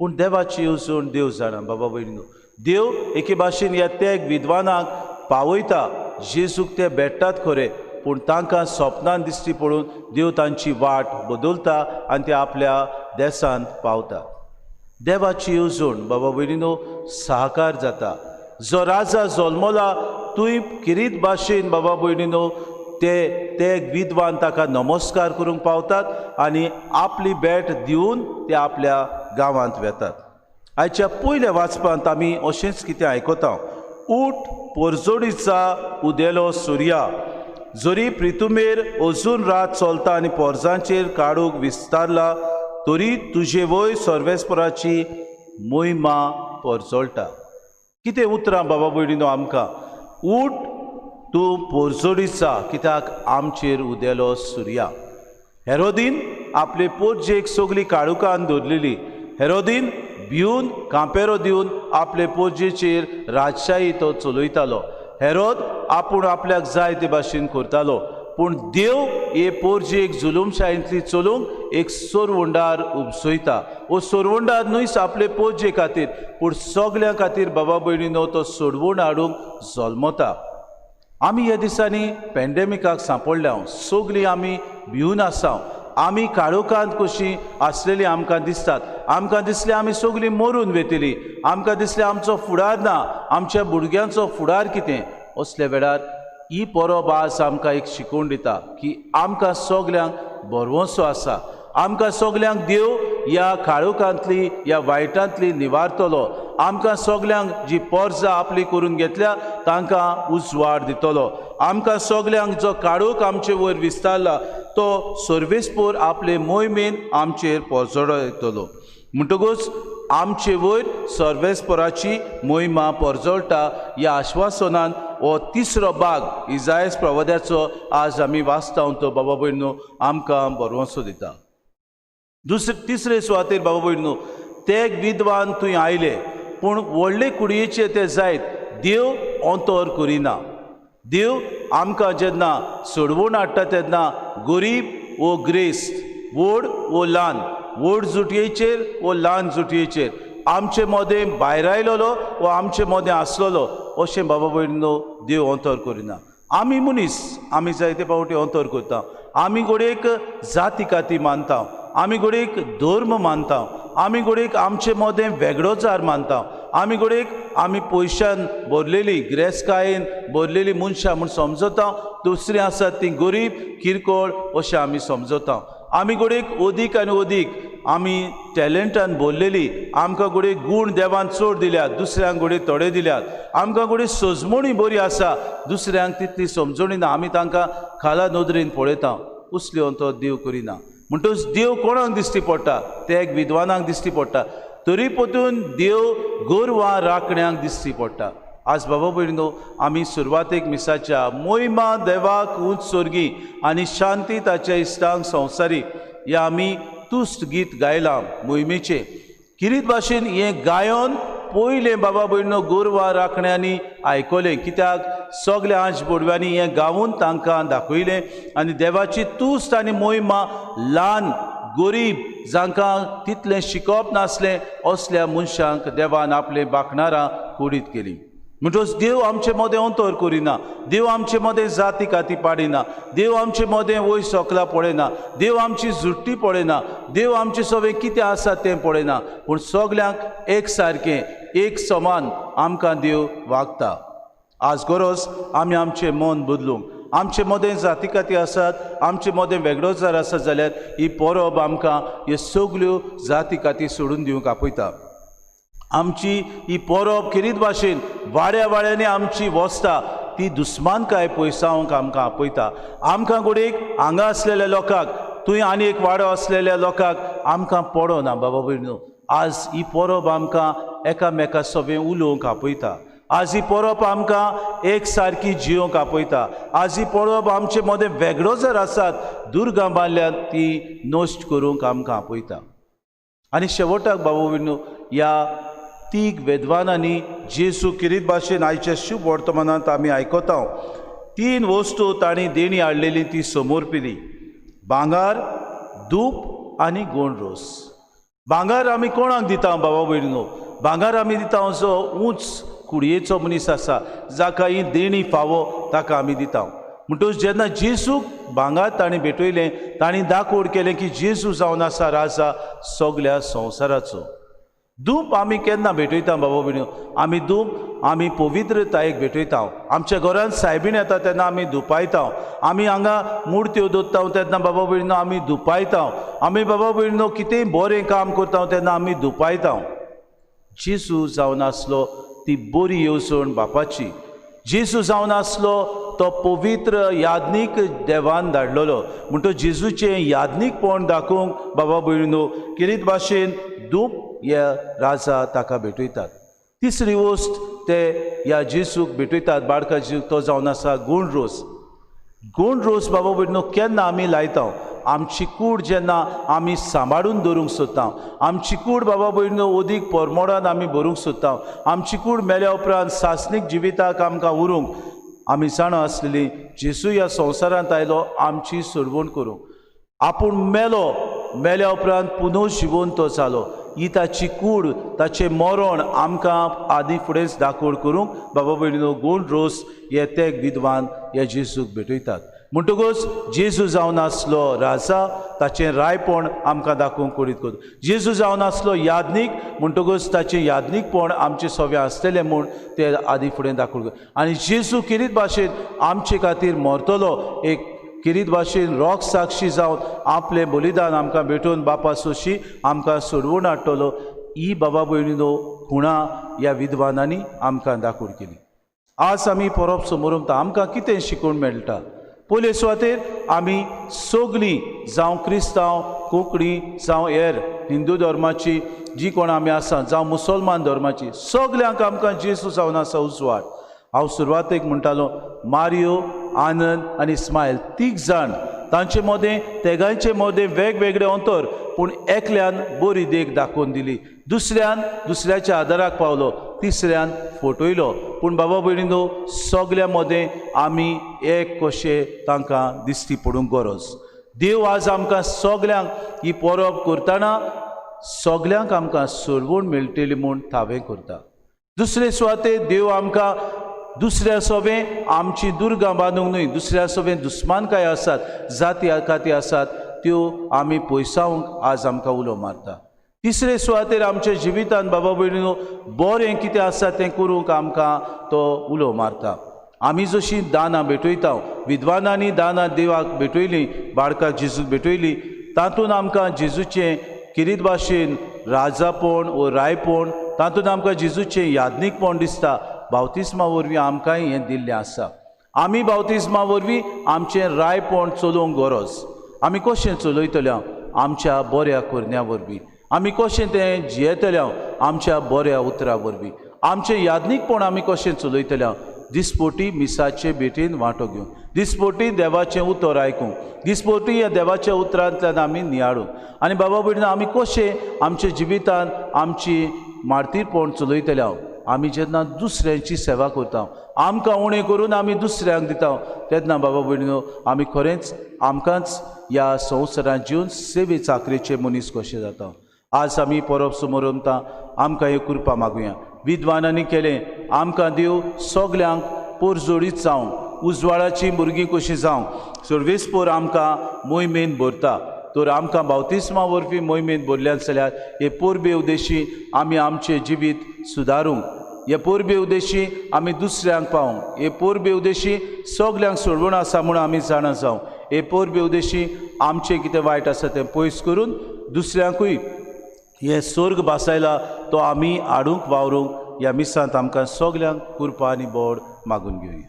पूण देवाची येवजण देव जाणा बाबा भयणीनो. देव एके भाशेन ह्या तेग विद्वानाक पावयता, जेजूक ते भेट्टात खरें, पूण तांकां सपनान दिश्टी पडून देव तांची वाट बदलता आनी ते आपल्या देशांत पावता. देवाची येवजण बाबा भयणीनो साकार जाता. जो राजा जल्मला तुंय किरीत भाशेन बाबा भयणीनो ते ते विद्वान ताका नमस्कार करूंक पावतात आनी आपली भेट दिवन ते आपल्या गांवांत वेतात. आयच्या पयल्या वाचपांत आमी अशेंच कितें आयकता. उठ पोरजोडीचा उदेलो सुर्या, जरी प्रितुमेर अजून रात चलता आनी पोरजांचेर काडूंक विस्तारला, तरी तुजे वय सर्वेस्पराची मोहिमा पोरजोळटा. कितें उतरां बाबा भयणीनो आमकां. उठ तूं पोरजोडीचा, कित्याक आमचेर उदेलो सुर्या. हेरोदीन आपले पोरजेक सगली काळुकान दवरलेली. हेरोदीन भिवन कांपेरो दिवन आपले पोरजेचेर राजशाही तो चलयतालो. हेरोद आपूण आपल्याक जाय ते भाशेन करतालो, पूण देव हे पोरजेक जुलूमशाहींतली चलूंक एक सोरवंडार उपसयता. वो सोरवंडार न्हूच आपले पोरजे खातीर, पूण सगल्यां खातीर बाबा भयणीनो तो सोडवण हाडूंक जल्मता. आमी ह्या दिसांनी पॅन्डेमिकाक सांपडल्या, सगळीं आमी भिवन आसा. आमी काळोखांत कशीं आसलेली आमकां दिसतात. आमकां दिसलें आमी सगळीं मरून वेतली, आमकां दिसलें आमचो फुडार ना, आमच्या भुरग्यांचो फुडार कितें. असल्या वेळार ही परब आज आमकां एक शिकवण दिता की आमकां सगल्यांक भरवंसो आसा. आमकां सगल्यांक देव ह्या काळोखांतली ह्या वायटांतली निवारतलो. आमकां सगल्यांक जी पोरजां आपली करून घेतल्या तांकां उजवाड दितलो. आमकां सगल्यांक जो काळोख आमचे वयर विस्तारला तो सर्वेस्पोर आपले मोहिमेन आमचेर पोरजोळयतलो. म्हणटकूच आमचे वयर सर्वेस्पोराची मोहिमा पोरजोळटा ह्या आश्वासनान हो तिसरो भाग इजायस प्रवाद्याचो आज आमी वाचता. तो बाबा भयणीनो आमकां भरवंसो दिता. दुसरे तिसरे सुवातेर बाबा भयणीनो ते विद्वान थंय आयले, पूण व्हडले कुडयेचे ते जायत देव अंतर करिना. देव आमकां जेन्ना सोडवून हाडटा तेन्ना गरीब वो ग्रेस्त, व्हड वो ल्हान, व्हड जुटयेचेर वो ल्हान जुटयेचेर, आमचे मदें भायर आयलोलो वो आमचे मदें आसलेलो, अशें बाबा भयणीनो देव अंतर करिना. आमी मनीस आमी जायते फावटी अंतर करता. आमी घडयेक जाती काती मानता, आमी घडयेक धर्म मानता, आमी घडयेक आमचे मदें वेगळोचार मानता, आमी घडयेक आमी पयशान भरलेली गिरेस्तकायेन भरलेली मनशां म्हूण समजता, दुसरीं आसात तीं गरीब किरकोळ अशें आमी समजता. आमी घडयेक अदीक आनी अदीक आमी टॅलंटान भरलेली, आमकां घडये गूण देवान चड दिल्यात, दुसऱ्यांक घडये थोडे दिल्यात, आमकां घडये सजमणी बरी आसा, दुसऱ्यांक तितली समजणी ना, आमी तांकां खाला नदरेन पळयता. उसल्यो तो देव करिना. म्हणटकच देव कोणाक दिश्टी पडटा? ते एक विद्वानाक दिश्टी पडटा, तरी परतून देव गोरवां राखण्यांक दिश्टी पडटा. आज बाबा भयणीनो आमी सुरवातेक मिसाच्या मोहिमा देवाक उंच स्वर्गी आनी शांती ताच्या इश्टांक संवसारी ह्या आमी तुस्त गीत गायलां मोहिमेचें. किरीत भाशेन हें गायन पयलें बाबा भयणीनो गोरवां राखण्यांनी आयकलें, कित्याक सगल्या आंज बोडव्यांनी हें गावून तांकां दाखयलें आनी देवाची तुस्त आनी मोहिमा ल्हान गरीब जांकां तितलें शिकप नासलें असल्या मनशांक देवान आपले बाकणारां कुडीत केली. म्हणटकच देव आमचे मदें अंतर करिना, देव आमचे मदें जाती काती पाडिना, देव आमचे मदें वयर सकला पळयना, देव आमची जुट्टी पळयना, देव आमचें सगळें कितें आसा तें पळयना, पूण सगल्यांक एक सारकें एक समान आमकां देव वागता. आज गरज आमी आमचें मन बदलूंक. आमचे मदें जाती काती आसात, आमचे मदें वेगळोचार आसात जाल्यार ही परब आमकां ह्यो सगल्यो जाती काती सोडून दिवंक आपयता. आमची ही परब खेरीत भाशेन वाड्या वाड्यांनी आमची वसता ती दुस्मानकाय पयसावंक आमकां आपयता. आमकां घडयेक हांगा आसलेल्या लोकांक, थंय आनी एक वाडो आसलेल्या लोकांक आमकां पडना बाबा भयणीनो. आज ही परब आमकां एकामेका सगळें उलोवंक आपयता. आज ही परब आमकां एक सारकी जियोंक आपयता. आज ही परब आमचे मदें वेगळो जर आसात दुर्गां बांदल्यात ती नश्ट करूंक आमकां आपयता. आनी शेवटाक बाबा भयणीनो, ह्या तीग वेदवानांनी जेजू किरीत भाशेन आयच्या शुभ वर्तमानांत आमी आयकता. तीन वस्तू तांणी देणी हाडलेली ती समोर पिली, भांगर, धूप आनी गोंडरोस. भांगर आमी कोणाक दिता बाबा भयणीनो? भांगर आमी दिता जो उंच कुडयेचो मनीस आसा, जाका ही देणी फावो ताका आमी दिता. म्हणटकच जेन्ना जेजूक भांगर तांणी भेटयलें, तांणी दाखोवड केलें की जेजू जावन आसा राजा सगल्या संवसाराचो. धूप आमी केन्ना भेटयता बाबा भयणीनो? आमी धूप आमी पवित्रतायेक भेटयता. आमच्या घरांत सायबीण येता तेन्ना आमी धुपायता. आमी हांगा मुर्त्यो दवरता तेन्ना बाबा भयणीनो आमी धुपायता. आमी बाबा भयणीनो कितेंय बरें काम करता तेन्ना आमी धुपायता. जेजू जावन आसलो ती बरी येवजण बापाची. जेजू जावन आसलो तो पवित्र याज्ञीक देवान धाडलेलो. म्हणटकच जेजूचें याज्ञीकपण दाखोवंक बाबा भयणीनो किरीत भाशेन धूप ह्या राजा ताका भेटयतात. तिसरी वस्त ते ह्या जेजूक भेटयतात बाळका जेजूक, तो जावन आसा गोंडरोस. गोंडरोस बाबा भयणीनो केन्ना आमी लायता? आमची कूड जेन्ना आमी सांबाळून दवरूंक सोदता, आमची कूड बाबा भयणीनो अदीक परमोडान आमी भरूंक सोदता, आमची कूड मेल्या उपरांत सासणीक जिविताक आमकां उरूंक आमी जाणा आसलेली जेजू ह्या संवसारांत आयलो आमची सोडवण करूंक. आपूण मेलो, मेल्या उपरांत पुनः जिवोवन तो जालो. ही ताची कूड, ताचें मरण आमकां आदी फुडेंच दाखोवड करूंक बाबा भयणीनो गोंड रोस हे ते विद्वान ह्या जेजूक भेटयतात. म्हणटकच जेजू जावन आसलो राजा, ताचें रायपण आमकां दाखोवंक करीत करता. जेजू जावन आसलो याज्ञीक, म्हणटकच ताचें याज्ञीकपण आमचें सगळें आसतलें म्हूण ते आदी फुडें दाखोवंक. आनी जेजू किरीत भाशेन आमचे खातीर मरतलो, एक किरीत भाशेन रोग साक्षी जावन आपलें बलिदान आमकां भेटोवन बापा सोशी आमकां सोडवून हाडटलो. ही बाबा भयणीनो खुणा ह्या विद्वानांनी आमकां दाखोवन केली. आज आमी परब समोर आमकां कितें शिकोवंक मेळटा? पयले सुवातेर आमी सगळीं जावं क्रिस्तांव, कोंकणी जावं हेर हिंदू धर्माची जी कोण आमी आसा, जावं मुसलमान धर्माची, सगल्यांक आमकां जेजू जावन आसा उजवाड. हांव सुरवातेक म्हणटालो मारियो, आनंद आनी इस्मायल तीग जाण, तांचे मदें तेगांचे मदें वेगवेगळे अंतर, पूण एकल्यान बरी देख दाखोवन दिली, दुसऱ्यान दुसऱ्याच्या आदाराक पावलो, तिसऱ्यान फटयलो. पूण बाबा भयणीनो सगल्या मदें आमी एक कशे तांकां दिश्टी पडूंक गरज. देव आज आमकां सगल्यांक ही परब करतना सगल्यांक आमकां सोडवण मेळटली म्हूण थावें करता. दुसरे सुवातेर देव आमकां दुसऱ्या सोबें आमची दुर्गां बांदूंक न्हय, दुसऱ्या सोबें दुस्मानकाय आसात, जाती काती आसात त्यो आमी पयसावंक आज आमकां उलो मारता. तिसरे सुवातेर आमच्या जिवितान बाबा भयणीनो बरें कितें आसा तें करूंक आमकां तो उलो मारता. आमी जशीं दानां भेटयता, विद्वानांनी दानां देवाक भेटयलीं, बाळकाक जेजूक भेटयली, तातूंत आमकां जेजूचें किरीत भाशेन राजापण वो रायपण, तातूंत आमकां जेजूचें याज्ञीकपण दिसता. बावतिस्मा वरवीं आमकांय हें दिल्लें आसा. आमी बावतिस्मा वरवीं आमचें रायपण चलोवंक गरज. आमी कशें चलयतले? आमच्या बऱ्या करण्या वरवीं. आमी कशें तें जियेतले? आमच्या बऱ्या उतरा वरवीं. आमचें याज्ञीकपण आमी कशें चलयतले? दिसपोटी मिसाचे भेटेन वांटो घेवन, दिसपोटी देवाचें उतर आयकूंक, दिसपोटी ह्या देवाच्या उतरांतल्यान आमी नियाळूंक. आनी बाबा भयणीनो आमी कशें आमच्या जिवितान आमची मार्तीरपण चलयतले? आमी जेन्ना दुसऱ्यांची सेवा करता, आमकां उणें करून आमी दुसऱ्यांक दिता, तेन्ना बाबा भयणीनो आमी खरेंच आमकांच ह्या संवसारांत जिवन सेवे चाकरेचे मनीस कशे जाता. आज आमी परब समोरमता, आमकां हे कृपा मागुया. विद्वानांनी केलें आमकां देव सगल्यांक पोरजोडीत जावं, उजवाडाची भुरगीं कशीं जावं. सर्वेस्पोर आमकां मोहिमेन भरता, तर आमकां बावतिस्मा वरवीं मोहिमेन भरल्यान जाल्यार हे परबे उद्देशी आमी आमचें जिवीत सुदारूंक, हे परबे उद्देशी आमी दुसऱ्यांक पावूंक, हे परबे उद्देशी सगल्यांक सोडवण आसा म्हूण आमी जाणा जावं, हे परबे उद्देशी आमचें कितें वायट आसा तें पयस करून दुसऱ्यांकूय हे स्वर्ग भासायला तो आमी हाडूंक वावरूंक ह्या मिसांत आमकां सगल्यांक कृपा आनी बोड मागून घेवया.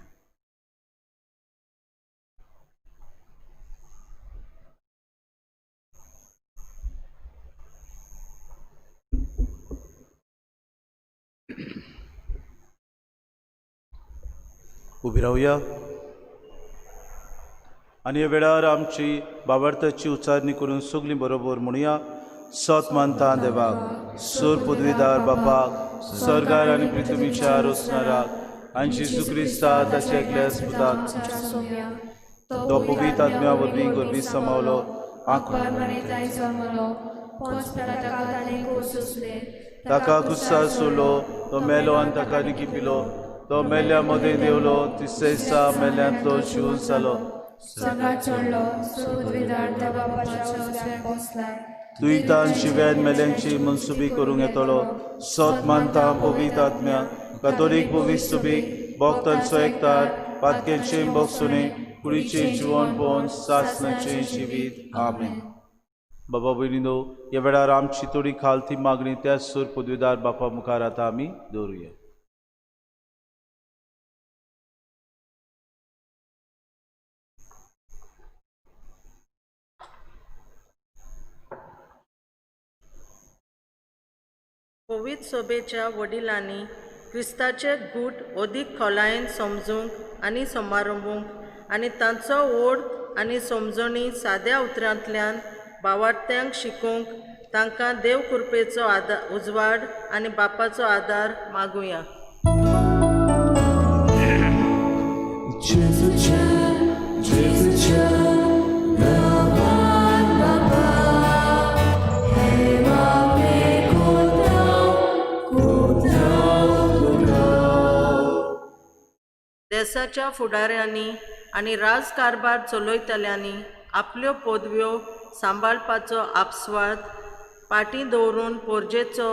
उबी रावया आनी ह्या वेळार आमची बाबार्थाची उच्चारणी करून सगळीं बरोबर म्हणुया. सत मानता देवाक, सूर पदवीदार बापाक, सरकार आनी पृथ्वीच्या रोसणाराक, आनी जेजू क्रिस्ता ताच्या एकल्या पुताक, तो पवित्र आत्म्या वरवीं गर्भी समावलो, ताका गुस्सा सोडलो, तो मेलो आनी ताका निकिपिलो, तो मेल्या मदें देवलो, तिसरे दिसा मेल्यांतलो जिवन जालो, दुयतान शिव्यान मेल्यांची मनसुबी करूंक येतलो. सत मानता पवित्र आत्म्या, कातोलीक पवित्र सुबीक, भक्तांचो एकतार, पातक्यांचे भोगसुणे, कुडीचें जिवन पळोवन सासणाचें जिवीत. आमेन. बाबा भयणीनो, ह्या वेळार आमची थोडी खालती मागणी त्या सूर पदवीदार बापा मुखार आतां आमी दवरुया. पवित्र सभेच्या वडिलांनी क्रिस्ताचे गूट अदीक खोलायेन समजूंक आनी समारंभूंक आनी तांचो ओड आनी समजणी साद्या उतरांतल्यान भावार्थ्यांक शिकोवंक तांकां देव कृपेचो आदार उजवाड आनी बापाचो आदार मागुया. देशाच्या फुडाऱ्यांनी आनी राजकारभार चलयतल्यांनी आपल्यो पदव्यो सांबाळपाचो आपस्वार्थ फाटीं दवरून पोरजेचो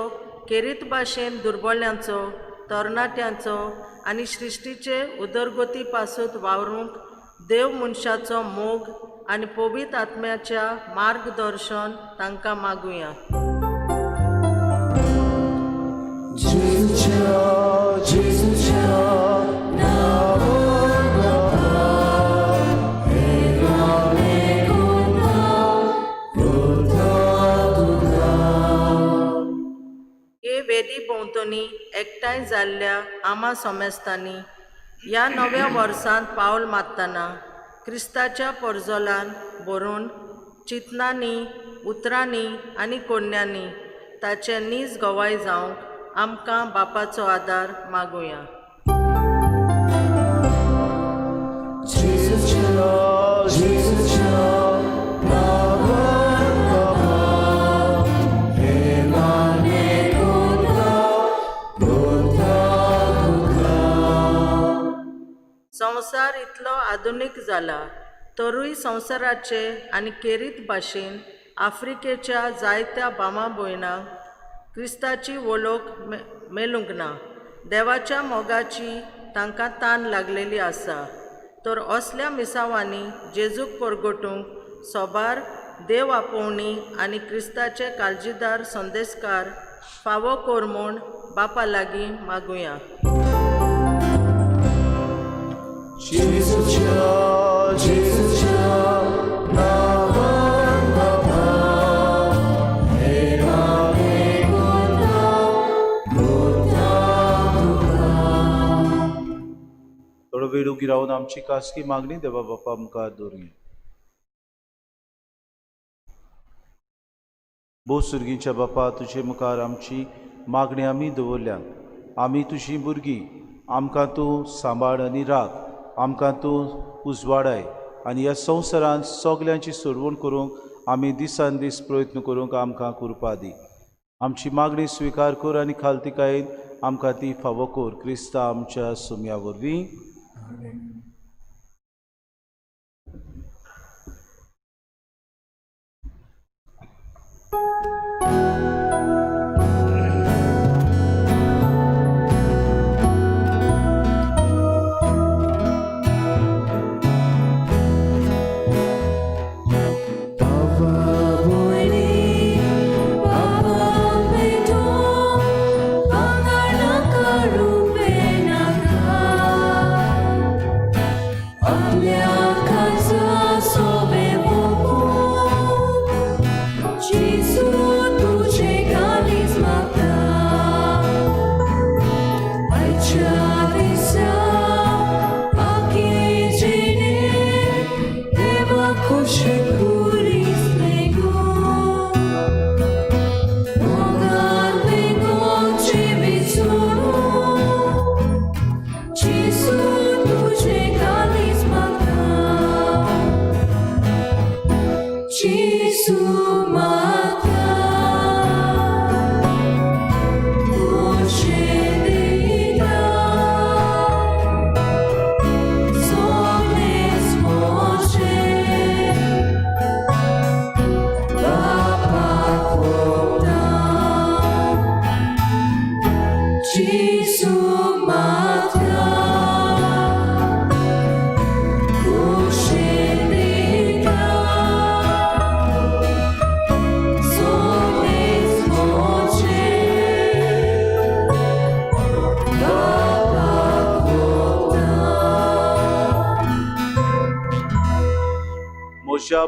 खेरीत भाशेन दुर्बल्यांचो, तरणाट्यांचो आनी सृश्टीचे उदरगती पासून वावरूंक देव मनशाचो मोग आनी पवित्र आत्म्याच्या मार्गदर्शन तांकां मागुया. वेदी भोंवतणी एकठांय जाल्ल्या आमा समेस्तांनी ह्या नव्या वर्सांत पावल मारतना क्रिस्ताच्या परजोलान भरून चिंतनांनी, उतरांनी आनी कोन्यांनी ताचे नीज गवाय जावंक आमकां बापाचो आदार मागुया. संवसार इतलो आधुनीक जाला तरूय संवसाराचे आनी खेरीत भाशेन आफ्रिकेच्या जायत्या भावा भयणांक क्रिस्ताची वळख मेळूंक ना. देवाच्या मोगाची तांकां तान लागलेली आसा. तर असल्या मिसावांनी जेजूक परगटूंक सोबार देव आपोवणी आनी क्रिस्ताचे काळजीदार संदेशकार फावो कर म्हूण बापा लागीं मागुया. थोडो वेळ उगी रावन आमची खासगी मागणी देवा बापा मुखार दवरुया. भोव सुर्गींच्या बापा, तुजे मुखार आमची मागणी आमी दवरल्या. आमी तुजीं भुरगीं, आमकां तूं सांबाळ आनी राख, आमकां तूं उजवाडाय आनी ह्या संवसारांत सगल्यांची सोडवण करूंक आमी दिसान दीस प्रयत्न करूंक आमकां कृपा दी. आमची मागणी स्विकार कर आनी खालतिकायेन आमकां ती फावो कर, क्रिस्ता आमच्या सुम्या वरवीं.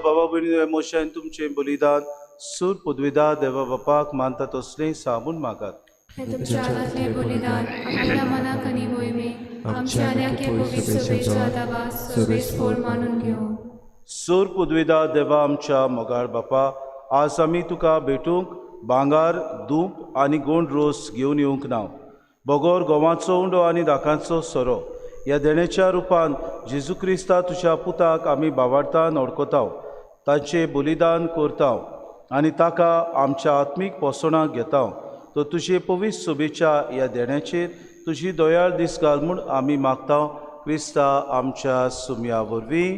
बाबा भयणी मोशान तुमचें बलिदान सूर पदवीदा देवा बापाक मानता तसलें साबून मागात. तुमच्या हातांतलें बलिदान आपल्या मनाक आनी मोहिमेक आमच्या आनी आख्खे पवित्र सभेच्या दावा सर्वेस्पोर मानून घेवं. सूर पदवीदा देवा आमच्या मोगाळ बापा, आज आमी तुका भेटूंक भांगार धूप आनी गोंड रोस घेवन येवंक ना, बगोर गोवाचो उंडो आनी दाकांचो सोरो ह्या देण्याच्या रुपान जेजू क्रिस्ता तुज्या पुताक आमी बावार्थान ओडकताव, तांचें बलिदान करताव आनी ताका आमच्या आत्मीक पोसणाक घेताव. तो तुजे पवित्र सोबेच्या ह्या देण्याचेर तुजी दयाळ दीस घाल म्हूण आमी मागताव, क्रिस्ता आमच्या सुम्या वरवीं.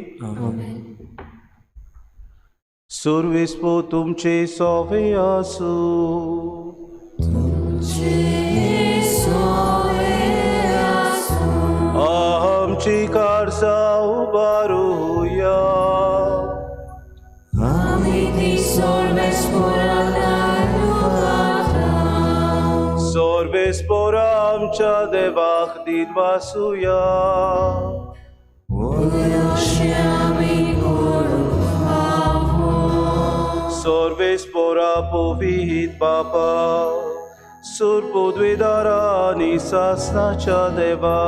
सुरवेस्पो तुमचे सोवे आसूं. आमची कारसा उबारुया. सर्वेस्पोरा आमच्या देवाक दिनवासुया. सर्वेस्पोरा पवित्र बापा, सूर पदवीदारा आनी सासनाच्या देवा,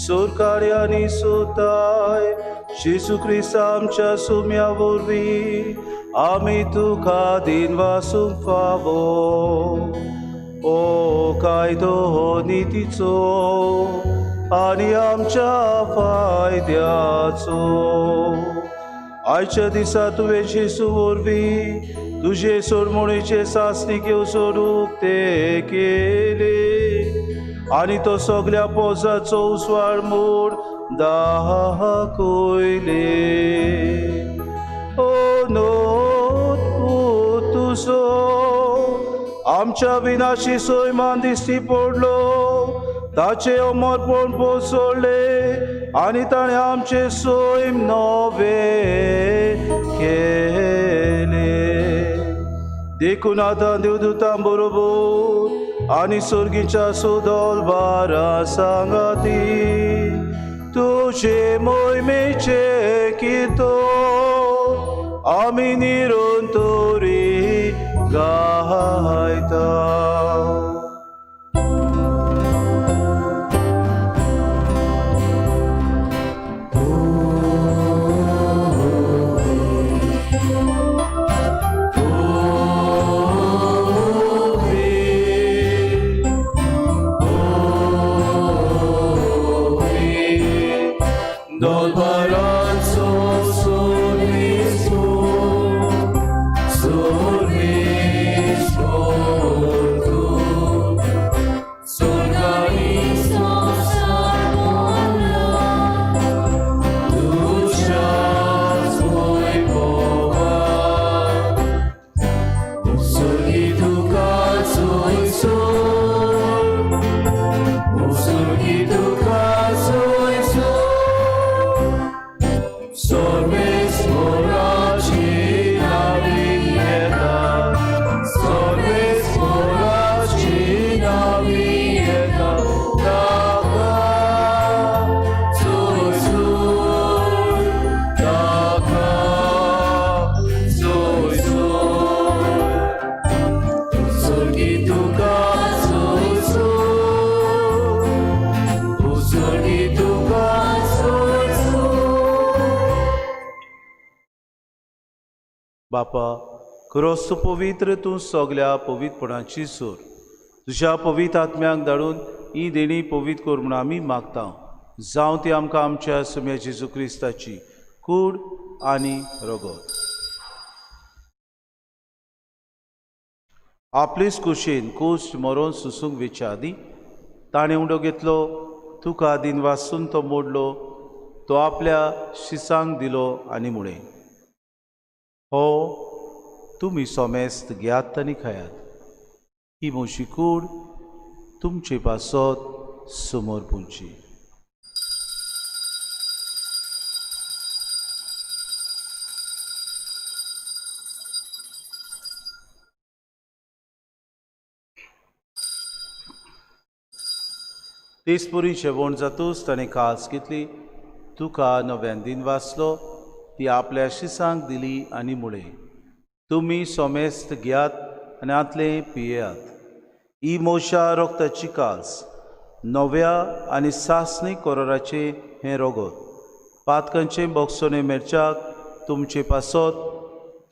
सुरकार्य आनी सुताय जेजू क्रिस्ता आमच्या सुम्या वरवीं आमी तुका दिनवासूंक फावो. ओ कायदो नितीचो आनी आमच्या फायद्याचो, आयच्या दिसा तुवें जेजू वरवीं तुजे सोडमणीचे सासणीक सोडूंक ते केले आनी तो सगल्या पोजाचो उजवाड म्हूण दाखयले. ओ नोत पूत तुजो आमच्या विनाशी सैमान दिश्टी पडलो, ताचें अमरपण पोसळ्ळें आनी ताणें आमचें सैम नवें केलें. देखून आतां देवदूतां बरोबर आनी सर्गीच्या सुदोल बारा सांगाती तुजे मोहिमेचे कितो आमी निरंतरी गायता. Oh, मळबाराचो सोर्वेस्पोर, सोर्वेस्पोर तूं. स्वर्गानी संवसार भरला तुज्याच वैभवान. उत्सर्गी तुका सोयसोर, उत्सर्गी तुका सोयसोर, सर्वेस्पोराची नावी येता, सर्वेस्पोराची नावी येता, ताका सोयसोर, ताका सोयसोर. उत्सर्गी तुका सोयसोर, उत्सर्गी तुका सोयसोर. बापा, खरोच तूं पवित्र, तूं सगल्या पवित्रपणाची सूर. तुज्या पवित्र आत्म्याक धाडून ही देणी पवित्र कर म्हूण आमी मागता. जावं ती आमकां आमच्या सुम्या जेजू क्रिस्ताची कूड आनी रगत. आपलेच कुशीन कोश्ट मरोन सुसूंक वेच्या आदीं ताणें उंडो घेतलो, तुका दिन वासून तो मोडलो, तो आपल्या शिसांक दिलो आनी म्हळें, हो तुमी सोमेस्त घेयात आनी खायात, ही म्हजी कूड तुमचे पासत समोर पुंची. तेच परी जेवण जातूच ताणें कास घेतली, तुका नव्यान दिन वाचलो, ती आपल्या शिसांक दिली आनी म्हळें, तुमी सोमेस्त घेयात आनी आतलें पियेयात, ही मोशा रोगताची कास, नव्या आनी सासणी कोरोराचें हें रोगत, पातकांचें बोगसोने मेळच्याक तुमचे पासत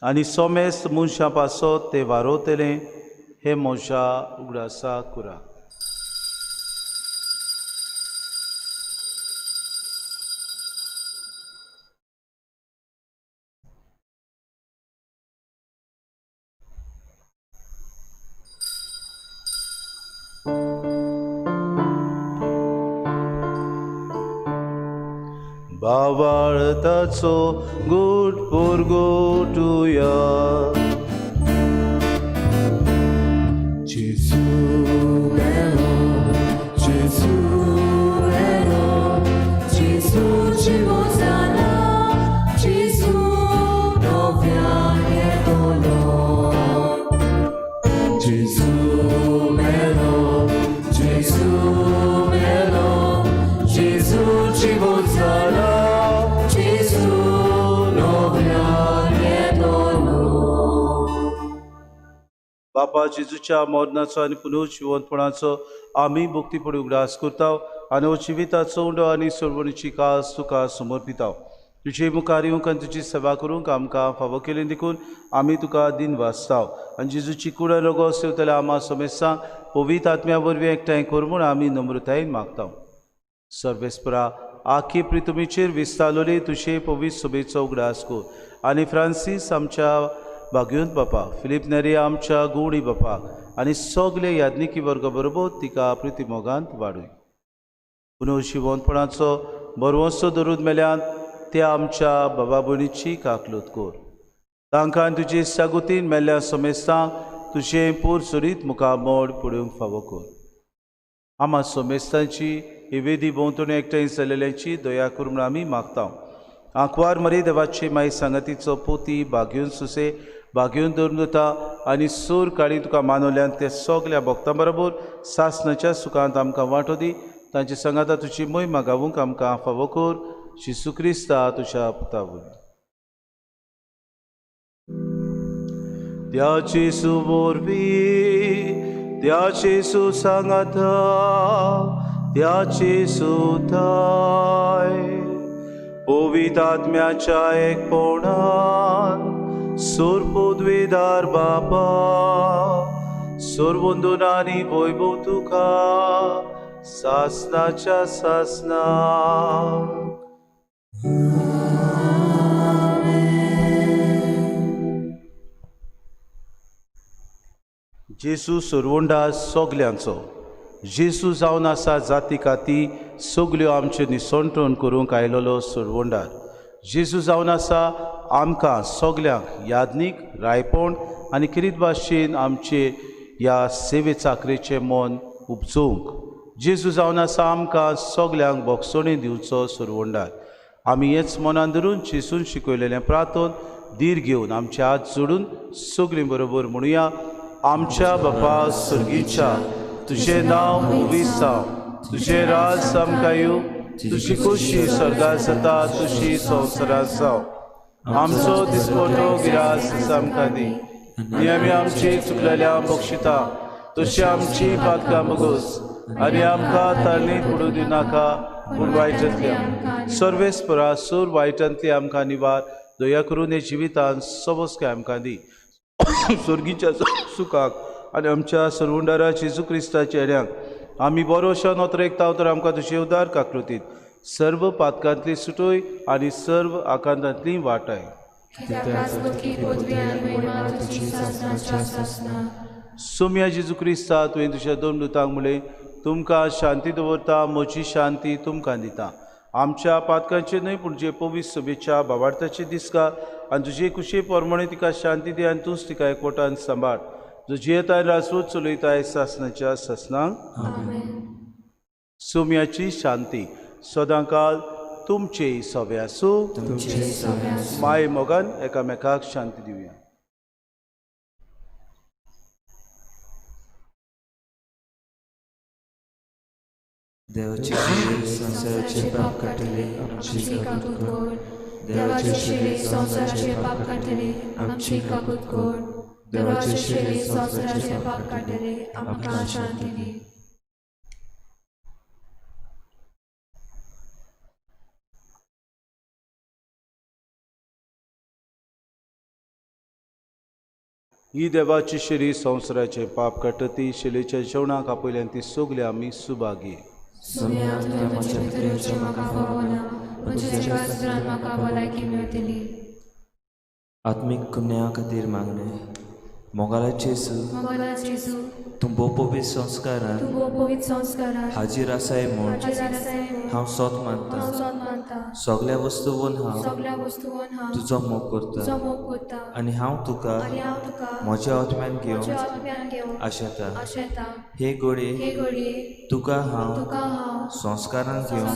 आनी सोमेस्त मनशां पासत तें वारोवतलें, हें मोशा उगडासा कुरा. बावाळताचो गुट पुरगोटुया. Gesù bello, Gesù bello, Gesù ci Hosanna, Gesù noviane dolor. Gesù bello, Gesù bello, Gesù ci Hosanna, Gesù noviane dolor. बापा, जेजूच्या मरणाचो आनी पुनर्जिवंतपणाचो आमी भक्तीपणी उगडास करता आनी हो जिविताचो उंडो आनी सोडवणीची कास तुका समर्पिता. तुजे मुखार येवंक आनी तुजी सेवा करूंक आमकां फावो केली देखून आमी तुका दिन वाचता आनी जेजूची कूड आनी रगत सेवतल्या आमा समेस्तांक पवित्र आत्म्या वरवीं एकठांय कर म्हूण आमी नम्रतायेन मागता. सर्वेस्परा, आखी प्रितुमीचेर विस्तारलोली तुजे पवित्र सभेचो उगडास कर आनी फ्रांसीस आमच्या भाग्योंत बापा, फिलीप नेरी आमच्या गुवणी बापा आनी सगळे याज्ञिकी वर्ग बरोबर तिका प्रितीमोगांत वाडूय. पुनर्जिवंतपणाचो बरवंसो दरून मेल्यान त्या आमच्या बाबा भयणीची काकलूत कर. तांकां तुजे सागोतीन मेल्ल्या समेस्तांक तुजें पोर सोरीत मुखामोड पळोवंक फावो कर. आमा सोमेस्तांची ही वेदी भोंवतणी एकठांय जाल्ल्याची दया कर म्हूण आमी मागता. आंकवार मरी देवाची माई सांगातीचो पोती भाग्योन सुसे भाग्योन धरून जाता आनी सूर काळी तुका मानवल्यान ते सगल्या भक्तां बरोबर सासणाच्या सुखांत आमकां वांटो दी. तांचे सांगाता तुजी मोहिमा गावूंक आमकां फावो कर. जेजू क्रिस्ता तुज्या पुता वरवीं. त्या जेजू वरवीं, त्या जेजू सांगाता, त्या जेजू थाय पवित्र आत्म्याच्या एकपणान सोरपोद्वेदार बापा सोरवंदनानी वैभव तुका सासनाच्या सासना. जेजू सोरवंडा सगल्यांचो. जेजू जावन आसा जाती काती सगल्यो आमच्यो निसणटण करूंक आयलेलो सोरवंडार. जेजू जावन आसा आमकां सगल्यांक यादनीक रायपण आनी किरीत भाशेन आमचे ह्या सेवे चाकरेचें मन उपजोवंक. जेजू जावन आसा आमकां सगल्यांक बोगसणी दिवचो सोरवंडार. आमी हेच मनान धरून जेजून शिकयलेलें प्रार्थन धीर घेवन आमचे हात जोडून सगळीं बरोबर म्हणुया. आमच्या बापा सर्गीच्या, तुजें नांव पवित्र जावं, तुजें राज आमकां येवं, तुजी खोशी स्वर्गार जाता तशी संवसारांत जावं. आमचो दिसपटो गिरास आमकां दी, आनी आमी आमची चुकलेल्या बक्षिता तशी आमची पातकां बगोस, आनी आमकां ताळणीत पडूं दिनाका पूण वायटांतल्या सर्वेस्परा सूर वायटांतली आमकां निवार. दया करून हे जिवितान सबस्काय आमकां दी. स्वर्गीच्या सुखाक आनी आमच्या सर्वंडारा जेजू क्रिस्ताच्या येण्याक आमी बरो अशा नोतरेकता तर आमकां तुजे उदार काकृतीत सर्व पातकांतली सुटोय आनी सर्व आकांतांतली वाटाय. सोम्या जेजू क्रिस्ता, तुवें तुज्या दोन दुतांक म्हणलें, तुमकां शांती दवरता, म्हजी शांती तुमकां दिता. आमच्या पातकांचे न्हय पूण जे पवित्र सभेच्या भावार्थाचे दिसका आनी तुजे कुशे प्रमाणे तिका शांती दी आनी तूंच तिका एकवटान सांबाळ, जो जियेताय राजवट चलयताय सासनाच्या सासनांक. सोम्याची शांती सदांकाल तुमचे सवे आसूं. माय मोगान एकामेकाक शांती दिवया. देवाचे शरीर संवसाराचे पाप काडटले आमची काकूत कर. देवाचे शरीर संवसाराचे पाप काडटले आमची काकूत कर. देवाचे शरीर संवसाराचे पाप काडटले आमकां शांती दी. ही देवाची शरीर संवसाराचे पाप काडटा ती शिलेच्या जेवणाक आपयल्यान ती सगळी आमी सुभागी. आत्मीक कुन्या खातीर मागणें. मोगाला जेजू, तूं भोव पवित्र संस्कारान हाजीर आसाय म्हूण हांव सोत मानता. सगल्या वस्तूवन हांव तुजो मोग करता आनी हांव तुका म्हज्या आत्म्यान घेवन आशेता. हे घडये तुका हांव संस्कारान घेवन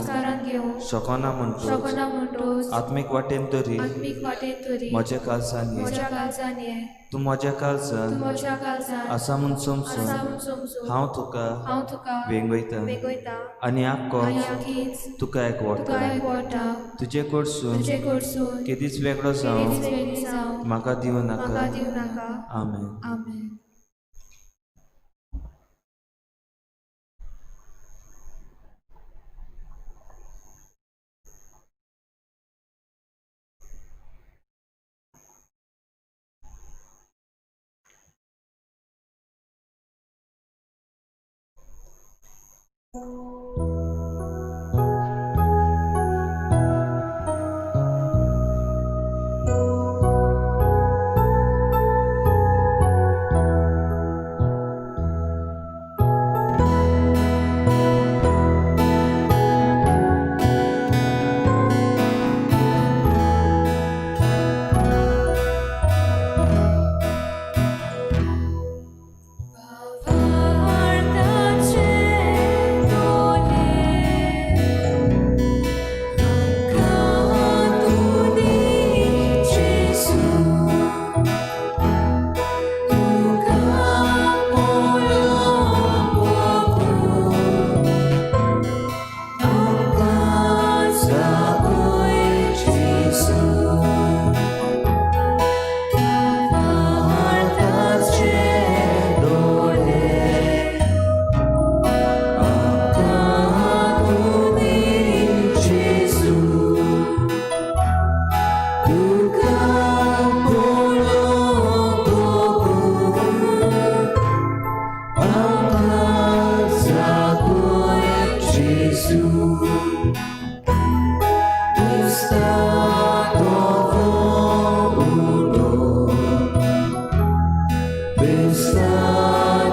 शकना म्हणटोच आत्मीक वाटेन तरी म्हज्या काळजान ये. तूं म्हज्या काळजान आसा म्हूण समजून हांव तुका वेंगयता आनी आख्खोच तुका एकवटा. तुजे कडसून केदीच वेगळो जावं म्हाका दिवं नाका. आमेन. Stato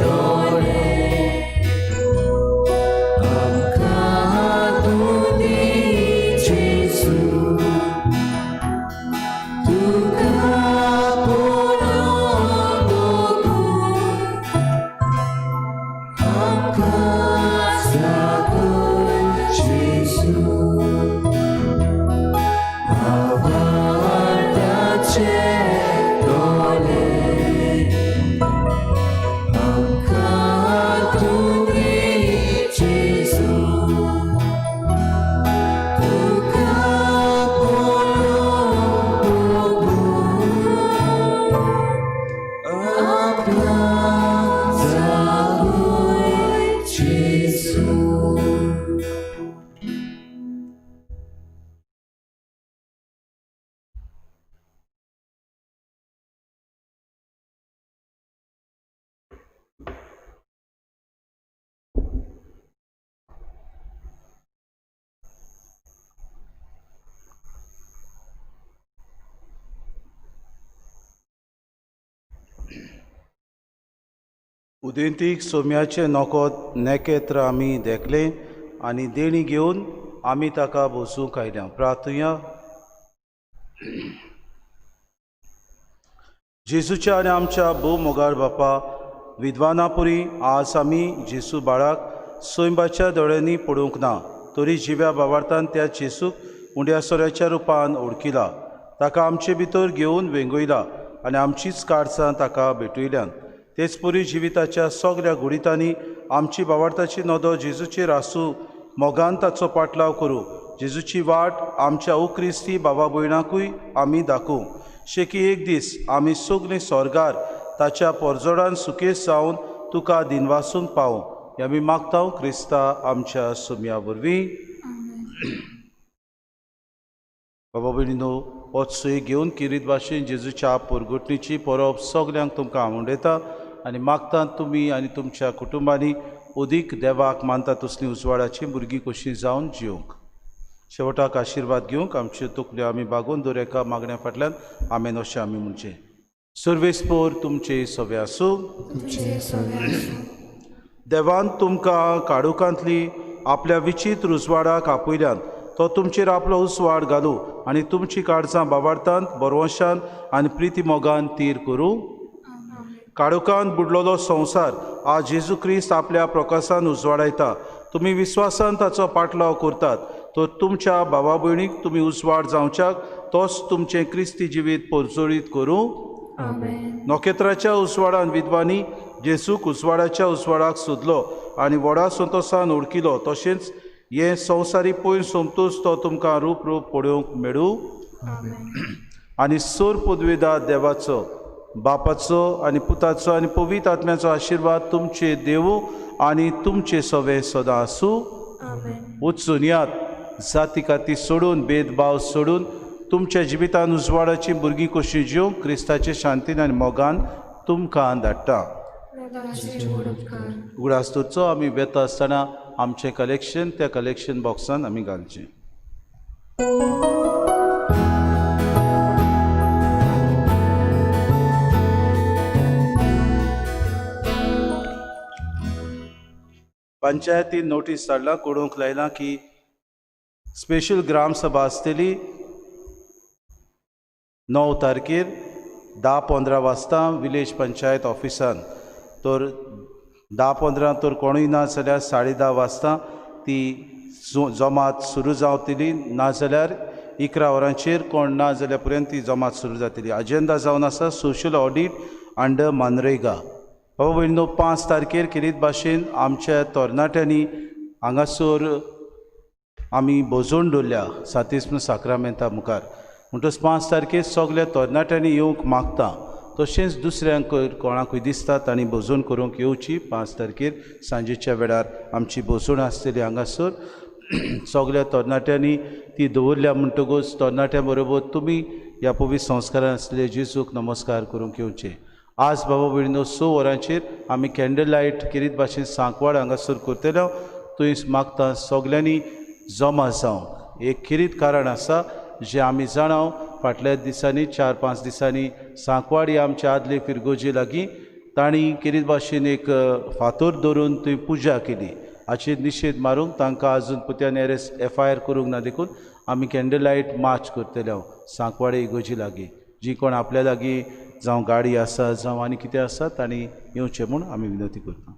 दोळे आमकां तूं दी जेजू तुका पळोवंक बघूंक आमकां जागय जेजू भावार्थाचे दोळे आमकां तूं दी जेजू तुका पळोवंक बघूंक आमकां जागय जेजू. उदेंतीक सोम्याचें नोकोत नेकेत्र आमी देखलें आनी देणी घेवन आमी ताका बसूंक आयल्या. प्रार्थुया. जेजूच्या आनी आमच्या भोव मोगाळ बापा, विद्वानापुरी आज आमी जेजू बाळाक सैंबाच्या दोळ्यांनी पडूंक ना, तरी जिव्या बाबार्थान त्या जेजूक उंड्या सोऱ्याच्या रुपान ओळखिला, ताका आमचे भितर घेवन वेंगयला आनी आमचीच काळजां ताका भेटयल्यान. तेच परी जिविताच्या सगळ्या गुडितांनी आमची बावार्थाची नदर जेजूचेर आसूं, मोगान ताचो पाटलाव करूं. जेजूची वाट आमच्या ओ क्रिस्ती बाबा भयणाकूय आमी दाखोवं, शेकी एक दीस आमी सगळीं स्वर्गार ताच्या पोरजोडान सुकेस जावन तुका दिनवासूंक पावूं. हें आमी मागता क्रिस्ता आमच्या सुम्या वरवीं. बाबा भयणीनो, होच सोय घेवन किरीत भाशेन जेजूच्या पोरगुटणीची परब सगल्यांक तुमकां आवडयता आनी मागता तुमी आनी तुमच्या कुटुंबांनी अदीक देवाक मानता तसली उजवाडाची भुरगीं कशी जावन जिवंक. शेवटाक आशिर्वाद घेवंक आमच्यो तकल्यो आमी बागोवन दर एका मागण्या फाटल्यान आमेन अशें आमी म्हणचें. सर्वेस्पोर तुमचे सवे आसूं. देवान तुमकां काळोखांतली आपल्या विचित्र उजवाडाक आपयल्यान तो तुमचेर आपलो उजवाड घालूं आनी तुमची काळजां बाबार्थान बरवंशान आनी प्रिती मोगान तीर करूं. काळोखान बुडलेलो संवसार आज जेजू क्रिस्त आपल्या प्रकाशान उजवाडायता. तुमी विस्वासान ताचो पाटलाव करतात तर तुमच्या भावा भयणीक तुमी उजवाड जावच्याक तोच तुमचें क्रिस्ती जिवीत परजळीत करूं. नखेत्राच्या उजवाडान विद्वानी जेजूक उजवाडाच्या उजवाडाक सोदलो आनी व्हडा संतोसान ओळखिलो, तशेंच हें संवसारी पयर सोमतूच तो तुमकां रूप रूप पळोवंक मेळूं. आनी सोर पदवेदा देवाचो, बापाचो आनी पुताचो आनी पवित्र आत्म्याचो आशिर्वाद तुमचे देवू आनी तुमचे सवे सदां आसूं. वचून यात, जाती काती सोडून, भेदभाव सोडून तुमच्या जिवितान उजवाडाची भुरगीं कशी जिवंक क्रिस्ताचे शांतीन आनी मोगान तुमकां धाडटा. उगडास दवरचो, आमी वेता आसतना आमचें कलेक्शन त्या कलेक्शन बॉक्सान आमी घालचें. पंचायतीन नोटीस धाडला, कळोवंक लायलां की स्पेशल ग्रामसभा आसतली 9 तारखेर 10:15 वाजता विलेज पंचायत ऑफिसान. तर 10:15 तर कोणूय ना जाल्यार 10:30 वाजता ती जमात सुरू जावतली, नाजाल्यार 11 वरांचेर कोण ना जाल्यार पर्यंत ती जमात सुरू जातली. अजेंडा जावन आसा सोशल ऑडीट अंडर मनरेगा. बाबा भयणीनो, 5 तारखेर खेरीत भाशेन आमच्या तरणाट्यांनी हांगासर आमी भोजोवन दवरल्या सातीस्म साक्रामेंता मुखार. म्हणटच 5 तारखेर सगल्या तरणाट्यांनी येवंक मागता, तशेंच दुसऱ्यांक कोणाकूय दिसता तांणी भोजन करूंक येवची. 5 तारखेर सांजेच्या वेळार आमची भोजण आसतली हांगासर. सगल्या तरणाट्यांनी ती दवरल्या म्हणटकूच तरणाट्यां बरोबर तुमी ह्या पवित्र संस्कारान आसले जेजूक नमस्कार करूंक येवचे. आज बाबा भयणीनो 6 वरांचेर आमी कॅन्डल लायट खेरीत भाशेन सांकवाड हांगासर करतले. थंय मागता सगल्यांनी जमा जावंक. एक खेरीत कारण आसा जें आमी जाणाव, फाटल्या दिसांनी 4-5 दिसांनी सांकवाड ही आमच्या आदले फिरगोजी लागीं तांणी केरीत भाशेन एक फातोर दवरून थंय पुजा केली. हाचेर निशेध मारूंक तांकां आजून पुत्यान एरेस्ट एफ I R करूंक ना देखून आमी कॅन्डल लायट मार्च करतले सांकवाळे इगोजी लागीं. जी कोण आपल्या लागीं जावं गाडी आसा जावं आनी कितें आसा तांणी येवचें म्हूण आमी विनंती करता.